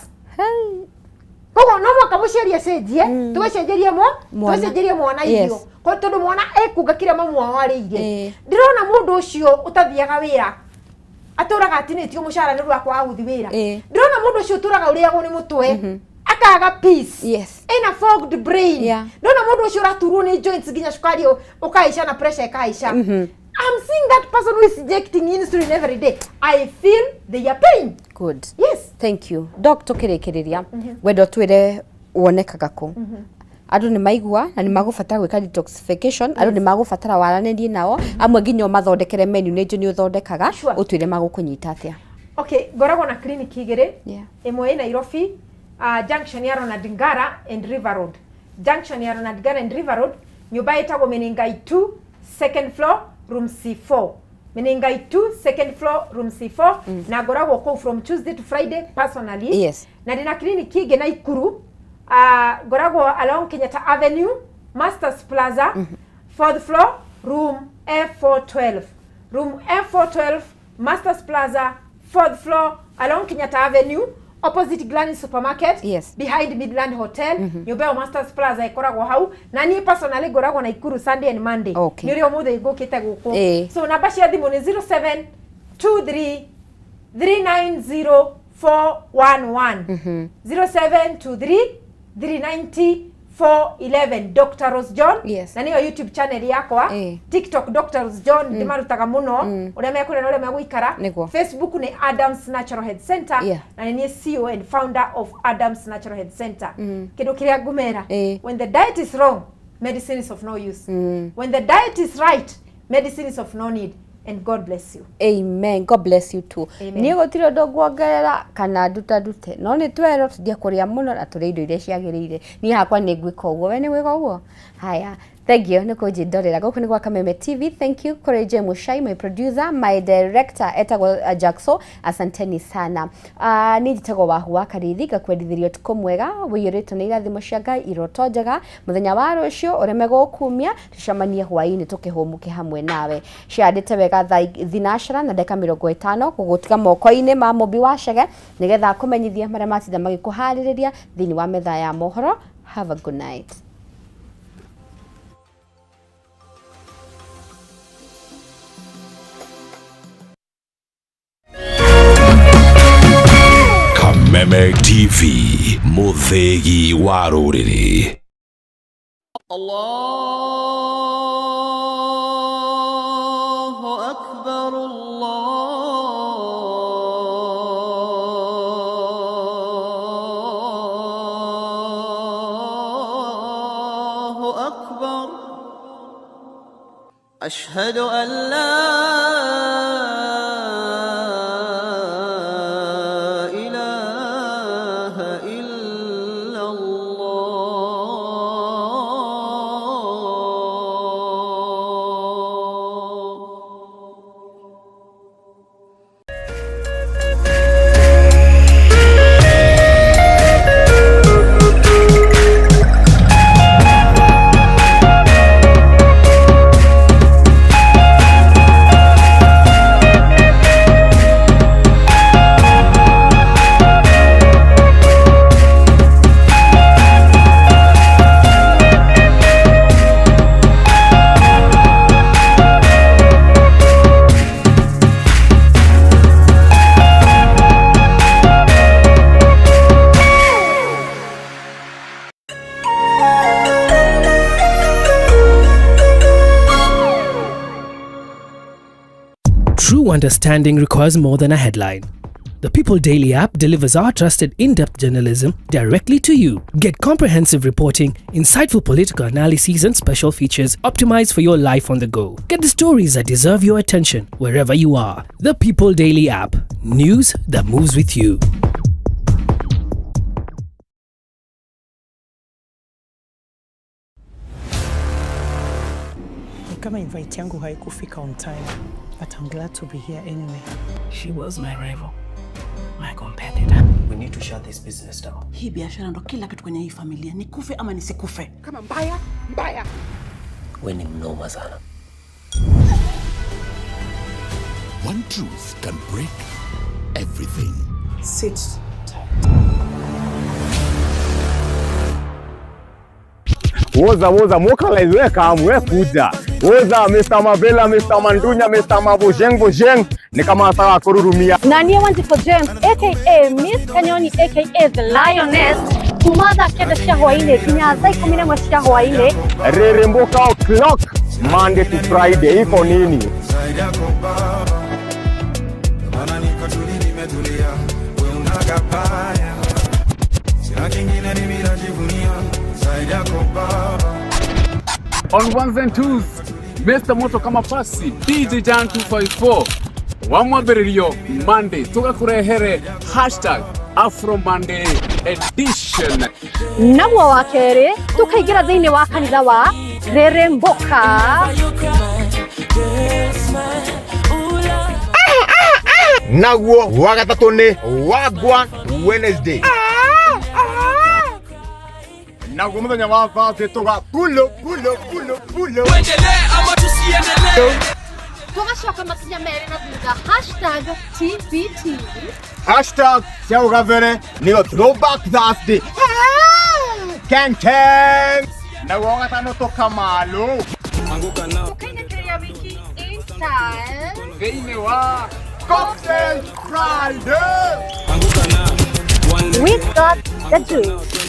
Koguo no mũhaka mũciari acenjie, tũgacenjerie mo Mwana. Tũgacenjerie mwana irio. Tondũ mwana ekunga kĩrĩa mamu wao arĩire. Ndĩrona mũndũ ũcio ũtathiaga wĩra, atũraga atinĩtio mũcara nĩ ũndũ wa kwaga gũthiĩ wĩra. Ndĩrona mũndũ ũcio ũtũraga ũrĩagwo nĩ mũtwe, akaga peace, ena fogged brain. Ndĩrona mũndũ ũcio ũraturwo nĩ joints nginya cukari ũkahaica na pressure ĩkahaica. I'm seeing that person who is injecting insulin every day. I feel their pain. Good. Yes. Thank you. Doc, tukĩrĩkĩrĩria, wenda ũtwĩre wonekaga kũ? Andũ nĩ maigua na nĩ magũbatara gwĩka detoxification, andũ nĩ magũbatara waranĩrie nao, amwe nginya ũmathondekere menu, nĩ njũ nĩ ũthondekaga. Ũtwĩre magũkũnyita atĩa? Okay, ngoragwo na clinic igĩrĩ. Ĩmwe ĩ Nairobi, junction ya Ronald Ngara and River Road. Junction ya Ronald Ngara and River Road, nyũmba ĩtagwo Menengai 2, second floor, room C4. Menengai 2, second floor, room C4. Na ngoragwo kũu from Tuesday to Friday personally. Na ndĩna clinic ĩngĩ Naikuru, ngoragwo along Kenyatta Avenue, Masters Plaza, fourth floor, room F412. Room F412, Masters Plaza, fourth floor, along Kenyatta Avenue. Opposite Granny Supermarket. Yes. Behind Midland Hotel. Nyũmba ĩyo Masters Plaza ĩkoragwo hau, na niĩ personally ngoragwo Naikuru Sunday and Monday. Okay. Nĩ ũrĩa ũmũthĩ ngũkĩte gũkũ. So namba cia thimũ nĩ 0723 390 411, 0723 390 411, Dr. Rose John. Yes. Na nĩyo YouTube channel yakwa. TikTok Dr. Rose John, ndĩmarutaga mũno ũrĩa mekũrĩa na ũrĩa megũikara. Facebook nĩ Adams Natural Health Center. Na nĩ niĩ CEO and founder of Adams Natural Health Center. Kĩndũ kĩrĩa ngũmera, when the diet is wrong, medicine is of no use. When the diet is right, medicine is of no need. And God bless you. Amen. God bless you too. Amen. Niĩ gũtirĩ ũndũ nguongerera kana nduta ndute, no nĩ twerwo tũtige kũrĩa mũno na tũrĩe indo iria ciagĩrĩire. Niĩ hakwa nĩ ngwĩka ũguo, we nĩ gwĩka ũguo. Haya, thank you nĩ kũnjĩndorera. Gũkũ nĩ gwa Kameme TV. Thank you kũrĩ J Mushai, my producer, my director etagwo Jackso. Asanteni sana. Niĩ njĩtagwo Wahu wa Karithi, ngakwendithĩria ũtukũ mwega ũiyũrĩtwo nĩ irathimo cia Ngai, iroto njega. Mũthenya wa rũciũ ũreme gũkumia, tũcemanie hwaĩ-inĩ tũkĩhũmũke hamwe nawe. Ciandĩte wega thaa 8:50, gũgũtiga moko-inĩ ma Mũmbi wa Chege nĩgetha akũmenyithie marĩa matinda magĩkũharĩrĩria thĩinĩ wa metha ya mohoro. Have a good night. Kameme TV, mũthĩgi wa rũrĩrĩ. الله أكبر الله أكبر أشهد أن لا إله إلا الله. True understanding requires more than a headline. The People Daily app delivers our trusted in-depth journalism directly to you. Get comprehensive reporting, insightful political analyses and special features optimized for your life on the go. Get the stories that deserve your attention wherever you are. The People Daily app. News that moves with you. Ni kama invite yangu haikufika on time, but I'm glad to be here anyway. She was my rival, my competitor. We need to shut this business down. Hii biashara ndo kila kitu kwenye hii familia, nikufe ama nisikufe. Kama mbaya mbaya. We ni mnoma sana. One truth can break everything. Sit tight. Woza woza mokalize, we kam, we kuja. Woza Mr. Mavela, Mr. Mandunya, Mr. Mabojeng Bojeng, ni kama sawa kururumia. Na niĩ Wanjikũ James aka Miss Kanyoni aka The Lioness, kuma thaa 9 cia hwaĩ-inĩ nginya thaa 11 cia hwaĩ-inĩ. Reremboka o'clock Monday to Friday, iko nini? Zaidi yako baba, maana niko tuli, nimetulia, we unagabaya, sina kingine mimi najivunia zaidi yako baba. On ones and twos, Mr. Moto kama pasi, DJ Jan 254 wa mwambĩrĩrio Monday tũgakũrehere #AfroMonday edition. Naguo wa kerĩ tũkaingĩra thĩinĩ wa kanitha wa Reremboka. Naguo wa gatatũ nĩ Wagwan Wednesday. Naguo mũthenya wa Thursday tũga pulo pulo pulo pulo. Tuendelee ama tusiendelee? Tũgacoka makinya merĩ na thutha hashtag TBT. Hashtag cia ũgabere nĩyo throwback Thursday. Keng keng. Naguo gatano tũkamalu. Tũkainĩkĩria wiki in style. Thĩinĩ wa Cocktail Friday. We got the juice.